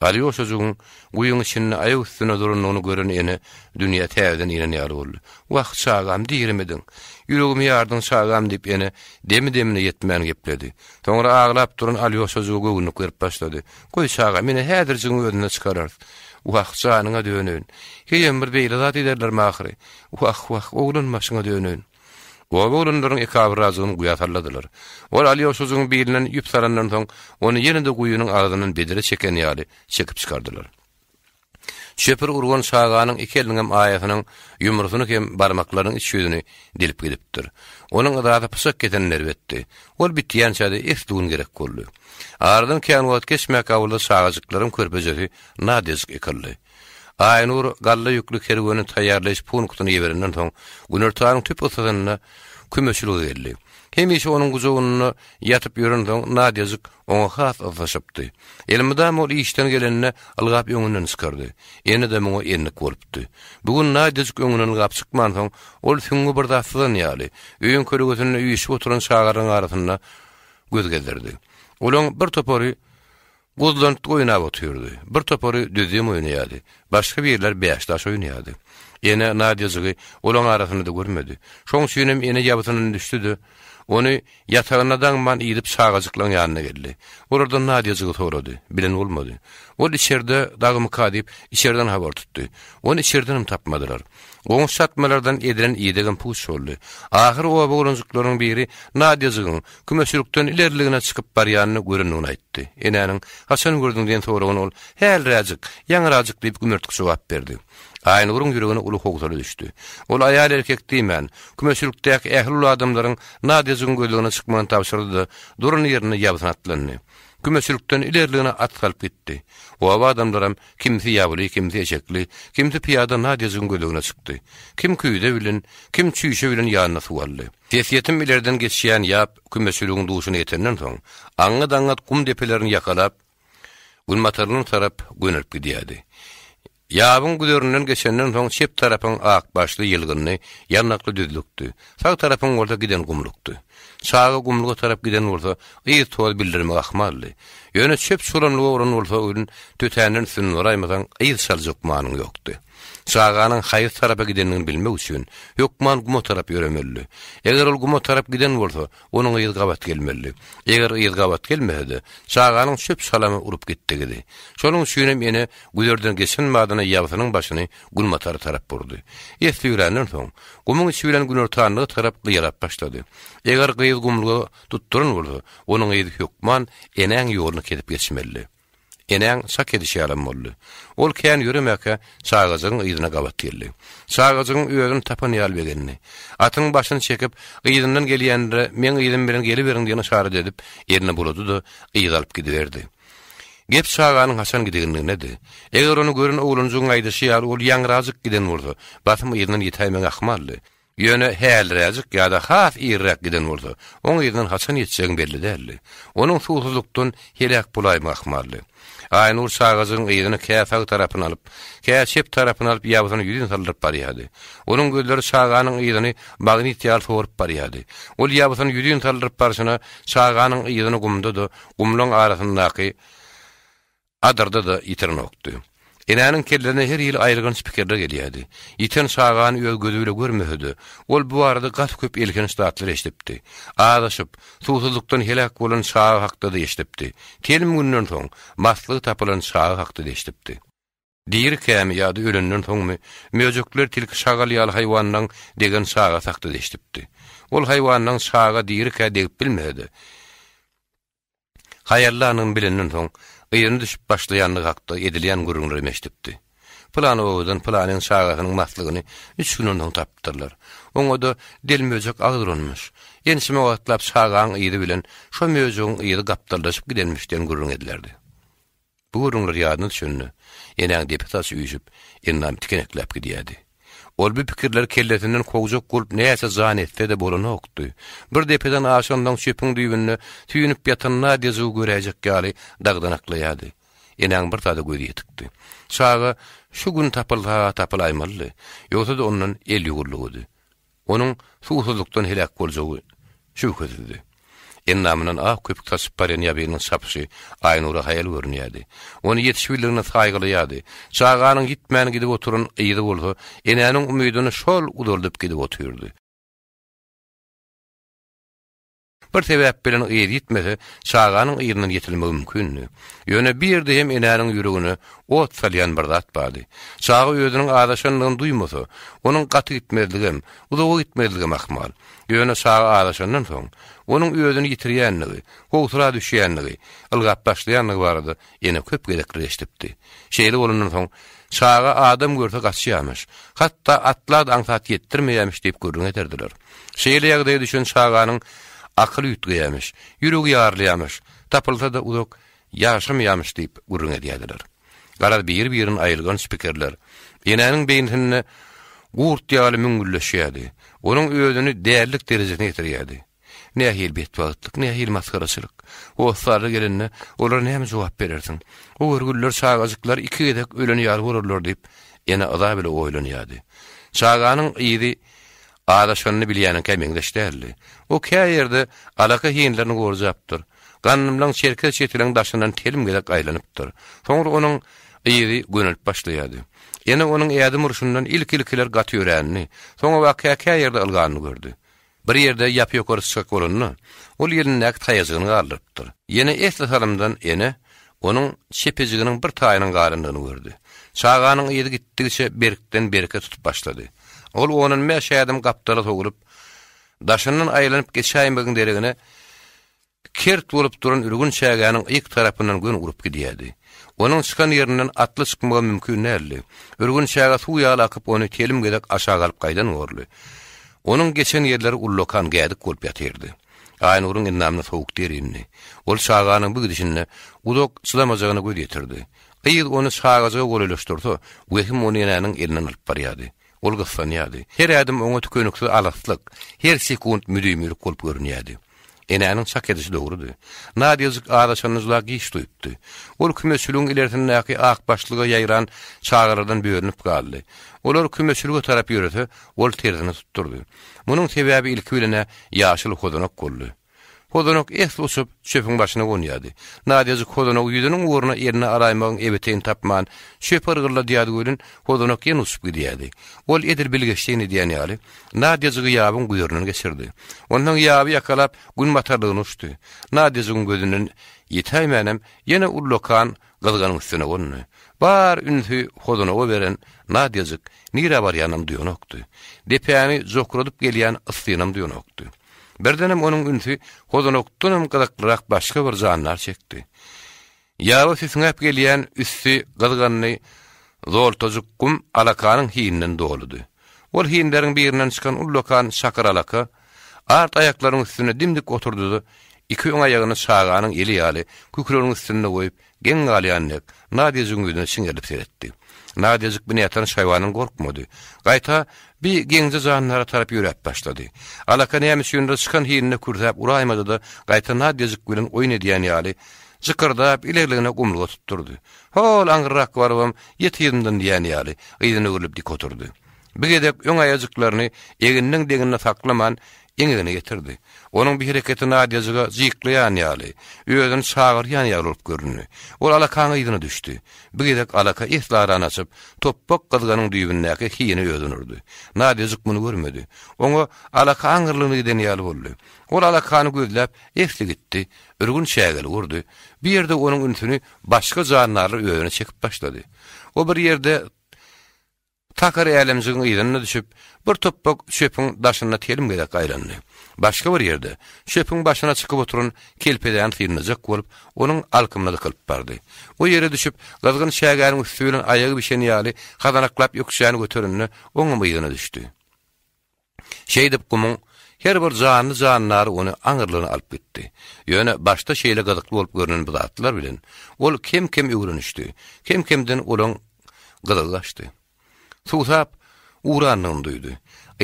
Alýoşajygyň guýyň içinde aýak üstünde durandygyny gören ene dünýä täzeden inen ýaly boldy. Wah, çagam, diremediň. Ýüregimi ýardyň, çagam, diýip, ene demi-demine ýetmän gepledi. Soňra aglap duran Alýoşajyga göwünlik berip başlady. Goý, çagam, ine, häzirjigiň özünde çykararys. Wah, janyňa döneýin. Heýem bir beýle zat ederlermi ahyry? Wah, wah, oglan başyňa döneýin. Oba oglanlaryň ekabyrajygyny guýa salladylar. Ol Alýoşajygyň bilinden ýüp salandan soň, ony ýene-de guýynyň agzyndan bedre çeken ýaly çekip çykardylar. Çöpür urgan çaganyň iki eliniňem aýasynyň ýumrusyny hem barmaklarynyň iç ýüzüni dilip gidipdir. Onuň yzasy pyçak kesen erbetdi. Ol bitýänçä-de esli gün gerek boldy. Aradan kän wagt geçmäkä awulda çagajyklaryň körpejesi Nadejik ýykyldy. Aýnur galla ýükli kerweni taýýarlaýyş punktyna iberenden soň, günortanyň tüp yssysynda kümeçilige geldi. Hemişe onuň gujagynda ýatyp ýörensoň, Nadýajyk oňa has ysnyşypdy. Elmydama ol işden gelende ylgap öňünden çykardy. Ene-de muňa endik bolupdy. Bu gün Nadýajyk öňünden ylgap çykmansoň, ol süňňi bir zat syzan ýaly, öýüň kölegesinde üýşüp oturan çagalaryň arasynda göz gezdirdi. Olaň bir topary Guzlantgy oýnap otyrdy. Bir topary düzzüm oýnaýardy. Başga birler bäşdaş oýnaýardy. Ene Nadýajygy olaň arasynda-da görmedi. Şoň üçinem ene ýabysyndan düşdi-de, ony ýatagyna daňman idip çagajyklaň ýanyna geldi. Olardan Nadýajygy sorady. Bilen bolmady. Ol içerde dagymyka diýip, içerden habar tutdy. Ony içerdenem tapmadylar. Goňşy çatmalardan edilen idegem puç boldy. Ahyry oba oglanjyklarynyň biri Nadýajygyň kümeçilikden ilerligine çykyp barýanyny görendigini aýtdy. Enäniň, Haçan gördüň diýen soragyna ol, Hälräjik, ýaňyrajyk diýip gümürtik jogap berdi. Aýnuryň ýüregine uly howsala düşdi. Ol aýal-erkek diýmän, kümeçilikdäki ähli uly adamlaryň Nadýajygyň gözlegine çykmagyny tabşyrdy-da, duran ýerinde ýabysyna atlandy. Kümeçilikden ilerligine at salyp gitdi. Oba adamlaram Kimsi ýabyly, kimsi eşekli, kimsi pyýada Nadýajygyň gözlegine çykdy. Kim küýze bilen, kim çüýşe bilen ýanyna suw aldy. Sesýetim ilerden geçýän ýap kümeçiligiň duşuna ýetenden soň, aňňat-aňňat gum depelerini ýakalap, günbatarlygyna tarap gönelip gidýärdi. Ýabyň güzerinden geçenden soň çep tarapyň ak başly ýylgynly, ýanakly düzlükdi. Sag tarapyň bolsa giden gumlukdy. Çaga gumluga tarap giden bolsa, yz-toz bildirmegi ahmaldy. Ýöne çöp-çolamlyga uran bolsa welin, tötänden üstünden baraýmasaň, yz çaljak gümanyň ýokdy. Çaganyň haýsy tarapa gidendigini bilmek üçin, hökman guma tarap ýöremelidi. Eger ol guma tarap giden bolsa, onuň yzy gabat gelmelidi. Eger yzy gabat gelmese-de, çaganyň çöp-çalamy urup gitdigidi. Şonuň üçinem ene güzerden geçen badyna ýabsynyň başyny günbatara tarap burdy. Esli ýöränden soň, gumuň içi bilen günortanlyga tarap gyýalap başlady. Eger gyz gumluga tutduran bolsa, onuň yzy hökman enäň ýoluny kesip geçmelidi. Enäň çak edişi ýalam boldy. Ol kän ýöremäkä çagajygyň yzyna gabat geldi. Çagajygyň özüni tapan ýaly begendi. Atyň başyny çekip, yzyndan gelýänlere meň yzym bilen geliberiň diýen yşarat edip, elini bulady-da, yza alyp gidiberdi. Gep çaganyň haçan gidigindigindedi. Eger ony gören oglanjygyň aýdyşy ýaly ol ýaňrajyk giden bolsa, basym yzyndan ýetäýmegi ahmaldy. Ýöne häliräjik ýa-da has irräk giden bolsa, oň yzyndan haçan ýetjegiň belli däldi. Onuň suwsuzlykdan heläk bolaýmagy ahmaldy. Aýnur çagajygyň yzyny kä sag tarapyna alyp, kä çep tarapyna alyp ýabsyny ýüzin saldyryp barýardy. Onuň gözleri çaganyň yzyny magnit ýaly sorup barýardy. Ol ýabsyny ýüzin saldyryp barşyna çaganyň yzyny gumda-da, gumlaň arasyndaky adyrda-da ýitirenokdy. Enäniň kellesine her hili aýylganç pikirler gelýärdi. Ýiten çagany öz gözi bile görmese-de, ol bu barada gaty köp elhenç zatlar eşidipdi. Azaşyp, suwsuzlykdan heläk bolan çaga hakda-da eşidipdi. Telim günden soň, maslygy tapylan çaga hakda-da eşidipdi. Dirikämi ýa-da ölenden soňmy, möjekler tilki şagal ýaly haýwanlaň degen çagasy hakda-da eşidipdi. Ol haýwanlaň çaga dirikä degip bilmese-de, Haýallanyny bilenden soň, yzyna düşüp başlaýandygy hakda edilýän gürrüňlerem eşidipdi. Pylany obadan pylanyň çagasynyň maslygyny üç günden soň tapypdyrlar. Oňa-da del möjek agyz uranmyş. Ençeme wagtlap çagaň yzy bilen şo möjegiň yzy gapdallaşyp gidenmiş diýen gürrüň edilerdi. Bu gürrüňler ýadyna düşende, enäň depe saçy üýşüp, endamy tikenekläp gidýärdi. Ol bu pikirleri kellesinden kowjak bolup näçe jan etse-de bolanokdy. Bir depeden aşansoň çöpüň düýbünde süýnüp ýatan Nadýajygy göräýjek ýaly dagdanaklaýardy. Enäň bir zada gözi ýetikdi. Çaga şu gün tapylsa-ha tapylaýmalydy. Ýogsa-da ondan el ýugurlygydy. Onuň suwsuzlykdan heläk boljagy şübhesizdi. Endamyndan ak köpük saçyp barýan ýabynyň çapyşy Aýnura haýal görünýärdi. Ony ýetişibildigine saýgylaýardy. Çaganyň ýitmän gidip oturan yzy bolsa, enäniň umydyny şol uzaldyp gidip otyrdy. Bir sebäp bilen yz ýitmese, çaganyň yzyndan ýetilmegi mümkindi. Ýöne bir ýerde hem enäniň ýüregine ot salýan bir zat bardy. Çaga özüniň azaşandygyny duýmasa, onuň gaty gitmezligem, uzaga gitmezligem ahmal. Ýöne çaga azaşandan soň, onuň özüni ýitirýändigi, howsala düşýändigi, ylgap başlaýandygy barada ene köp gezekler eşidipdi. Şeýle bolandan soň, çaga adam görse gaçýarmyş, hatda atla-da aňsat ýetdirmeýärmiş diýip gürrüň ederdiler. Şeýle ýagdaýa düşen çaganyň akyly üýtgeýärmiş, ýüregi ýarylýarmyş, tapylsa-da uzak ýaşamaýarmyş diýip gürrüň edýärdiler. Garaz biri-birini aýylganç pikirler enäniň beýnisinde gurt ýaly müňňülleşýärdi, onuň özüni dälilik derejesine ýetirýärdi. Nähili betbagtlyk, nähili masgaraçylyk! Hossarly gelende, olara näme jogap berersiň? O görgüliler çagajyklar iki gezek ölen ýaly bolarlar diýip, ene yza bile oýlanýardy. Çaganyň yzy azaşanyny bilýäniňkä meňzeş däldi. O kä ýerde alaka hinlerini gorjapdyr. Gandymlaň çerkez çetileň daşyndan telim gezek aýlanypdyr. Soňra onuň yzy gönelip başlaýardy. Ene onuň ädim urşundan ilki-ilkiler gaty ýöränini, soňabaka kä ýerde ylganyny gördi. Bir ýerde ýapy ýokary çykjak bolanda, ol elindäki taýajygyny galdyrypdyr. Ýene esli salymdan ene onuň çepejiginiň bir taýynyň galandygyny gördi. Çaganyň yzy gitdigiçe berkden-berke tutup başlady. Ol ondan bäş ädim gapdala sowulyp, daşyndan aýlanyp geçäýmegiň deregine, Kert bolup duran ürgün çägäniň yk tarapyndan göni urup gidýärdi. Onuň çykan ýerinden atly çykmagam mümkin däldi. Ürgün çäge suw ýaly akyp ony telim gezek aşak alyp gaýdan borly. Onuň geçen ýerleri ullakan gädik bolup ýatyrdy. Aýnuryň endamyna sowuk der indi. Ol çaganyň bu gidişinde uzak çydamajagyna göz ýetirdi. Gyz ony çagajyga golaýlaşdyrsa, wehim ony enäniň elinden alyp barýardy. Ol gyssanýardy. Her ädim oňa tükeniksiz alyslyk, her sekunt müdimilik bolup görünýärdi. Enäniň çak edişi dogrudy. Nadýajyk azaşanyny juda giç duýupdy. Ol kümeçiligiň ilersindäki ak başlyga ýaýran çagalardan bölünip galdy. Olar kümeçilige tarap ýörese, ol tersine tutdurdy. Munuň sebäbi ilki bilen-ä ýaşyl hozanak boldy. Hozanak esli uçup, çöpüň başyna gonýardy. Nadýajyk hozanagy ýüzüniň ugruna eline alaýmagyň ebeteýini tapman, çöpi yrgylladýardy welin, hozanak ýene uçup gidýärdi. Ol edil bilgeşleýin edýän ýaly, Nadýajygy ýabyň güzerinden geçirdi. Onsoň ýaby ýakalap, günbatarlygyna uçdy. Nadýajygyň gözünden ýetäýmänem, ýene ullakan gyzganyň üstüne gondy. Bar ünsi hozanaga beren Nadýajyk nirä barýanam duýanokdy. Depäni jokradyp gelýän ysynam duýanokdy. Birdenem onuň ünsi hozanakdanam gyzyklyrak başga bir jandar çekdi. Ýaba süsňäp gelýän üsti gyzganly zoltajyk gum alakanyň hininden doludy. Ol hinleriň birinden çykan ullakan çakyr alaka art aýaklarynyň üstünde dim-dik oturdy-da, iki öň aýagyny çaganyň eli ýaly kükreginiň üstünde goýup, Geň galýan dek, Nadýajygyň ýüzüne çiňerilip seretdi. Nadýajyk bu nätanyş haýwandan gorkmady. Gaýta, bi geňje jandara tarap ýöräp başlady. Alaka näme üçindir çykan hiline kürsäp uraýmady-da, gaýta Nadýajyk bilen oýun edýän ýaly, jykyrdap, ilerligine gumluga tutdurdy. Hol, aňyrrak barybam, ýet yzymdan diýen ýaly, yzyna öwrülip dik oturdy. Bir gezek öň aýajyklaryny egniniň deňinde saklaman, eňegine getirdi. Onuň bu hereketi Nadýajyga jyklaýan ýaly, özüni çagyrýan ýaly bolup göründi. Ol alakaň yzyna düşdi. Bu gezek alaka esli arany açyp, topbak gyzganyň düýbündäki hiýene özüni urdy. Nadýajyk muny görmedi. Oňa alaka aňyrlygyna giden ýaly boldy. Ol alakany gözläp, esli gitdi. Ürgün çägeli urdy. Bu ýerde onuň ünsüni başga jandarlar özüne çekip başlady. O bir ýerde Takyr älemjigiň yzyna düşüp, bir topbak çöpüň daşynda telim gezek aýlandy. Başga bir ýerde, çöpüň başyna çykyp oturan kelpezäni synlajak bolup, onuň alkymyna dykylyp bardy. O ýere düşüp, gyzgyn çägäniň üsti bilen aýagy bişen ýaly hazanaklap ökjäni göterende, oňam yzyna düşdi. Şeýdip gumuň her bir janly-jandary ony aňyrlygyna alyp gitdi. Ýöne başda şeýle gyzykly bolup görnen bu zatlar bilen ol kem-kem öwrenişdi, kem-kemden olaň gyzygy gaçdy. Suwsap ugrandygyny duýdy.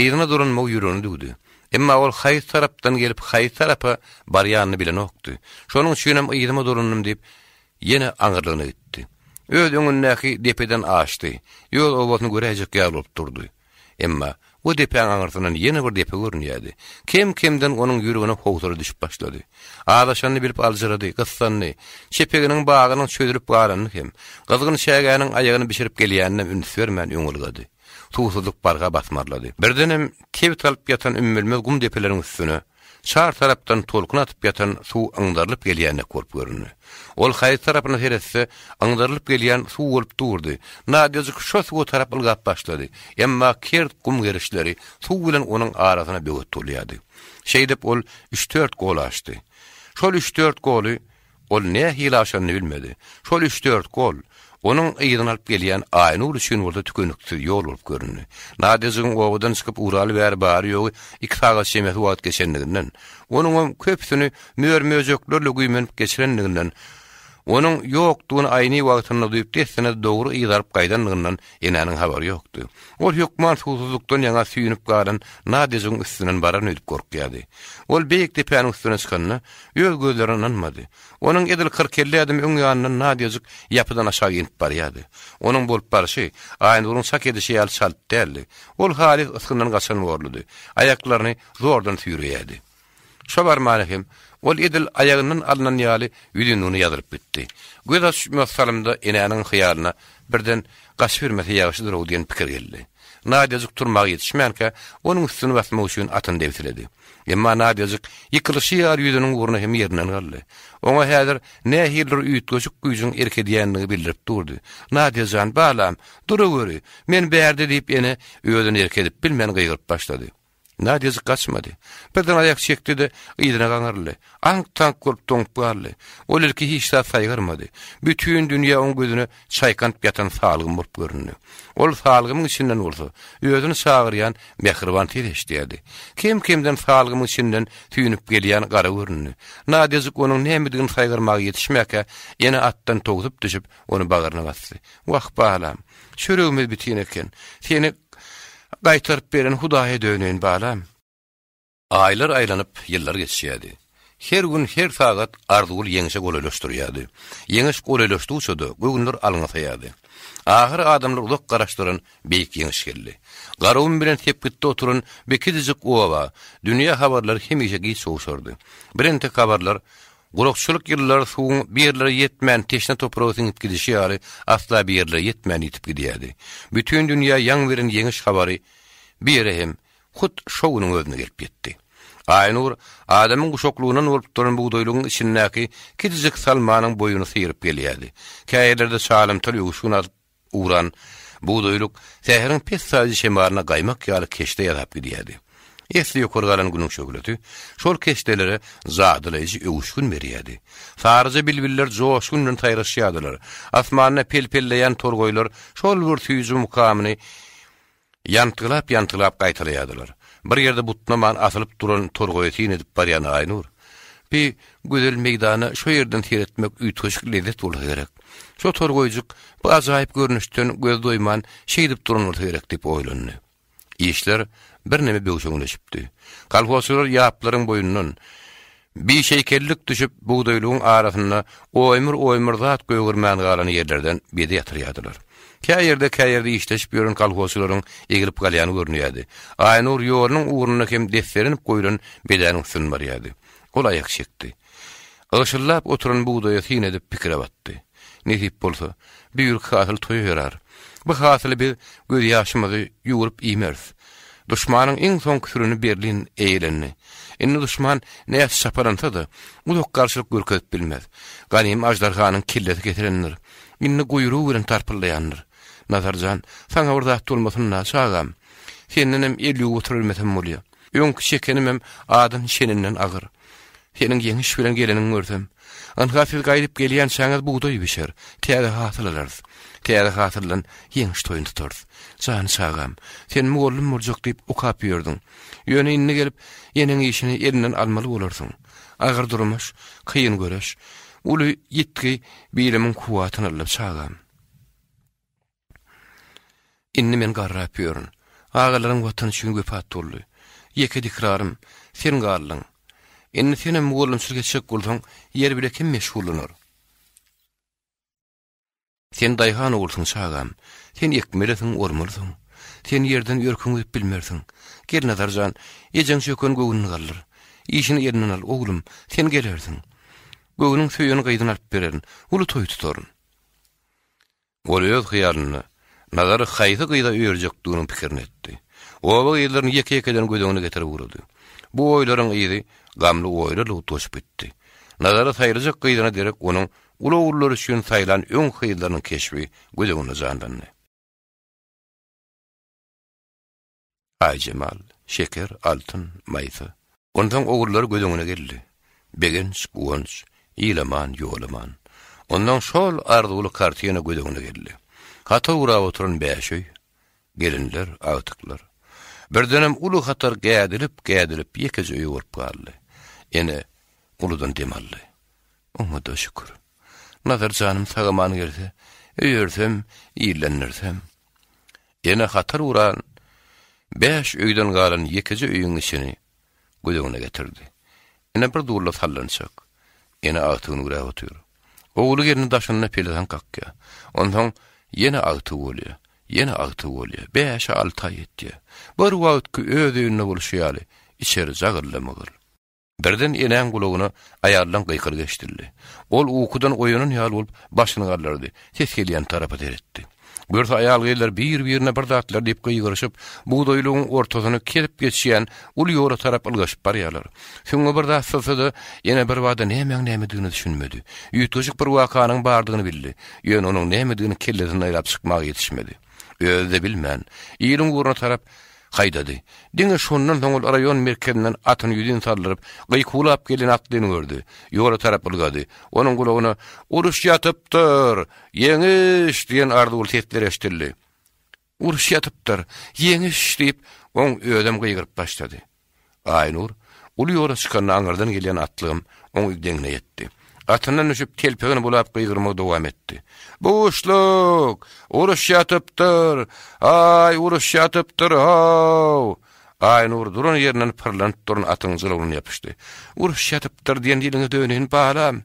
Yzyna dolanmagy ýüregine düwdi. Emma ol haýsy tarapdan gelip haýsy tarapa barýanyny bilenokdy. Şonuň üçinem yzyma dolandym diýip, ýene aňyrlygyna gitdi. Öz öňündäki depeden aşdy. Öz obasyny göräýjek ýaly bolup durdy. Emma o depäň aňyrsyndan ýene bir depe görünýärdi. Kem-kemden onuň ýüregine howsala düşüp başlady. Azaşanyny bilip aljyrady, gyssandy. Çepeginiň bagynyň çözülip galanyny hem, gyzgyn çägäniň aýagyny bişirip gelýäninem üns bermän öňe ylgady. Suwsuzlyk barha basmarlady. Birdenem kebit alyp ýatan ümmülmez gum depeleriň üstüne, Çar tarapdan tolkun atyp ýatan suw yňdarylyp gelýän dek bolup göründi. Ol haýsy tarapyna seretse, yňdarylyp gelýän suw bolup durdy. Nadýajyk şo suwa tarap ylgap başlady. Emma kert gum gerişleri suw bilen onuň arasyna böwet bolýardy. Şeýdip ol üç-dört gol aşdy. Şol üç-dört goly Ol nähili aşanyny bilmedi. Şol üç-dört gol, onuň yzyny alyp gelýän Aýnur üçin bolsa tükeniksiz ýol bolup göründi. Nadýajygyň obadan çykyp ugraly bäri bary-ýogy iki sagat çemesi wagt geçendiginden, onuňam köpüsini mör-möjeklerle güýmenip geçirendiginden, onuň ýokdugyny aýny wagtynda duýup dessine dogry yza alyp gaýdandygyndan enäniň habary ýokdy. Ol hökman suwsuzlykdan ýaňa süýnüp galan Nadýajygyň üstünden bararyn öýdüp gorkýardy. Ol beýik depäniň üstüne çykanda, Öz gözlerine ynanmady. Onuň edil 40-50 ädim öň ýanyndan Nadýajyk ýapydan aşak inip barýardy. Onuň bolup barşy, Aýnuryň çak edişi ýaly çalt däldi. Ol halys ysgyndan gaçan borludy. Aýaklaryny zordan süýreýärdi. Şo barmana hem, ol edil aýagyndan alnan ýaly ýüzünligine ýazylyp gitdi. Göz açmaz salymda enäniň hyýalyna birden Gaçybermese ýagşydyr-ow diýen pikir geldi. Nadýajyk turmaga ýetişmänkä, onuň üstüni basmak üçin atyny debsiledi. Emma Nadýajyk ýykylyşy ýaly ýüzüniň ugruna hem ýerinden galdy. Oňa häzir nähilidir üýtgeşik güýjüň erk edýänligi bildirip durdy. Nadýa jan, balam, duraweri, men bärde diýip ene özüne erk edip bilmän gygyryp başlady. Nadýajyk gaçmady. Birden aýak çekdi-de, yzyna gaňyryldy. Aňk-taňk bolup doňup galdy. Ol ilki hiç zat saýgarmady. Bütin dünýä oň gözüne çaýkanyp ýatan salgym bolup göründi. Ol salgymyň içinden bolsa, özüni çagyrýan mähriban ses eşidýärdi. Kem-kemden salgymyň içinden süýnüp gelýän gara göründi. Nadýajyk onuň nämedigini saýgarmaga ýetişmäkä, ene atdan towsup düşüp, ony bagryna basdy. Wah, balam, çöregimiz bitin eken. Seni gaýtaryp beren Hudaýa döneýin, balam. Aýlar aýlanyp, ýyllar geçýärdi. Her gün, her sagat arzuwly ýeňşe golaýlaşdyrýardy. Ýeňiş golaýlaşdygyça-da, göwünler alňasaýardy. Ahyry adamlar uzak garaşdyran beýik ýeňiş geldi. Garagum bilen sepgitde oturan bu kiçijik oba dünýä habarlary hemişe giç gowşardy. Birentek habarlar gurakçylyk ýyllary suwuň bir ýerlere ýetmän teşne topraga siňip gidişi ýaly asla bir ýerlere ýetmän ýitip gidýärdi. Bütin dünýä ýaň beren ýeňiş habary bu ýere hem Hut şo günüň özünde gelip ýetdi. Aýnur adamyň guşaklygyndan bolup duran bugdaýlygyň içindäki kiçijik salmanyň boýuny syryp gelýärdi. Käýerlerde çalymtyl öwüşgin alyp ugran bugdaýlyk säheriň pessaýjy şemalyna gaýmak ýaly keşde ýasap gidýärdi. Esli ýokary galan günüň şöhlesi şol keşdelere jadylaýjy öwüşgin berýärdi. Saryja bilbiller joşgun bilen saýraşýardylar. Asmanda pel-pelleýän torgaýlar şol bir süýji mukamyny Ýantgylap-ýantgylap gaýtalaýardylar. Bir ýerde butnaman asylyp duran torgaýa syn edip barýan Aýnur, Bi gözel meýdana şo ýerden seretmek üýtgeşik lezzet bolsa gerek. Şo torgaýjyk bu ajaýyp görnüşden göz doýman şeýdip duran bolsa gerek diýip oýlandy. Işler birneme böwşeňleşipdi. Kolhozçylar ýaplaryň boýundan, Bişeýkellik düşüp, bugdaýlygyň arasynda oýmur-oýmur zat gögermän galan ýerlerden bede ýatyrýardylar. Kä ýerde-kä ýerde işleşip ýören kolhozçylaryň egilip galýany görünýärdi. Aýnur ýolunyň ugrunda hem desselenip goýlan bedäniň üstünden barýardy. Ol aýak çekdi. Ygşyllap oturan bugdaýa syn edip pikire batdy. Nesip bolsa, bu ýylky hasyl toýa ýarar. Bu hasyly biz gözýaşymyzy ýuwuryp iýmeris. Duşmanyň iň soňky sürini Berlin eýelendi. Indi duşman näçe çapalansa-da, uzak garşylyk görkezip bilmez. Ganym aždarhanyň kellesi kesilendir. Indi guýrugy bilen tarpyldaýandyr. Nazar jan, saňa bir zat bolmasyn-da, çagam. Sendenem el ýuwup oturybilmesem bolýa. Öňki çekenimem adam çeninden agyr. Seniň ýeňiş bilen geleniňi görsem. Ynha siz gaýdyp gelýänçäňiz bugdaý bişer, täze hasyl alarys. Täze hasyldan ýeňiş toýuny tutarys. Jan çagam, sen mugallym boljak diýip okap ýördüň. Ýöne indi gelip, eneň işini elinden almaly bolarsyň. Agyr durmuş, kyn göreş, uly ýitgi bilimiň kuwwatyny aldy, çagam. Indi men garrap ýörün. Agalaryň Watan üçin wepat boldy. Ýeke dikrarym, sen galdyň. Indi senem mugallymçylyk etjek bolsaň, ýer bile kim meşgullanar? Sen daýhan ogulsyň, çagam. Sen ekmelisiň, ormalysyň. Sen ýerden örküňi üzüp bilmersiň. Gel, Nazar jan, ejeň çöken göwnüni galdyr. Işini elinden al, oglum, sen gelersiň. Göwnüň söýen gyzyny alyp bererin, uly toý tutaryn. Ol öz hyýalynda Nazary haýsy gyza öýerjekdiginiň pikirini etdi. Oba gyzlaryny ýeke-ýekeden göz öňüne getirip ugrady. Bu oýlaryň yzy gamly oýlarla utgaşyp gitdi. Nazary saýlajak gyzyna derek onuň uly ogullary üçin saýlan öň gyzlarynyň keşbi göz öňünde janlandy. Aýjemal, Şeker, Altyn, Maýsa. Onsoň ogullary göz öňüne geldi. Begenç, Guwanç, Ilaman, Ýolaman. Onsoň şol arzuwly kartina göz öňüne geldi. Hatar gurap oturan bäş öý. Gelinler, agtyklar. Birdenem uly hatar gädilip-gädilip ýekeje öý bolup galdy. Ene uludan dem aldy. Oňa-da şükür. Nazar janym sag-aman gelse, öýersem, ýerlendirsem. Ene hatar uran, bäş öýden galan ýekeje öýüň içini göz öňüne getirdi. Ine bir dulla sallançak. Ene agtygyny güräp otyr. Ogly gelni daşynda pelesaň kakýar. Onsoň ýene agtygy bolýar. Ýene agtygy bolýar. Bäşe-alty aý ýetýär. Bir wagtky öz öýünde bolşy ýaly, içeri jagylda-mygyl. Birden enäň gulagyna aýallaň gykylygy eşidildi. Ol ukudan oýanan ýaly bolup, başyny galdyrdy, ses gelýän tarapa seretdi. Görse aýal-gyzlar bir-birine bir zatlar diýip gygyryşyp, bugdaýlygyň ortasyny kesip geçýän uly ýola tarap ylgaşyp barýarlar. Süňňi bir zat syzsa-da, ene birbada nämäň nämedigine düşünmedi. Üýtgeşik bir wakanyň bardygyny bildi, ýöne onuň nämedigini kellesinden aýlap çykmaga ýetişmedi. Özi-de bilmän, iliň ugruna tarap Haýdady. Diňe şondan soň ol raýon merkezinden atyny ýüzin saldyryp, gykuwlap gelýän atlyny gördi. Ýola tarap ylgady. Onuň gulagyna, Uruş ýatypdyr! Ýeňiş! diýen arzuwly sesler eşidildi. Uruş ýatypdyr! Ýeňiş! diýip, oň özem gygyryp başlady. Aýnur uly ýola çykanda aňyrdan gelýän atlygam oň deňine ýetdi. Atyndan düşüp, telpegini bulap gygyrmagy dowam etdi. Buşluk! Uruş ýatypdyr! Aý, uruş ýatypdyr, how! Aýnur duran ýerinden pyrlanyp duran atyň jylawyna ýapyşdy. Uruş ýatypdyr diýen diliňe döneýin, balam!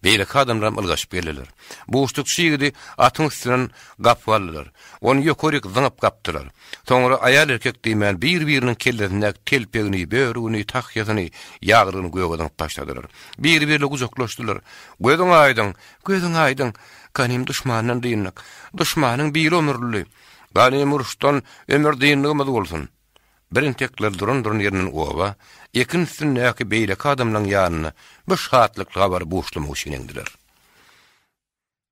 Beýleki adamlaram ylgaşyp geldiler. Buşlukçy ýigidi atyň üstünden gapyp aldylar. Ony ýokaryk zyňyp gapdylar. Soňra aýal-erkek diýmän bir-biriniň kellesindäki telpegini, börügini, tahýasyny, ýaglygyny göge zyňyp başladylar. Bir-birine gujaklaşdylar. Gözüň aýdyň! Gözüň aýdyň! Ganym duşmandan dyndyk. Duşmanyň bili omuryldy. Ganym uruşdan ömür dyndygymyz bolsun! Birintekler duran-duran ýerinden oba, ekin üstündäki beýleki adamlaryň ýanyna bu şatlykly habary buşlamak üçin eňdiler.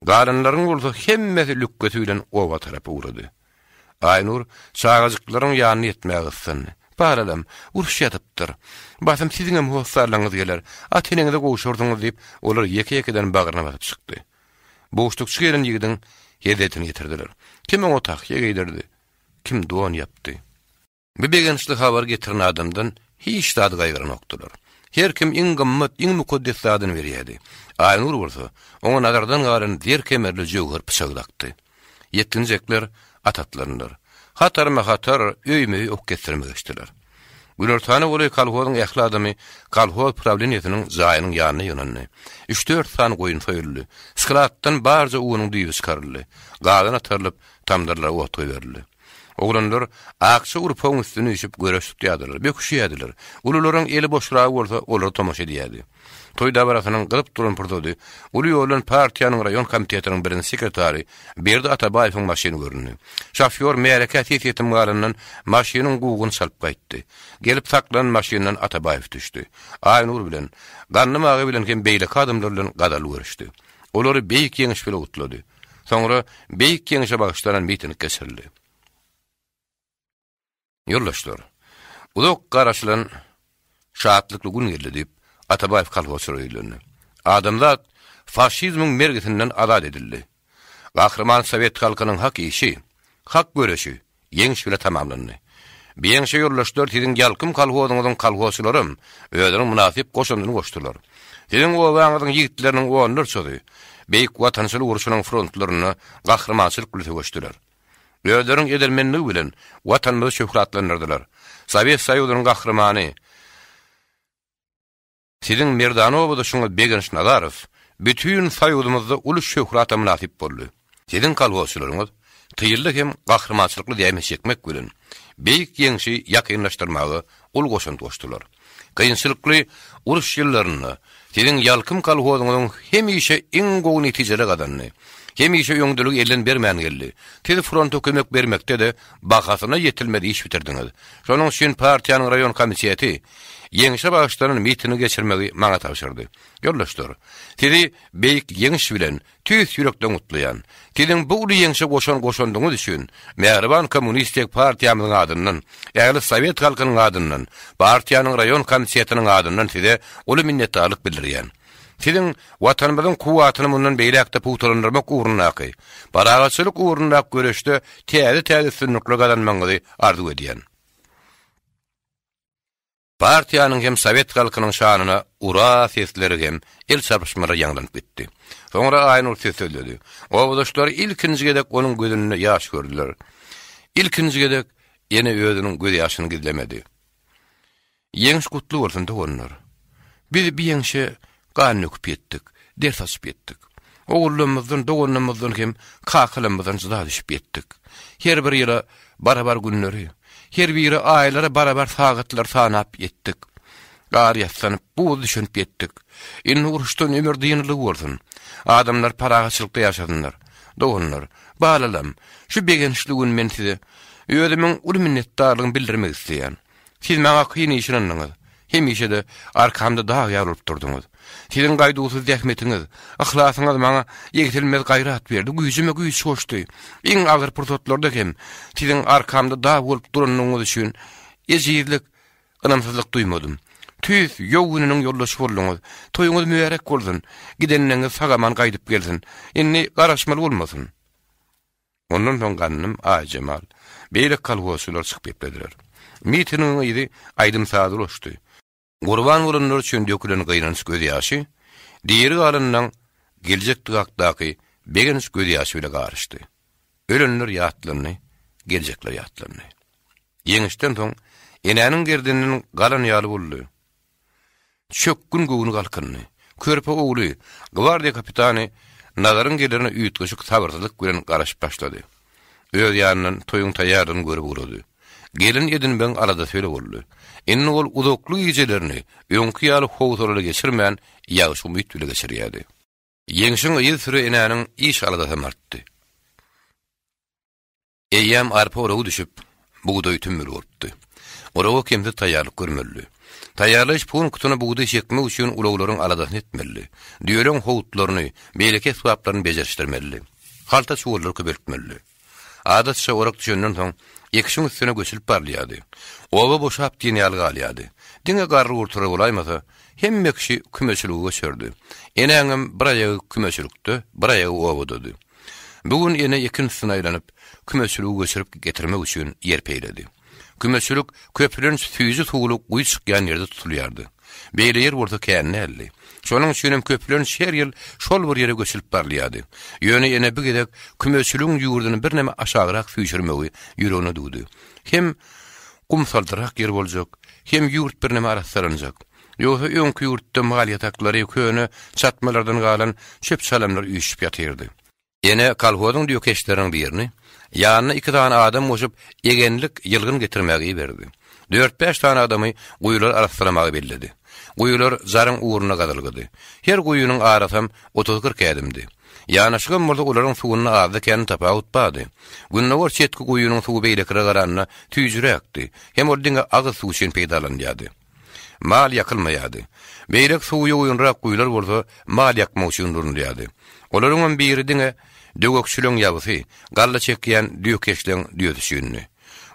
Galanlaryň bolsa hemmesi lükgesi bilen oba tarap ugrady. Aýnur çagajyklaryň ýanyna ýetmäge gyssandy. Balalam, uruş ýatypdyr. Basym siziňem hossarlaryňyz geler, ata-eneňize gowşarsyňyz diýip, olar ýeke-ýekeden bagryna basyp çykdy. Buşlukçy gelen ýigidiň hezzetini ýetirdiler. Kim oňa tahýa geýdirdi, Kim don ýapdy? Bu begençli habary getiren adamdan hiç zady gaýgyranokdylar. Her kim iň gymmat, iň mukaddes zadyny berýärdi. Aýnur bolsa, oňa Nazardan galan zer kemerli jöwher pyçagy dakdy. Ýetginjekler at atlandylar. Hatarma-hatar, öýme-öý ok kesdirme geçdiler. Günortana golaý kolhozyň ähli adamy kolhoz prawleniýesiniň jaýynyň ýanyna ýygnandy. Üç-dört sany goýun soýuldy. Skladdan barja unuň düýbi çykaryldy. Gazan atarylyp, tamdyrlara ot goýberildi. Oglanlar akja urpagyň üstüne üýşüp göreş tutýardylar, böküşýärdiler. Ulularyň eli boşragy bolsa olara tomaşa edýärdi. Toý dabarasynyň gyzyp duran pursady uly ýoldan partiýanyň raýon komitetiniň birinji sekretary Berdi Atabaýewiň maşyny göründi. Şofýor märekä ses-ýetim galandan maşynyň guguny çalyp gaýtdy. Gelip saklanan maşyndan Atabaýew düşdi. Aýnur bilen, Gandym aga bilen hem beýleki adamlar bilen gazal görüşdi. Olary Beýik Ýeňiş bile gutlady. Soňra Beýik Ýeňşe bagyşlanan miting geçirildi. Ýoldaşlar, uzak garaşylan şatlykly gün geldi diýip, Atabaýew kolhozçylara ýüzlendi. Adamzat faşizmiň mergisinden azat edildi. Gahryman sowet halkynyň hak işi, hak göreşi ýeňiş bile tamamlandy. Bu ýeňşe ýoldaşlar siziň Ýalkym kolhozyňyzyň kolhozçylaram özüniň mynasyp goşandyny goşdular. Siziň obaňyzyň ýigitleriniň onlarçasy Beýik Watançylyk urşunyň frontlarynda gahrymançylyk bile söweşdiler. Özleriniň edermenligi bilen Watanymyzy şöhratlandyrdylar. Sowet Soýuzynyň Gahrymany, Siziň merdana obadaşyňyz Begenç Nazarow bütin Soýuzymyzda uly şöhrata mynasyp boldy. Siziň kolhozçylaryňyz tylda hem gahrymançylykly zähmet çekmek bilen, Beýik Ýeňşi ýakynlaşdyrmaga uly goşant goşdular. Kynçylykly uruş ýyllarynda siziň Ýalkym kolhozyňyzyň hemişe iň gowy netijeler gazandy. Hemişe öňdeligi elden bermän geldi. Siz fronta kömek bermekde-de bahasyna ýetilmez iş bitirdiňiz. Şonuň üçin partiýanyň raýon komiteti Ýeňşe bagyşlanan mitingi geçirmegi maňa tabşyrdy. Ýoldaşlar, sizi Beýik Ýeňiş bilen Tüýs ýürekden gutlaýan. Siziň bu uly ýeňşe goşan goşandyňyz üçin, mähriban Kommunistik partiýamyzyň adyndan, ähli sowet halkynyň adyndan, partiýanyň raýon komitetiniň adyndan size uly minnetdarlyk bildirýän. Siziň Watanymyzyň kuwwatyny mundan beýläk-de pugtalandyrmak ugrundaky, parahatçylyk ugrundaky göreşde täze-täze üstünlikler gazanmagyňyzy arzuw edýän. Partiýanyň hem sowet halkynyň şanyna ura sesleri hem el çarpyşmalar ýaňlanyp gitdi. Soňra Aýnur söz sözledi. Obadaşlary ilkinji gezek onuň gözünde ýaş gördüler. Ilkinji gezek ene özüniň gözýaşyny gizlemedi. Ýeňiş gutly bolsun, doganlar! Biz bu ýeňşe gan döküp ýetdik, der saçyp ýetdik. Ogullarymyzdan, doganlarymyzdan hem kakalarymyzdan jyda düşüp ýetdik. Her bir ýyla barabar günleri, her biri aýlara barabar sagatlary sanap ýetdik. Gar ýassanyp, buz düşenip ýetdik. Indi uruşdan ömür dyngylygy bolsun. Adamlar parahatçylykda ýaşasynlar. Doganlar, balalam, şu begençli gün men size özümiň uly minnetdarlygymy bildirmek isleýän. Siz maňa kyn iş ynandyňyz. Hemişe-de arkamda dag ýaly bolup durduňyz. Siziň gaýduwsyz zähmetiňiz, yhlasyňyz maňa egsilmez gaýrat berdi, güýjüme güýç goşdy. Iň agyr pursatlarda hem siziň arkamda dag bolup durandygyňyz üçin ejizlik, ynamsyzlyk duýmadym. Tüýs ýow gününiň ýoldaşy bolduňyz. Toýuňyz mübärek bolsun! Gidenleriňiz sag-aman gaýdyp gelsin. Indi garaşmaly bolmasyn. Ondan soň Gandym, Aýjemal, beýleki kolhozçylar çykyp geplediler. Mitingiň yzy aýdym-saza ulaşdy. Gurban bolanlar üçin dökülen gynanç gözýaşy diri galanlaň geljekdigi hakdaky begenç gözýaşy bile garyşdy. Ölenler ýatlandy, geljekler ýatlandy. Ýeňişden soň enäniň gerdeninden galan ýaly boldy. Çökgün göwni galkyndy. Körpe ogly, gwardiýa kapitany Nazaryň gelerine üýtgeşik sabyrsyzlyk bilen garaşyp başlady. Öz ýanyndan toýuň taýýarlygyny görüp ugrady. Gelin edinmegiň aladasy bile boldy. Indi ol uzakly gijelerini öňki ýaly howsalaly geçirmän, ýagşy umyt bile geçirýärdi. Ýeňşiň yzysüre enäniň iş aladasam artdy. Eýýäm arpa oragy düşüp, bugdaý tümmül bolupdy. Oraga kemsiz taýýarlyk görmelidi. Taýýarlaýyş punktyna bugdaý çekmek üçin ulaglaryň aladasyny etmelidi. Düýeleň howutlaryny, beýleki esbaplaryny bejerişdirmelidi. Halta çuwallary köpeltmelidi. Adatça orak düşenden soň, ekişiň üstüne göçülip barylýardy. Oba boşap diýen ýaly galýardy. Diňe garry-gurtara bolaýmasa, hemme kişi kümeçilige göçerdi. Enäňem bir aýagy kümeçilikde, bir aýagy obadady. Bu gün ene ekin üstüne aýlanyp, kümeçiligi göçürip getirmek üçin ýer peýledi. Kümeçilik köplenç süýji suwly guýy çykýan ýerde tutulýardy. Beýle ýer bolsa kän däldi. Şonuň üçinem köplenç her ýyl şol bir ýere göçülip barylýardy. Ýöne ene bu gezek kümeçiligiň ýurduny birneme aşagrak süýşürmegi ýüregine düwdi. Hem gumsaldyrak ýer boljak, Hem ýurt birneme arassalanjak. Ýogsa öňki ýurtda mal ýataklary, köne çatmalardan galan çöp-çalamlar üýşüp ýatyrdy. Ene kolhozyň düýekeşleriniň birini, ýanyna iki sany adam goşup, egenlik ýylgyn getirmäge iberdi. Dört-bäş sany adamy guýulary arassalamaga belledi. Guýular jaryň ugrunda gazylgydy. Her guýynyň arasam otuz-kyrk ädimdi. Ýanaşygam bolsa olaryň suwunda azda-kän tapawut bardy. Gündogar çetki guýynyň suwy beýlekilere garanda süýjüräkdi, hem ol diňe agyz suwy üçin peýdalanylýardy. Mal ýakylmaýardy. Beýleki suwy ýogynrak guýular bolsa mal ýakmak üçin ulanylýardy. Olaryňam biri diňe döwekçileň ýabysy, galla çekýän düýekeşleň düýesi üçindi.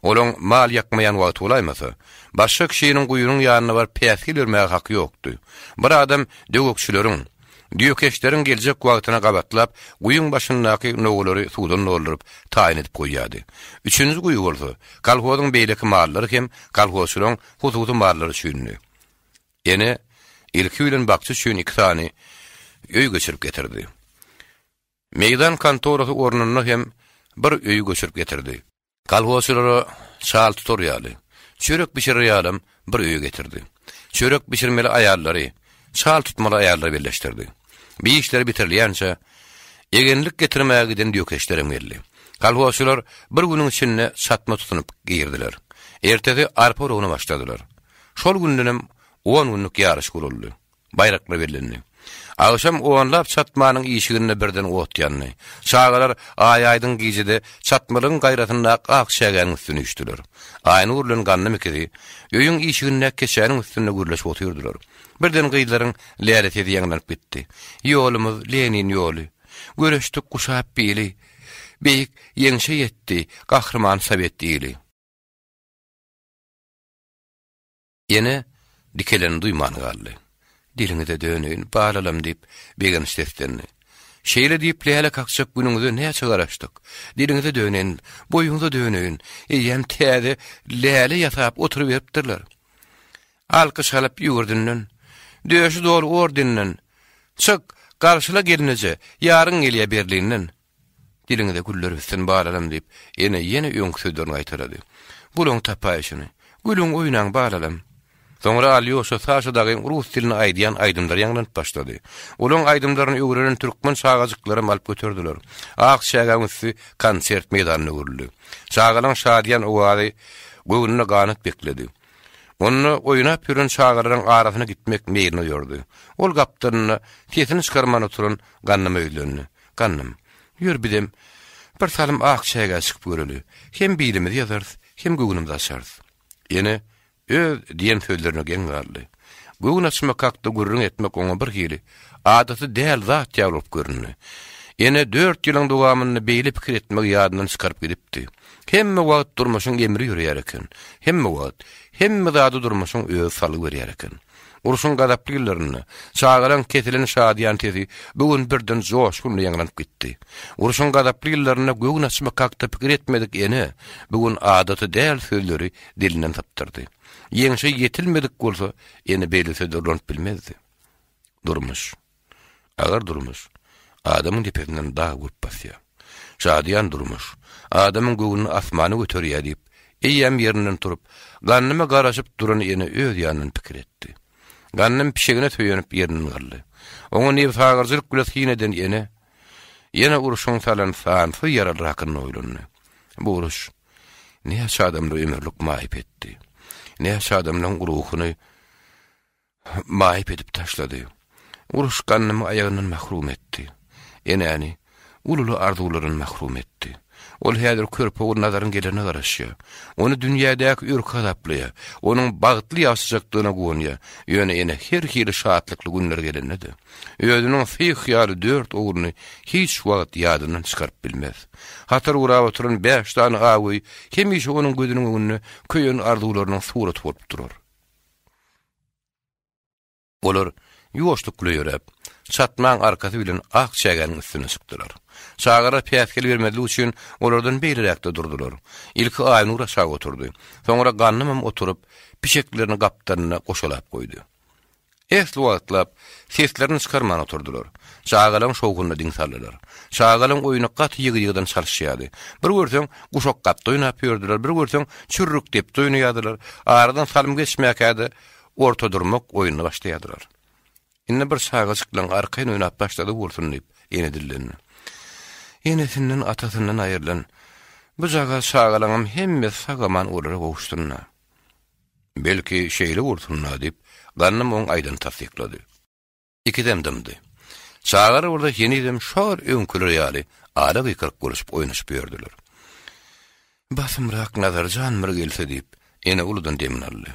Olaň mal ýakmaýan wagty bolaýmasa, başga kişiniň guýynyň ýanyna baryp päsgel bermäge haky ýokdy. Bir adam döwekçileriň, düýekeşleriň geljek wagtyna gabatlap, guýyň başyndaky nowalary suwdan dolduryp, taýyn edip goýýardy. Üçünji guýy bolsa, kolhozyň beýleki mallary hem kolhozçylaryň hususy mallary üçindi. Ene ilki bilen bakja üçin iki sany öý göçürip getirdi. Meýdan kontorasy ornunda hem bir öý göçürip getirdi. Kolhozçylara çal tutar ýaly, çörek bişirer ýalam bir öý getirdi. Çörek bişirmeli aýallary, çal tutmaly aýallary birleşdirdi. Bir işleri bitirilýänçä, egenlik getirmäge giden düýekeşlerem geldi. Kolhozçylar bir günüň içinde çatma tutunyp girdiler. Ertesi arpa oragyna başladylar. Şol gündenem on günlük ýaryş guraldy. Baýraklar bellendi. Agşam onlap çatmanyň işiginde birden ot ýandy. Çagalar aý-aýdyň gijede çatmalygyň gaýrasyndaky ak çägäniň üstüne üýşdüler. Aýnur bilen Gandym ikisi öýüň işigindäki keçäniň üstünde gürleşip otyrdylar. Birden gyzlaryň läle sesi ýaňlanyp gitdi. Ýolumyz Lenin ýoly. Göreşdik guşap bili. Beýik Ýeňşe ýetdi gahryman sowet ili. Ene dikelenini duýman galdy. Diliňize döneýin, balalam diýip, begenç seslendi. Şeýle diýip läle kakjak günüňize näçe garaşdyk. Diliňize döneýin, boýuňyza döneýin, eýýäm täze läle ýasap oturyberipdirler. Alkyş alyp ýüwürdinden, döşi doly ordenden, Çyk, garşyla gelneje, ýaryň gelýä Berlinden. Diliňize güller bitsin, balalam, diýip, ene ýene öňki sözlerini gaýtalady. Bulaň tapaýşyny. Gülüň, oýnaň, balalam. Soňra Alýoşa, Saşa dagyň rus dilinde aýdýan aýdymlary ýaňlanyp başlady. Olaň aýdymlaryny öwrenen türkmen çagajyklaram alyp göterdiler. Ak çägäň üsti konsert meýdanyna öwrüldi. Çagalaň şadyýan owazy göwnüne ganat bekledi. Onda oýnap ýören çagalaryň arasyna gitmek meýlini oýardy. Ol gapdalynda sesini çykarman oturan Gandyma ýüzlendi. Gandym, ýör bizem bir salym ak çägä çykyp göreli. Hem bilimizi ýazarys, hem göwnümizi açarys. Ene öz diýen sözlerine geň galdy. Göwün açmak hakda gürrüň etmek oňa birhili adaty däl zat ýaly bolup göründi. Ene dört ýylyň dowamynda beýle pikir etmegi ýadyndan çykaryp gidipdi. Hemme wagt durmuşyň emri ýöreýär eken. Hemme wagt, hemme zady durmuşyň özi salgy berýär eken. Urşuň gazaply ýyllarynda çagalaň kesilen şadyýan sesi bu gün birden joşgunly ýaňlanyp gitdi. Urşuň gazaply ýyllarynda göwün açmak hakda pikir etmedik ene bu gün adaty däl sözleri dilinden sypdyrdy. Ýeňşe ýetilmedik bolsa, ene beýle sözleri ulanyp bilmezdi. Durmuş. Agyr durmuş. Adamyň depesinden dag bolup basýar. Şadyýan durmuş. Adamyň göwnüni asmana göterýär diýip, eýýäm ýerinden turup, Gandyma garaşyp duran ene öz ýanyndan pikir etdi. Gandym pişegine söýenip ýerinden galdy. Oňa nebsagyryjylyk bile syn eden ene, ýene urşuň salan sansyz ýaralary hakynda oýlandy. Bu uruş näçe adamlary ömürlik maýyp etdi. Näçe adamlaryň ruhuny maýyp edip taşlady. Uruş Gandymy aýagyndan mahrum etdi. Enäni uly-uly arzuwlardan mahrum etdi. Ol häzir körpe ogul Nazaryň gelerine garaşýar. Ony dünýädäki örki hasaplaýar. Onuň bagtly ýaşajakdygyna guwanýar. Ýöne ene her hili şatlykly günler gelende-de, özüniň syh ýaly dört ogluny hiç wagt ýadyndan çykaryp bilmez. Hatar gurap oturan bäş sany ak öý hemişe onuň gözüniň öňünde köýen arzuwlarynyň suraty bolup durar. Olar ýuwaşlyk bilen ýöräp, çatmaň arkasy bilen ak çägäniň üstüne çykdylar. Çagalar päsgel bermezlik üçin olardan beýleräkde durdular. Ilki Aýnur aşak oturdy. Soňra Gandymam oturyp, pişeklerini gapdalynda goşalap goýdy. Esli wagtlap seslerini çykarman oturdylar. Çagalaň şowhunyna diň saldylar. Çagalaň oýny gaty ýygy-ýygydan çalyşýardy. Bir görseň, guşak gapda oýnap ýördüler, bir görseň, çürrük depde oýnaýardylar. Aradan salym geçmäkä-de, orta durmak oýnuny başlaýardylar. Indi bir çagajyklaň arkaýyn oýnap başlady bolsun diýip, ene dillendi. Enesinden, atasyndan aýrylan bujagaz çagalaňam hemmesi sag-aman olara gowuşsyn-da. Belki, şeýle bolsun-da, diýip, Gandym oň aýdanyny tassyklady. Ikisem dymdy. Çagalar bolsa henizem şol öňküler ýaly ala gykylyk boluşyp oýnaşyp ýördüler. Basymrak Nazar jan bir gelse, diýip, ene uludan demini aldy.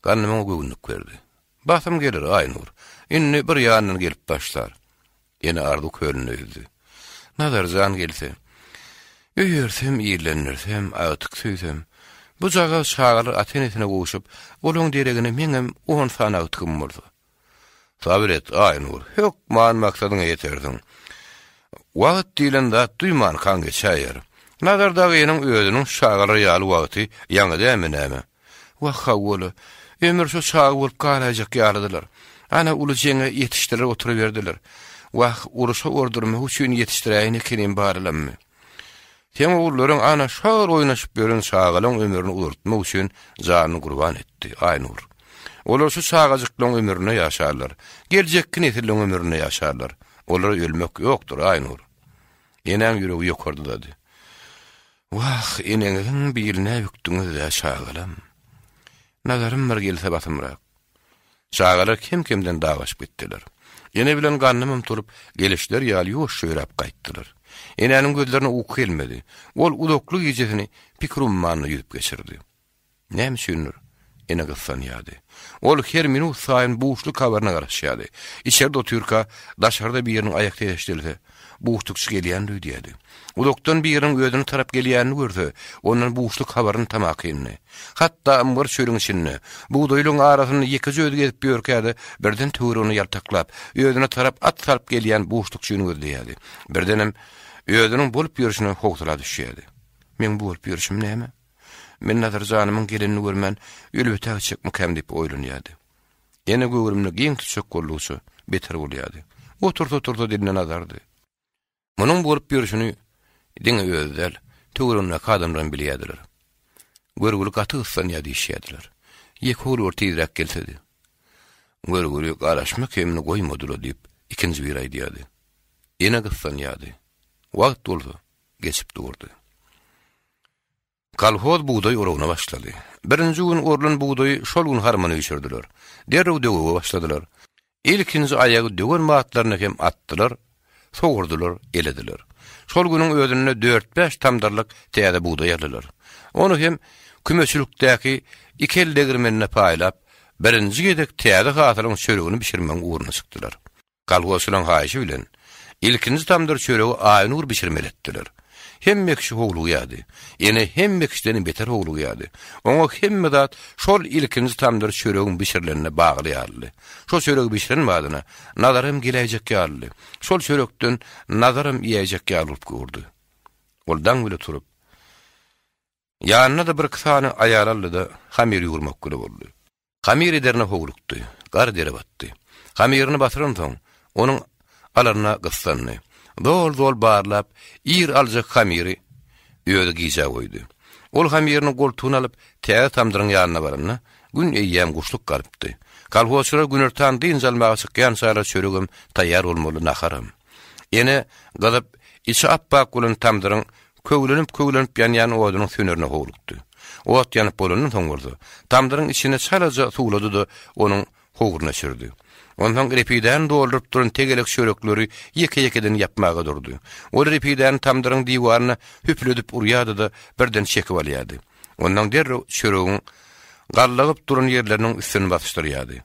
Gandym oňa göwünlik berdi. Basym geler, Aýnur. Indi bir ýandan gelip başlar. Ene arzuw kölünde ýüzdi. Nazar jan gelse, öýersem, ýerlendirsem, agtyk söýsem, bujagaz çagalar ata-enesine gowşup, olaň deregine meňem on sany agtygym bolsa. Sabyr et, Aýnur, hökman maksadyňa ýetersiň. Wagt diýlen zat duýmankaň geçäýer. Nazar dagynyň özüniň çagalar ýaly wagty ýaňy dämi näme? Wah, hawa-la, ömür şo çaga bolup galaýjak ýalydylar. Ana, uly jeňe ýetişdiler oturyberdiler. Wah, urşa ordurmak üçin ýetişdiräýen ekenim barylammy. Seň ogullaryň ana şol oýnaşyp ýören çagalaň ömrüni uzaltmak üçin janyny gurban etdi, Aýnur. Olar şu çagajyklaň ömrüne ýaşarlar. Geljekki nesilleň ömrüne ýaşarlar. Olara ölmek ýokdur, Aýnur. Enäň ýüregi ýokardadady. Wah, eneňiziň biline bükdüňiz-dä, çagalam. Nazarym bir gelse basymrak. Çagalar kem-kemden dabaşyp gitdiler. Ene bilen Gandymam turup, gelişleri ýaly ýuwaşja ýöräp gaýtdylar. Enäniň gözlerine uky gelmedi. Ol uzakly gijesini pikir ummanyna ýüzüp geçirdi. Näme üçindir, ene gyssanýardy. Ol her minut saýyn buşluk habaryna garaşýardy. Içerde otyrka, daşarda biriniň aýak sesi eşidilse, buşlukçy gelýändir öýdýärdi. Uzakdan biriniň özüne tarap gelýänini görse, ondan buşluk habaryny tamakindy. Hatda ymgyr çölüň içinde, bugdaýlygyň arasynda ýekeje özi gezip ýörkä-de, birden töweregine ýaltaklap, özüne tarap at salyp gelýän buşlukçyny gözleýärdi. Birdenem, özüniň bolup ýörşüne howsala düşýärdi. Meň bu bolup ýörşüm näme? Men Nazar janymyň gelenini görmän, ölüp ötägitjekmikäm diýip oýlanýardy. Ene göwrümini giň tutjak boldugyça, beter bolýardy. Otursa-otursa dilinde Nazardy. Munuň bolup ýörşüni diňe özi däl, töweregindäki adamlaram bilýärdiler. Görgüli gaty gyssanýar diýişýärdiler. Ýeke ogly bir tizräk gelsedi. Görgüli garaşma kemini goýmadylar diýip, ikinji biri aýdýardy. Ene gyssanýardy. Wagt bolsa, geçip durdy. Kolhoz bugdaý oragyna başlady. Birinji gün orlan bugdaýy şol gün harmana üýşürdiler. Derrew döwege başladylar. Ilkinji aýagy döwen batlaryna hem atdylar, sogurdylar, elediler. Şol günüň özünde dört-bäş tamdyrlyk täze bugdaý aldylar. Ony hem kümeçilikdäki iki el degirmenine paýlap, birinji gezek täze hasylyň çöregini bişirmegiň ugruna çykdylar. Kolhozçylaryň haýyşy bilen, ilkinji tamdyr çöregi Aýnur bişirmeli etdiler. Hemme kişi howlugýardy. Ene hemme kişidenem beter howlugýardy. Oňa hemme zat şol ilkinji tamdyr çöregiň bişirilenine bagly ýalydy. Şo çöregi bişiren badyna Nazaram geläýjek ýalydy. Şol çörekden Nazaram iýäýjek ýaly bolup gördi. Ol daň bile turup, ýanyna-da birki sany aýal aldy-da, hamyr ýugurmak bile boldy. Hamyr ederine howlukdy. Gar dere batdy. Hamyryny basyransoň, onuň alaryna gyssandy. Zol-zol barlap, ir aljak hamyry özi gijä goýdy. Ol hamyryny goltugyna alyp, täze tamdyryň ýanyna baranda, gün eýýäm guşluk galypdy. Kolhozçylar günortan dynç almaga çykýançalar çöregem taýýar bolmaly, naharam. Ene gyzyp, içi ap-ak bolan tamdyryň Köwlenip-köwlenip ýanýan odunyň sönerine howlukdy. Ot ýanyp bolandan soň bolsa, tamdyryň içine çalaja suwlady-da, onuň howruna çürdi. Onsoň repidäni dolduryp duran tegelek çörekleri ýeke-ýekeden ýapmaga durdy. Ol repidäni tamdyryň diwaryna hüpüledip urýardy-da, birden çekip alýardy. Onsoň derrew çöregiň gallagyp duran ýerleriniň üstüni basyşdyrýardy.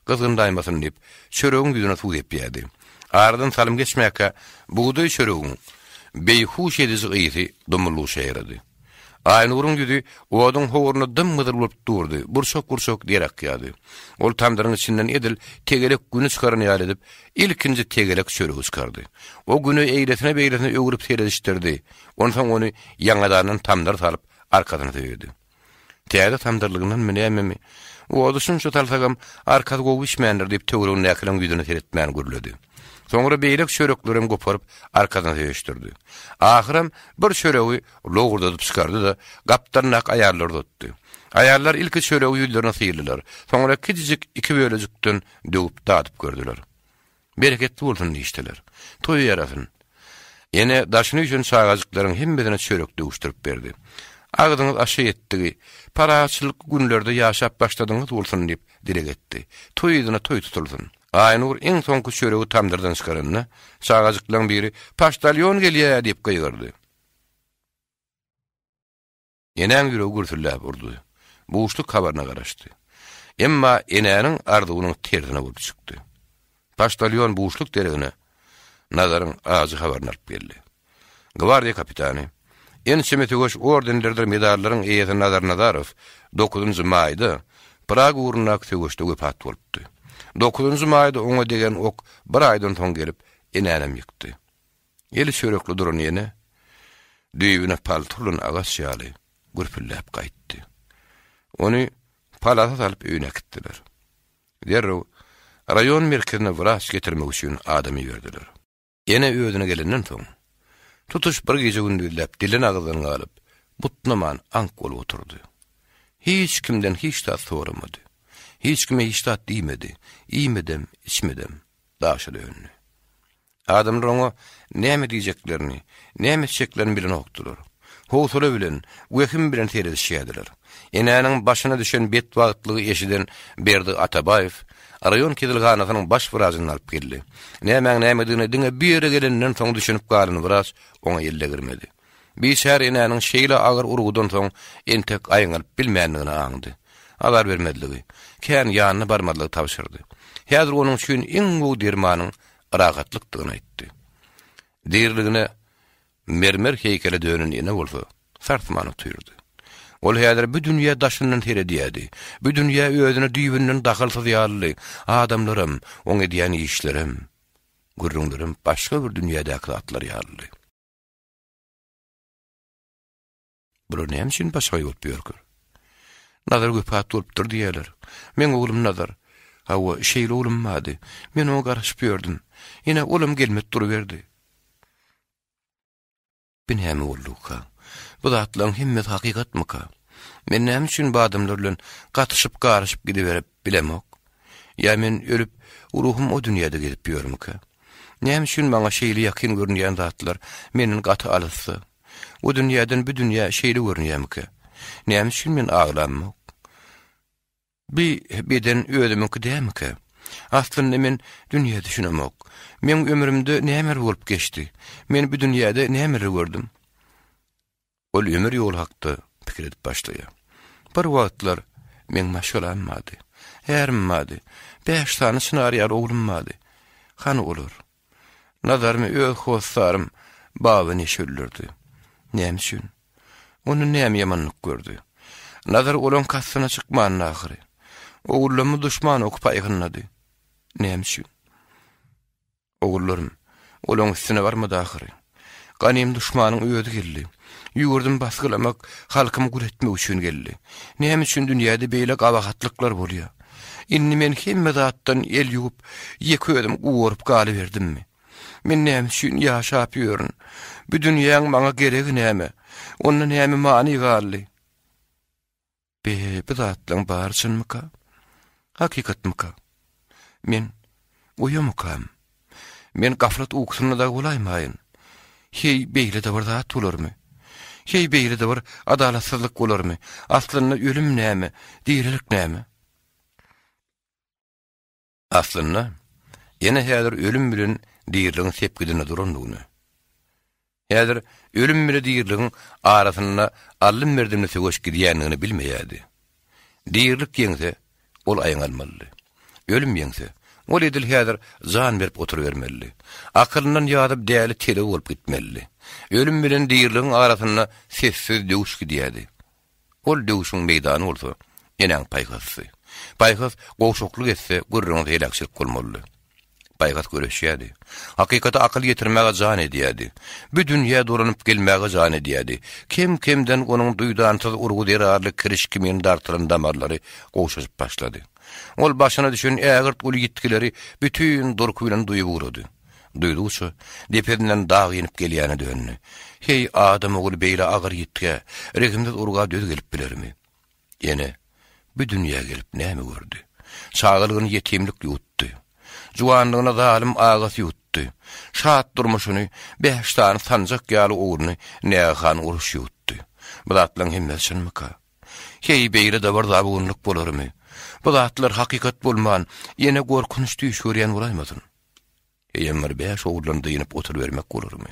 Gyzgynlaýmasyn diýip, çöregiň ýüzüne suw sepýärdi. Aradan salym geçmäkä, bugdaý çöregiň beýhuş ediji ysy dumly-duşa ýaýrady. Aýnuryň ýüzi oduň howruna dym-gyzyl bolup durdy, burçak-burçak der akýardy. Ol tamdyryň içinden edil tegelek güni çykaran ýaly edip, ilkinji tegelek çöregi çykardy. O güni eýlesine-beýlesine öwrüp seredişdirdi. Onsoň ony ýaňadandan tamdyra salyp, arkasyna söýedi. Täze tamdyrlygyndanmy nämemi, Ody şunça salsagam, arkasy gowy bişmändir diýip töweregindäkileriň ýüzüne seretmän gürledi. Soňra beýleki çöreklerem goparyp, arkasyna söýüşdirdi. Ahyram bir çöregi lowurdadyp çykardy-da, gapdalyndaky aýallara uzatdy. Aýallar ilki çöregi ýüzlerine syldylar, soňra kiçijik iki bölejikden döwüp dadyp gördüler. Bereketli bolsun diýişdiler. Toý ýarasyn. Ene daşyny üýşen çagajyklaryň hemmesine çörek döwüşdirip berdi. Agzyňyz aşa ýetdigi, parahatçylykly günlerde ýaşap başladyňyz bolsun diýip dileg etdi. Toý yzyna toý tutulsyn. Aýnur iň soňky çöregi tamdyrdan çykaranda, çagajyklaryň biri, Poçtalýon gelýä! diýip gygyrdy. Enäň ýüregi gürsülläp urdy. Buşluk habaryna garaşdy. Emma enäniň arzuwynyň tersine bolup çykdy. Poçtalýon buşluk deregine Nazaryň ajy habaryny alyp geldi. Gwardiýa kapitany, ençeme söweş ordenleridir medallaryň eýesi Nazar Nazarow dokuzynjy maýda Praga ugrundaky söweşde wepat bolupdy. Dokuzynjy maýda oňa degen ok bir aýdan soň gelip, enänem ýykdy. Eli çörekli duran ene, düýbüne palta urlan agaç ýaly gürpüldäp gaýtdy. Ony palata salyp öýüne äkitdiler. Derrew raýon merkezine wraç getirmek üçin adam iberdiler. Ene özüne gelenden soň, tutuş bir gije-gündizläp dilden-agyzdan galyp, butnaman aňk bolup oturdy. Hiç kimden hiç zat soramady. Hiç kime hiç zat diýmedi. Iýmedem, içmedem. Daşa döndi. Adamlar oňa näme diýjeklerini, näme etjeklerini bilenokdylar. Howsala bilen, wehim bilen seredişýärdiler. Enäniň başyna düşen betbagtlygy eşiden Berdi Atabaýew raýon keselhanasynyň baş wrajyny alyp geldi. Nämäň nämedigine diňe bu ýere geleninden soň düşünip galan wraç oňa el degirmedi. Biçäre enäniň şeýle agyr urgudan soň entek aýňalyp bilmändigini aňdy. Azar bermezligi, kän ýanyna barmazlygy tabşyrdy. Häzir onuň üçin iň gowy dermanyň rahatlykdygyny aýtdy. Diriligine mermer heýkele dönen ene bolsa, sarsman otyrdy. Ol häzir bu dünýä daşyndan seredýärdi. Bu dünýä özüne düýbünden dahylsyz ýalydy. Adamlaram, oň edýän işlerem, gürrüňlerem başga bir dünýädäki zatlar ýalydy. Bular näme üçin başagaý bolup ýörker? Nazar wepat bolupdyr diýýärler. Meň oglum Nazar. Hawa, şeýle oglum bardy. Men oňa garaşyp ýördüm. Ine, olam gelmedi duruberdi. Bu näme bolduka? Bu zatlaryň hemmesi hakykatmyka? Men näme üçin bu adamlar bilen gatyşyp-garyşyp gidiberip bilemok? Ýa men ölüp, ruhum o dünýäde gezip ýörmükä? Näme üçin maňa şeýle ýakyn görünýän zatlar menden gaty alysda? O dünýäden bu dünýä şeýle görünýärmikä? Näme üçin men aglamok? Bi beden özümiňki dälmikä? Aslynda men dünýä düşünemok. Meň ömrümde nämeler bolup geçdi? Men bu dünýäde nämeler gördüm? Ol ömür ýoly hakda pikir edip başlaýar. Bir wagtlar meň maşgalam bardy. Ärim bardy. Bäş sany çynar ýaly oglum bardy. Hany olar? Nazarymy öz hossarym Baba Neşe öldürdi. Näme üçin? Ondan näme ýamanlyk gördi? Nazar olaň kastyna çykmandy ahyry. Ogullarymy duşman oky paýhynlady. Näme üçin? Ogullarym olaň üstüne barmady ahyry. Ganym duşmanyň özi geldi. Ýurdumy basgylamak, halkymy gul etmek üçin geldi. Näme üçin dünýäde beýle gabahatlyklar bolýar? Indi men hemme zatdan el ýuwup, ýeke özüm gugaryp galyberdimmi? Men näme üçin ýaşap ýörün? Bu dünýäň maňa geregi näme? Onda näme many galdy? Be, bu zatlaň bary çynmyka? Hakykatmyka? Men oýamykam? Men gaflat ukusynda dagy bolaýmaýyn? Heý, beýle-de bir zat bolarmy? Heý, beýle-de bir adalatsyzlyk bolarmy? Aslynda ölüm näme, dirilik näme? Aslynda, ene häzir ölüm bilen diriligiň sepgidinde durandygyny, häzir ölüm bile diriligiň arasynda aldym-berdimli söweş gidýändigini bilmeýärdi. Dirilik ýeňse, ol aýňalmalydy. Ölüm ýeňse, ol edil häzir jan berip oturybermelidi. Akylyndan ýazyp däli telek bolup gitmelidi. Ölüm bilen diriligiň arasynda sessiz döwüş gidýärdi. Ol döwüşiň meýdany bolsa, enäň paýhasy. Paýhas gowşaklyk etse, gürrüňiz heläkçilik bolmalydy. Paýhas göreşýärdi. Hakykata akyl ýetirmäge jan edýärdi. Bu dünýä dolanyp gelmäge jan edýärdi. Kem-kemden onuň duýdansyz urgy zerarly kiriş kimin dartylan damarlary gowşaşyp başlady. Ol başyna düşen ägirt uly ýitgileri bütin durky bilen duýup ugrady. Duýdugyça, depesinden dag inip gelýäne döndi. Heý, adam ogly beýle agyr ýitgä, rehimsiz urga döz gelip bilermi? Ene, bu dünýä gelip näme gördi? Çagalygyny ýetimlik ýuwutdy. Juwanlygyny zalym agasy ýuwutdy. Şat durmuşyny bäş sany sanjak ýaly ogluny nägehan uruş ýuwutdy. Bu zatlaryň hemmesi çynmyka? Heý, beýle-de bir zabunlyk bolarmy? Bu zatlar hakykat bolman, ene gorkunç düýş görýän bolaýmasyn? Heýem bir bäş oguldan dynyp oturybermek bolarmy?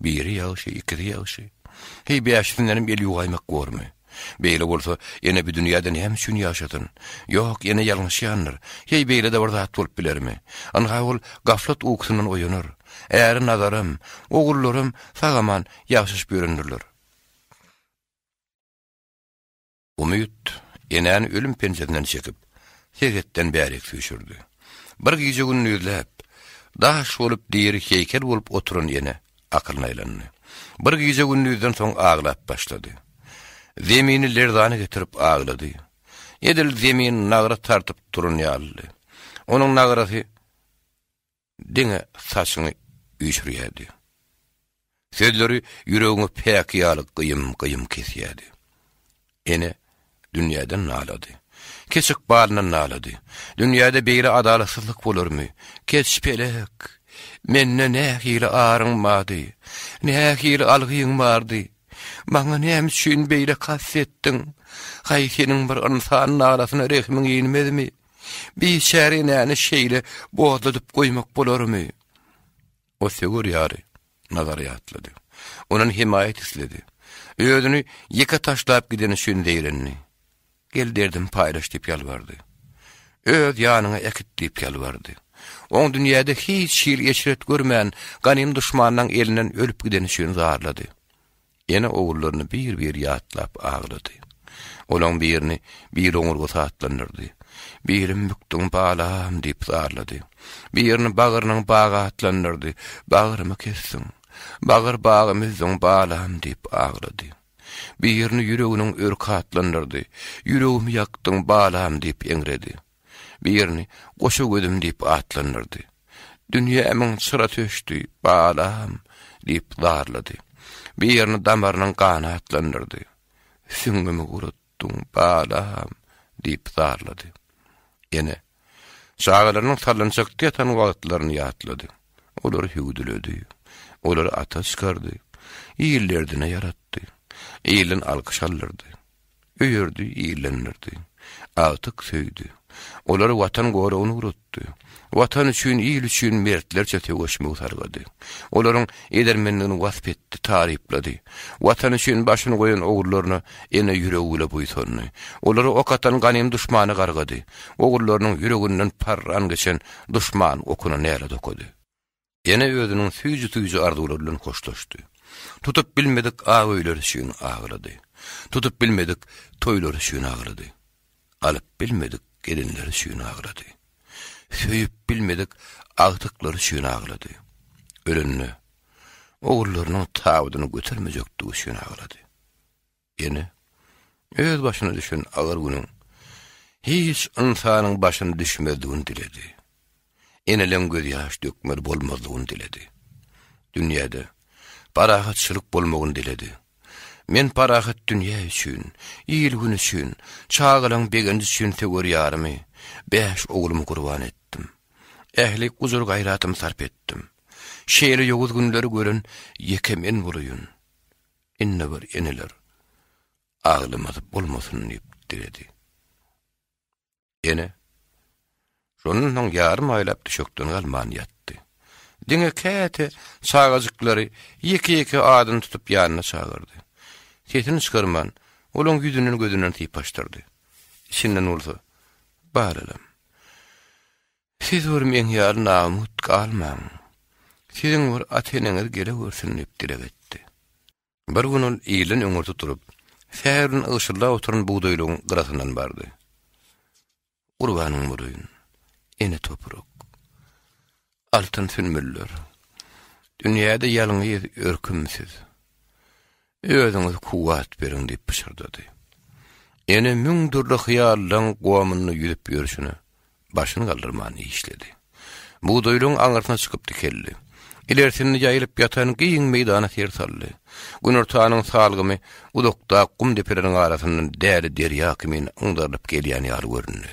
Biri ýagşy, ikisi ýagşy. Heý, bäşisindenem el ýuwaýmak bormy? Beýle bolsa, ene bu dünýäde näme üçin ýaşasyn? Ýok, ene ýalňyşýandyr. Heý, beýle-de bir zat bolup bilermi? Ynha ol gaflat ukusyndan oýanar. Äri Nazaram, ogullaram sag-aman ýagşyşyp ýörendirler. Umyt enäni ölüm penjesinden çekip, serhetden bärik süýşürdi. Bir gije-gündizläp, daş bolup diri heýkel bolup oturan ene akylyna aýlandy. Bir gije-gündizden soň aglap başlady. Zemini lerzana getirip aglady. Edil zemin nagra tartyp duran ýalydy. Onuň nagrasy diňe saçyňy üýşürýärdi. Sözleri ýüregiňi päki ýaly gyýym-gyýym kesýärdi. Ene dünýäden nalady. Keç ykbalyndan nalady. Dünýäde beýle adalatsyzlyk bolarmy? Keç pelek! Mende nähili aryň bardy? Nähili algyň bardy? Maňa näme üçin beýle kast etdiň? Haý, seniň bir ynsan nalasyna rehmiň inmezmi? Biçäre enäni şeýle bozladyp goýmak bolarmy? O söwer ýary Nazary ýatlady. Ondan hemaýat isledi. Özüni ýeke taşlap gideni üçin zeýrendi. Gel derdimi paýlaş diýip ýalbardy. Öz ýanyňa äkit diýip ýalbardy. Oň dünýäde hiç hili eşret görmän, ganym duşmanyň elinden ölüp gideni üçin zarlady. Ene ogullaryny bir-bir ýatlap aglady. Olaň birini bir oňurgasy atlandyrdy. Birini bükdüň balam diýip zarlady. Birini bagrynyň bagy atlandyrdy. Bagrymy kesdiň. Bagyr bagymy üzdüň balam diýip aglady. Birini ýüreginiň örki atlandyrdy. Ýüregimi ýakdyň balam diýip eňredi. Birini goşa gözüm diýip atlandyrdy. Dünýämiň çyrasy öçdi, balam! diýip zarlady. Birini damarynyň gany atlandyrdy. Süňňümi guratdyň, balam! diýip zarlady. Ene, çagalarynyň sallançakda ýatan wagtlaryny ýatlady. Olary hüwdüledi. Olary ata çykardy. Il derdine ýaratdy. Ilden alkyş aldyrdy. Öýerdi, ýerlendirdi. Agtyk söýdi. Olary Watan goragyna ugratdy. Watan üçin, il üçin mertlerçe söweşmegi sargady. Olaryň edermenligini wasp etdi, taryplady. Watan üçin başyny goýan ogullaryna ene ýüregi bile buýsandy. Olara ok atan ganym duşmany gargady. Ogullarynyň ýüreginden parran geçen duşman okuna nälet okady. Ene özüniň süýji-süýji arzuwlary bilen hoşlaşdy. Tutup bilmedik ak öýleri üçin aglady. Tutup bilmedik toýlary üçin aglady. Alyp bilmedik gelinleri üçin aglady. Söýüp bilmedik agtyklary üçin aglady. Ölende, ogullarynyň tabydyny götermejekdigi üçin aglady. Ene, öz başyna düşen agyr günüň hiç ynsanyň başyna düşmezligini diledi. Eneleň gözýaş dökmeli bolmazlygyny diledi. Dünýäde parahatçylyk bolmagyny diledi. Men parahat dünýä üçin, il-gün üçin, çagalaň begenji üçin söwer ýarymy, bäş oglumy gurban etdim. Ähli gujur-gaýratymy sarp etdim. Şeýle ýowuz günleri gören ýeke men bolaýyn. Indi bir eneler aglamasy bolmasyn diýip diledi. Ene şondan soň ýarym aýlap düşekden galman ýatdy. Diňe käte çagajyklary ýeke-ýeke adyny tutup ýanyna çagyrdy. Sesini çykarman, olaň ýüzünden-gözünden sypaşdyrdy. Içinden bolsa, Balalam, siz bir meň ýaly namut galmaň. Siziň bir ata-eneňiz gelewersin diýip dileg etdi. Bir gün ol irden öňürti turup, säher bilen ygşyldap oturan bugdaýlygyň gyrasyndan bardy. Gurbanyň bolaýyn, ene toprak. Altyn sünbüller, dünýäde ýalňyz örküm siz. Özüňiz kuwwat beriň diýip pyşyrdady. Ene müň dürli hyýallaň gomunda ýüzüp ýörşüne, başyny galdyrman işledi. Bugdaýlygyň aňyrsyna çykyp dikeldi. Ilersinde ýaýylyp ýatan giň meýdana ser saldy. Günortanyň salgymy uzakdaky gum depeleriň arasyndan däli derýa kimin yňdarylyp gelýän ýaly göründi.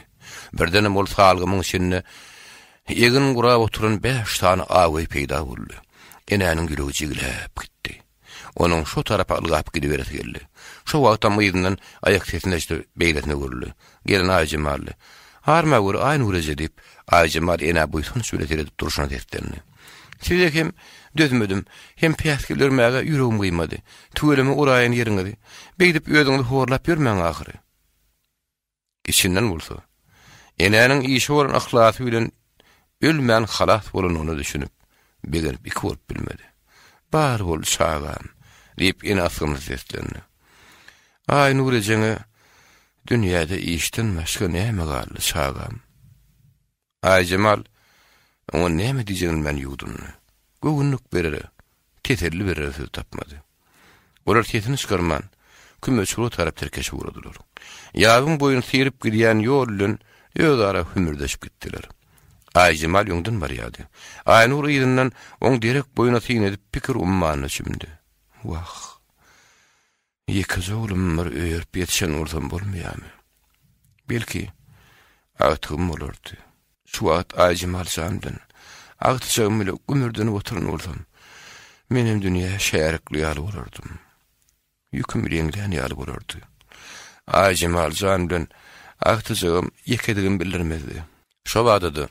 Birdenem ol salgymyň içinde egin gurap oturan bäş sany awgeý peýda boldy. Enäniň ýüregi jigläp gitdi. Onuň şo tarapa ylgap gidiberesi geldi. Şo wagtam yzyndan aýak sesini eşidip, beýlesine öwrüldi. Gelen Aýjemaldy. Arma gör, Aýnur eje, diýip, Aýjemal enä buýsanç bilen seredip durşuna seslendi. Size hem dözmedim, hem päsgel bermäge ýüregim gyýmady. Tüweleme uraýan ýeriňizi. Beýdip özüňizi horlap ýörmäň ahyry. Içinden bolsa, enäniň işe bolan yhlasy bilen ölmän halas bolanyna düşünip, begenip iki bolup bilmedi. Bar bol, çagam! diýip, ene asgynly seslendi. Aýnur ejeňe dünýäde işden başga näme galdy, çagam? Aýjemal oňa näme diýjegini bilmän ýuwdundy. Göwünlik berere, teselli berere söz tapmady. Olar sesini çykarman, kümeçlige tarap tirkeşip ugradylar. Ýabyň boýuny syryp gidýän ýol bilen özara hümürdeşip gitdiler. Aýjemal öňden barýardy. Aýnur yzyndan oň derek boýuna syn edip pikir ummanyna çümdi. Wah! Ýekeje oglum bir öýerip ýetişen bolsam bolmaýarmy? Belki, agtygym bolardy. Şu wagt Aýjemal jan bilen, agtyjagym bile gümürdenip oturan bolsam, menem dünýä şärikli ýaly bolardym. Ýüküm ýeňlän ýaly bolardy. Aýjemal jan bilen agtyjagym ýekedigimi bildirmezdi. Şo bada-da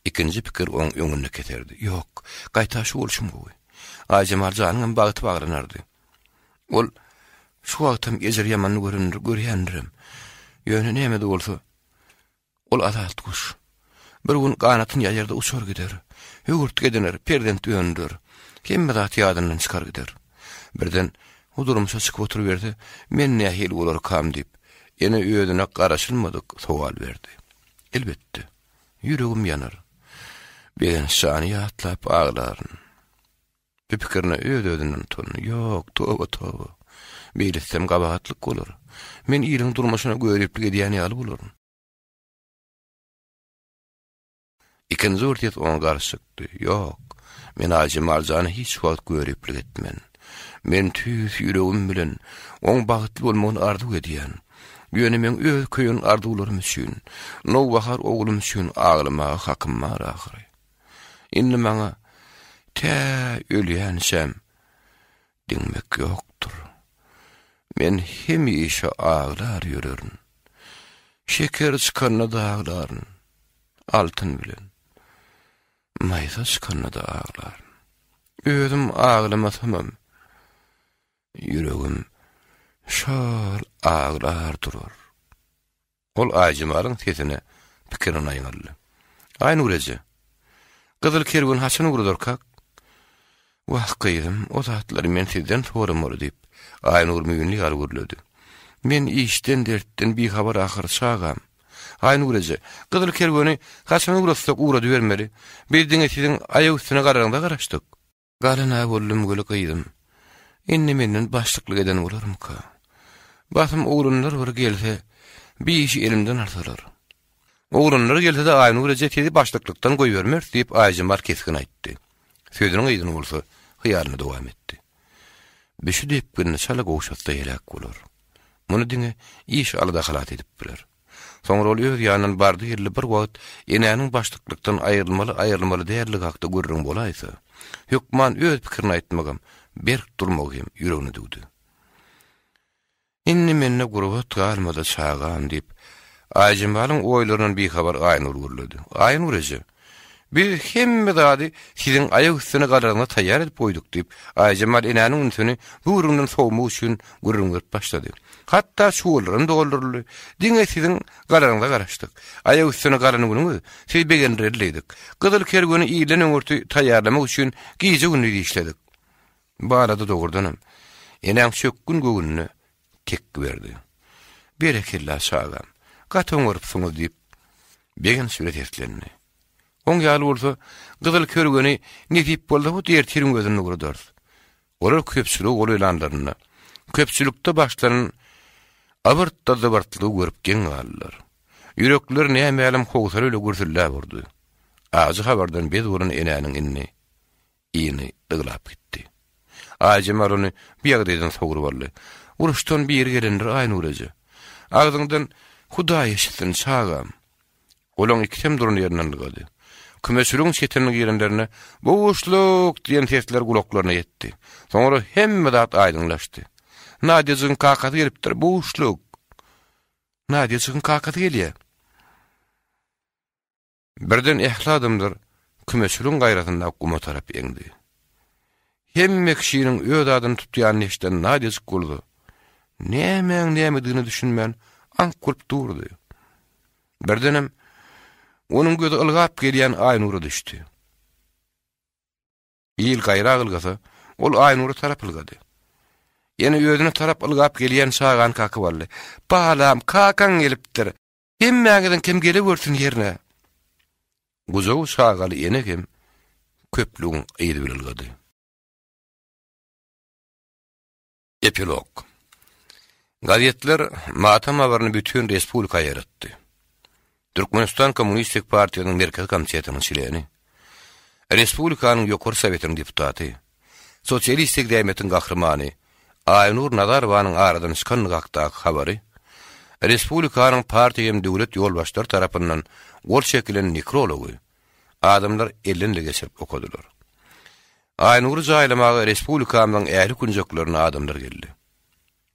ikinji pikir oň öňünde keserdi. Ýok, gaýta şu bolşum gowy. Aýjemal janyňam bagty baglanardy. Ol şu wagtam ejir ýamanyny görendir, görýändirem. Ýöne näme-de bolsa, ol azat guş. Bir gün ganatyny ýaýar-da uçar gider. Höwürtge ediner, perzent öndürer. Hemme zat ýadyndan çykar gider. Birden o durmuşa çykyp oturyberse, men nähili bolarkam diýip, ene özüne garaşylmadyk sowal berdi. Elbetde, ýüregim ýanar. Begenç jany ýatlap aglaryn. Bu pikirine öz-özünden utandy. Ýok, toba, toba. Beýle etsem gabahatlyk bolar. Men iliň durmuşyna göriplik edýän ýaly bolaryn. Ikinji bir ses oňa garşy çykdy. Ýok, men Aýjemal jana hiç wagt göriplik etmen. Men tüýs ýüregim bilen oň bagtly bolmagyny arzuw edýän. Ýöne meň öz köýen arzuwlarym üçin, nowbahar oglum üçin aglamaga hakym bar ahyry. Indi maňa tä ölýänçäm diňmek ýokdur. Men hemişe aglar ýörerin. Şeker çykanda-da aglaryn, altyn bilen. Maýsa çykanda-da aglaryn. Özüm aglamasamam, ýüregim şol aglar durar. Ol Aýjemalyň sesine pikirini aýňaldy. Aýnur eje, Gyzyl kerweni haçan ugradarkak? Wah, gyzym, o zatlary men sizden soramaly, diýip, Aýnur müýnli ýaly gürledi. Men işden-dertden bihabar ahyr, çagam. Aýnur eje, Gyzyl kerweni haçan ugratsak ugradybermeli. Biz diňe siziň aýak üstüne galaryňyza garaşdyk. Galan-a boldum weli gyzym. Indi menden başlyklyk eden bolarmyka? Basym oglanlar bir gelse, bi işi elimden alsalar. Oglanlar gelse-de Aýnur eje sizi başlyklykdan goýbermeris diýip Aýjemal kesgin aýtdy. Sözüniň yzyny bolsa hyýalyny dowam etdi. Bi şu depginini çala gowşatsa heläk bolar. Muny diňe iş-alada halas edip biler. Soňra ol öz ýanyndan bardy-geldi bir wagt enäniň başlyklykdan aýrylmaly-aýrylmaly däldigi hakda gürrüň bolaýsa, hökman öz pikirini aýtmagam, berk durmagy hem ýüregine düwdi. Indi mende gurbat galmady, çagam, diýip, Aýjemalyň oýlaryndan bihabar Aýnur gürledi. Aýnur eje, biz hemme zady siziň aýak üstüne galaryňyza taýýar edip goýduk, diýip, Aýjemal enäniň ünsüni bu gürrüňden sowmak üçin gürrüň berip başlady. Hatda çuwallaram dolduryldy. Diňe siziň galaryňyza garaşdyk. Aýak üstüne galan günüňiz sizi begendireli diýdik. Gyzyl kerweni ilden öňürti taýýarlamak üçin gije-gündiz işledik. Bu arada dogrudanam, enäň çökgün göwnüne tekgi berdi. Berekella, çagam, gaty oňarypsyňyz, diýip, begenç bilen seslendi. Oň ýaly bolsa, gyzyl kerweni nesip bolsa hut ertiriň özünde ugradarys. Olar köpçülige golaýlanlarynda, köpçülikde başlanan abyrt-da-zybyrtlygy görüp geň galdylar. Ýürekleri nämälim howsala bile gürsülläp urdy. Ajy habardan bez bolan enäniň indi yny dyglap gitdi. Aýjemal ony bu ýagdaýdan sogrup aldy. Uruşdan biri gelendir, Aýnur eje. Agzyňdan Hudaý eşitsin, çagam. Olaň ikisem duran ýerinden ylgady. Kümeçiligiň çetine girenlerinde, Buşluk! diýen sesler gulaklaryna ýetdi. Soňra hemme zat aýdyňlaşdy. Nadýajygyň kakasy gelipdir, buşluk! Nadýajygyň kakasy gelýär. Birden ähli adamlar kümeçiligiň gaýrasyndaky guma tarap eňdi. Hemme kişiniň öz adyny tutýanyny eşiden Nadýajyk bolsa, nämäň nämedigine düşünmän, aňk bolup durdy. Birdenem, onuň gözi ylgap gelýän Aýnura düşdi. Il gaýra ylgasa, ol Aýnura tarap ylgady. Ýene özüne tarap ylgap gelýän çagany kakyp aldy. Balam, kakaň gelipdir. Hemmäňiziňkem gelewersin ýerine. Gujagy çagaly ene hem köplügiň yzy bilen ylgady. Epilog. Gazetler matam habaryny bütin respublika ýaýratdy. Türkmenistan Kommunistik partiýasynyň Merkezi Komitetiniň çleni, Respublikanyň Ýokary Sowetiniň deputaty, Sosialistik zähmetiň gahrymany Aýnur Nazarowanyň aradan çykandygy hakdaky habary respublikanyň partiýa hem döwlet ýolbaşçylary tarapyndan gol çekilen nekrology adamlar elden-ele geçirip okadylar. Aýnury jaýlamaga respublikamyzyň ähli künjeklerine adamlar geldi.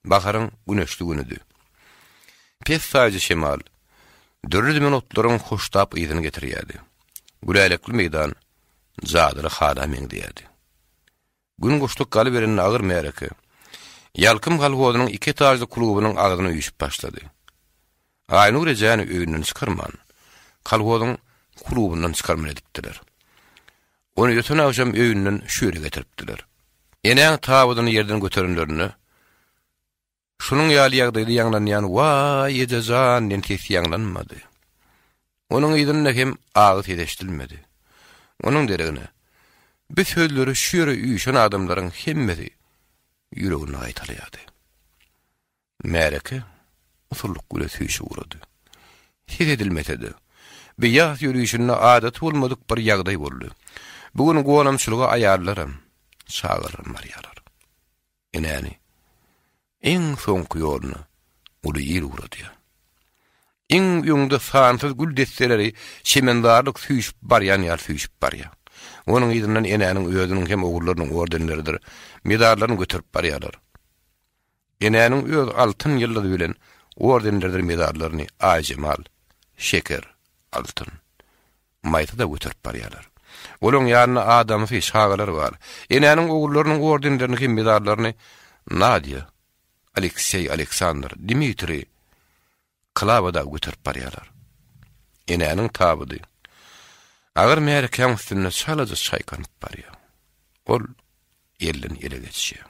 Baharyň güneşli günüdi. Pessaýja şemal dürli-dümen otlaryň hoştap ysyny getirýärdi. Gülälekli meýdan jadyly hala meňzeýärdi. Gün guşluk galyberende agyr märeke Ýalkym kolhozynyň iki etažly klubunyň agzyna üýşüp başlady. Aýnur ejäni öýünden çykarman, kolhozyň klubundan çykarmaly edipdiler. Ony öten agşam öýünden şu ýere getiripdiler. Enäň tabydyny ýerden göterenlerinde, şunuň ýaly ýagdaýda ýaňlanýan Waý, eje jan! diýen ses ýaňlanmady. Onuň yzynda hem agy ses eşidilmedi. Onuň deregine, bu sözleri şu ýere üýşen adamlaryň hemmesi ýüreginde gaýtalaýardy. Märeke usullyk bile süýşüp ugrady. Ses edilmese-de, bu ýas ýörişinde adaty bolmadyk bir ýagdaý boldy. Bu gün gonamçylyga aýallaram, çagalaram barýarlar. Enäni iň soňky ýoluna uly il ugradýar. Iň öňde sansyz gül desseleri çemenzarlyk süýşüp barýan ýaly süýşüp barýar. Onuň yzyndan enäniň özüniň hem ogullarynyň ordenleridir medallaryny göterip barýarlar. Enäniň öz altyn ýyldyzy bilen ordenlerdir medallaryny Aýjemal, Şeker, Altyn, Maýsa-da göterip barýarlar. Olaň ýanynda adamsy, çagalary bar. Enäniň ogullarynyň ordenlerini hem medallaryny Nadýa, Alekseý, Aleksandr, Dmitriý, Klawa dagy göterip barýarlar. Enäniň tabydy agyr märekäň üstünde çalaja çaýkanyp barýar. Ol elden ele geçýär.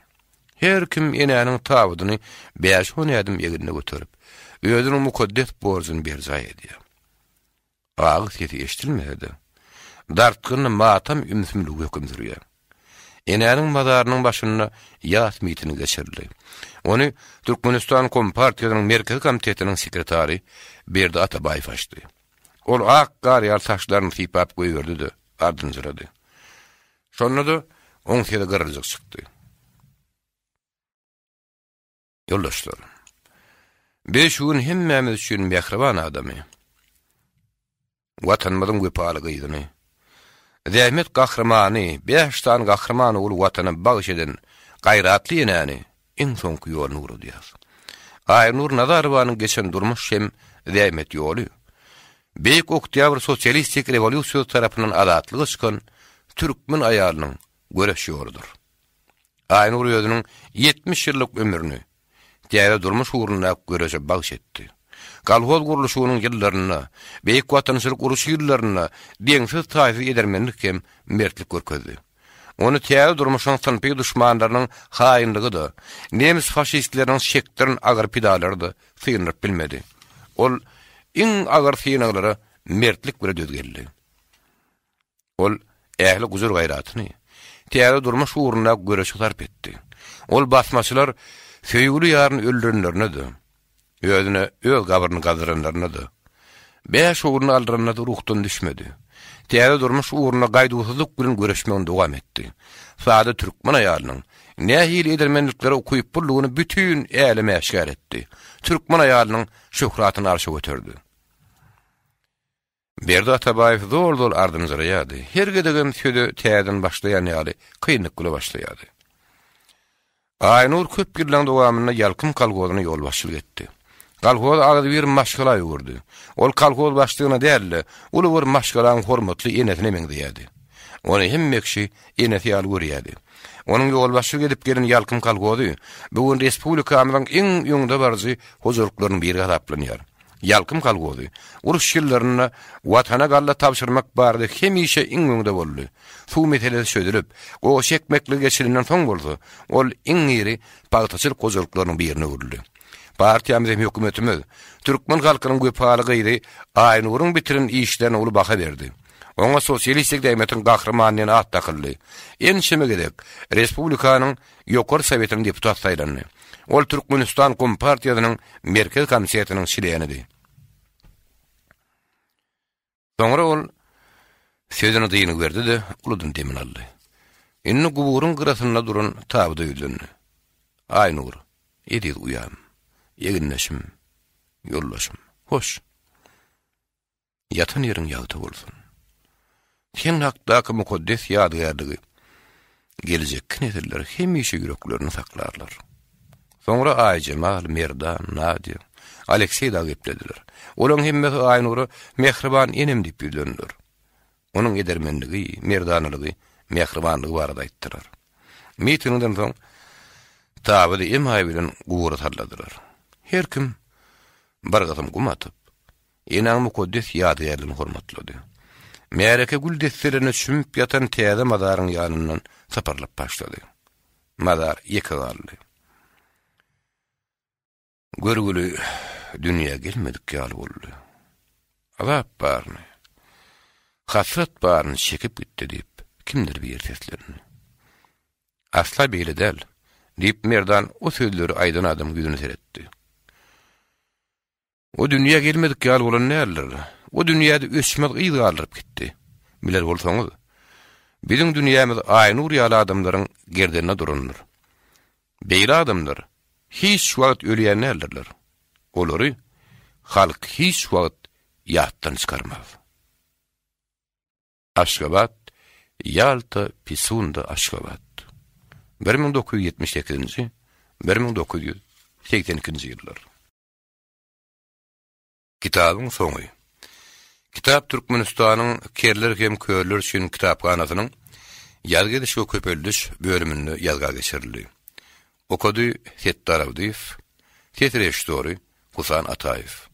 Her kim enäniň tabydyny bäş-on ädim egnine göterip, özüniň mukaddes borjuny berjaý edýär. Agy sesi eşidilmese-de, dartgynly matam ümsümligi höküm sürýär. Enäniň mazarynyň başynda ýas mitingi geçirildi. Ony Türkmenistan Kompartiýasynyň Merkezi Komitetiniň sekretary Berdi Atabaýew açdy. Ol ak gar ýaly saçlaryny sypap goýberdi-de, ardynjyrady. Şonda-da oň sesi gyryljyk çykdy. Ýoldaşlar, biz şu gün hemmämiz üçin mähriban adamy, Watanymyzyň wepaly gyzyny, zähmet gahrymany, bäş sany gahryman ogly Watana bagyş eden gaýratly enäni iň soňky ýoluna ugradýarys. Aýnur Nazarowanyň geçen durmuş hem zähmet ýoly Beýik Oktýabr sosialistik rewolýusiýasy tarapyndan azatlyga çykan türkmen aýalynyň göreş ýoludyr. Aýnur özüniň 70 ýyllyk ömrüni täze durmuş ugrundaky göreşe bagyş etdi. Kolhoz gurluşygynyň ýyllarynda, Beýik Watançylyk urşy ýyllarynda deňsiz-taýsyz edermenlik hem mertlik görkezdi. Ony täze durmuşyň synpy duşmanlarynyň haýynlygy-da, nemes faşistleriniň çekdiren agyr pidalary-da syndyryp bilmedi. Ol iň agyr synaglara mertlik bile döz geldi. Ol ähli gujur-gaýratyny täze durmuş ugrundaky göreşe sarp etdi. Ol basmaçylar söýgüli ýaryny öldürenlerine-de, özüne öz gabryny gazdyranlaryna-da, bäş ogluny aldyranyna-da ruhdan düşmedi. Täze durmuş ugrunda gaýduwsyzlyk bilen göreşmegini dowam etdi. Sada türkmen aýalynyň nähili edermenliklere ukyplydygyny bütin äleme äşgär etdi. Türkmen aýalynyň şöhratyny arşa göterdi. Berdi Atabaýew zol-zol ardynjyraýardy. Her gezegem söze täzeden başlaýan ýaly kynlyk bile başlaýardy. Aýnur köp ýyllaryň dowamynda Ýalkym kolhozyna ýolbaşçylyk etdi. Kolhozy agzybir maşgala öwürdi. Ol kolhoz başlygyna däl-de, uly bir maşgalaň hormatly enesine meňzeýärdi. Ony hemme kişi enesi ýaly görýärdi. Onuň ýolbaşçylyk edip gelen Ýalkym kolhozy bu gün respublikamyzyň iň öňdebaryjy hojalyklarynyň biri hasaplanýar. Ýalkym kolhozy uruş ýyllarynda Watana galla tabşyrmak barada hemişe iň öňde boldy. Suw meselesi çözülip, gowaça ekmeklige geçilenden soň bolsa, ol iň iri pagtaçylyk hojalyklarynyň birine öwrüldi. Partiýamyz hem hökümetimiz türkmen halkynyň wepaly gyzy Aýnuryň bitiren işlerine uly baha berdi. Oňa Sosialistik zähmetiň gahrymany diýen at dakyldy. Ençeme gezek respublikanyň Ýokary Sowetiniň deputaty saýlandy. Ol Türkmenistan Kompartiýasynyň Merkezi Komitetiniň çlenidi. Soňra ol sözüni dyngy berdi-de, uludan demini aldy. Indi guburyň gyrasynda duran tabyda ýüzlendi. Aýnur, eziz uýam, egindeşim, ýoldaşym, hoş! Ýatan ýeriň ýagty bolsun. Sen hakdaky mukaddes ýadygärligi gelejekki nesiller hemişe ýüreklerinde saklarlar. Soňra Aýjemal, Merdan, Nadýa, Alekseý dagy geplediler. Olaryň hemmesi Aýnura mähriban enem diýip ýüzlendiler. Onuň edermenligi, merdanalygy, mähribanlygy barada aýtdylar. Mitingden soň tabydy emaý bilen gubura salladylar. Her kim bir gysym gum atyp, Enäň mukaddes ýadygärligini hormatlady. Märeke gül desselerine çümüp ýatan täze mazaryň ýanyndan saparlap başlady. Mazar ýeke galdy. Görgüli dünýä gelmedik ýaly boldy. Azap baryny, hasrat baryny çekip gitdi diýip, kimdir biri seslendi. Asla beýle däl, diýip, Merdan o sözleri aýdan adamyň ýüzüne seretdi. O dünýä gelmedik ýaly bolan däldir. O dünýäde öçmez yz galdyryp gitdi. Biler bolsaňyz, biziň dünýämiz Aýnur ýaly adamlaryň gerdeninde durandyr. Beýle adamlar hiç wagt ölýän däldirler. Olary halk hiç wagt ýatdan çykarmaz. Aşgabat, Ýalta, Pisunda, Aşgabat. 1978-nji, 1982-nji ýyllar. Kitabyň soňy. Kitap Türkmenistanyň Kerler hem körler üçin kitaphanasynyň Ýazgy ediş we köpeldiş bölüminde ýazga geçirildi. Okady Setdar Abdyýew, ses režissýory Husan Ataýew.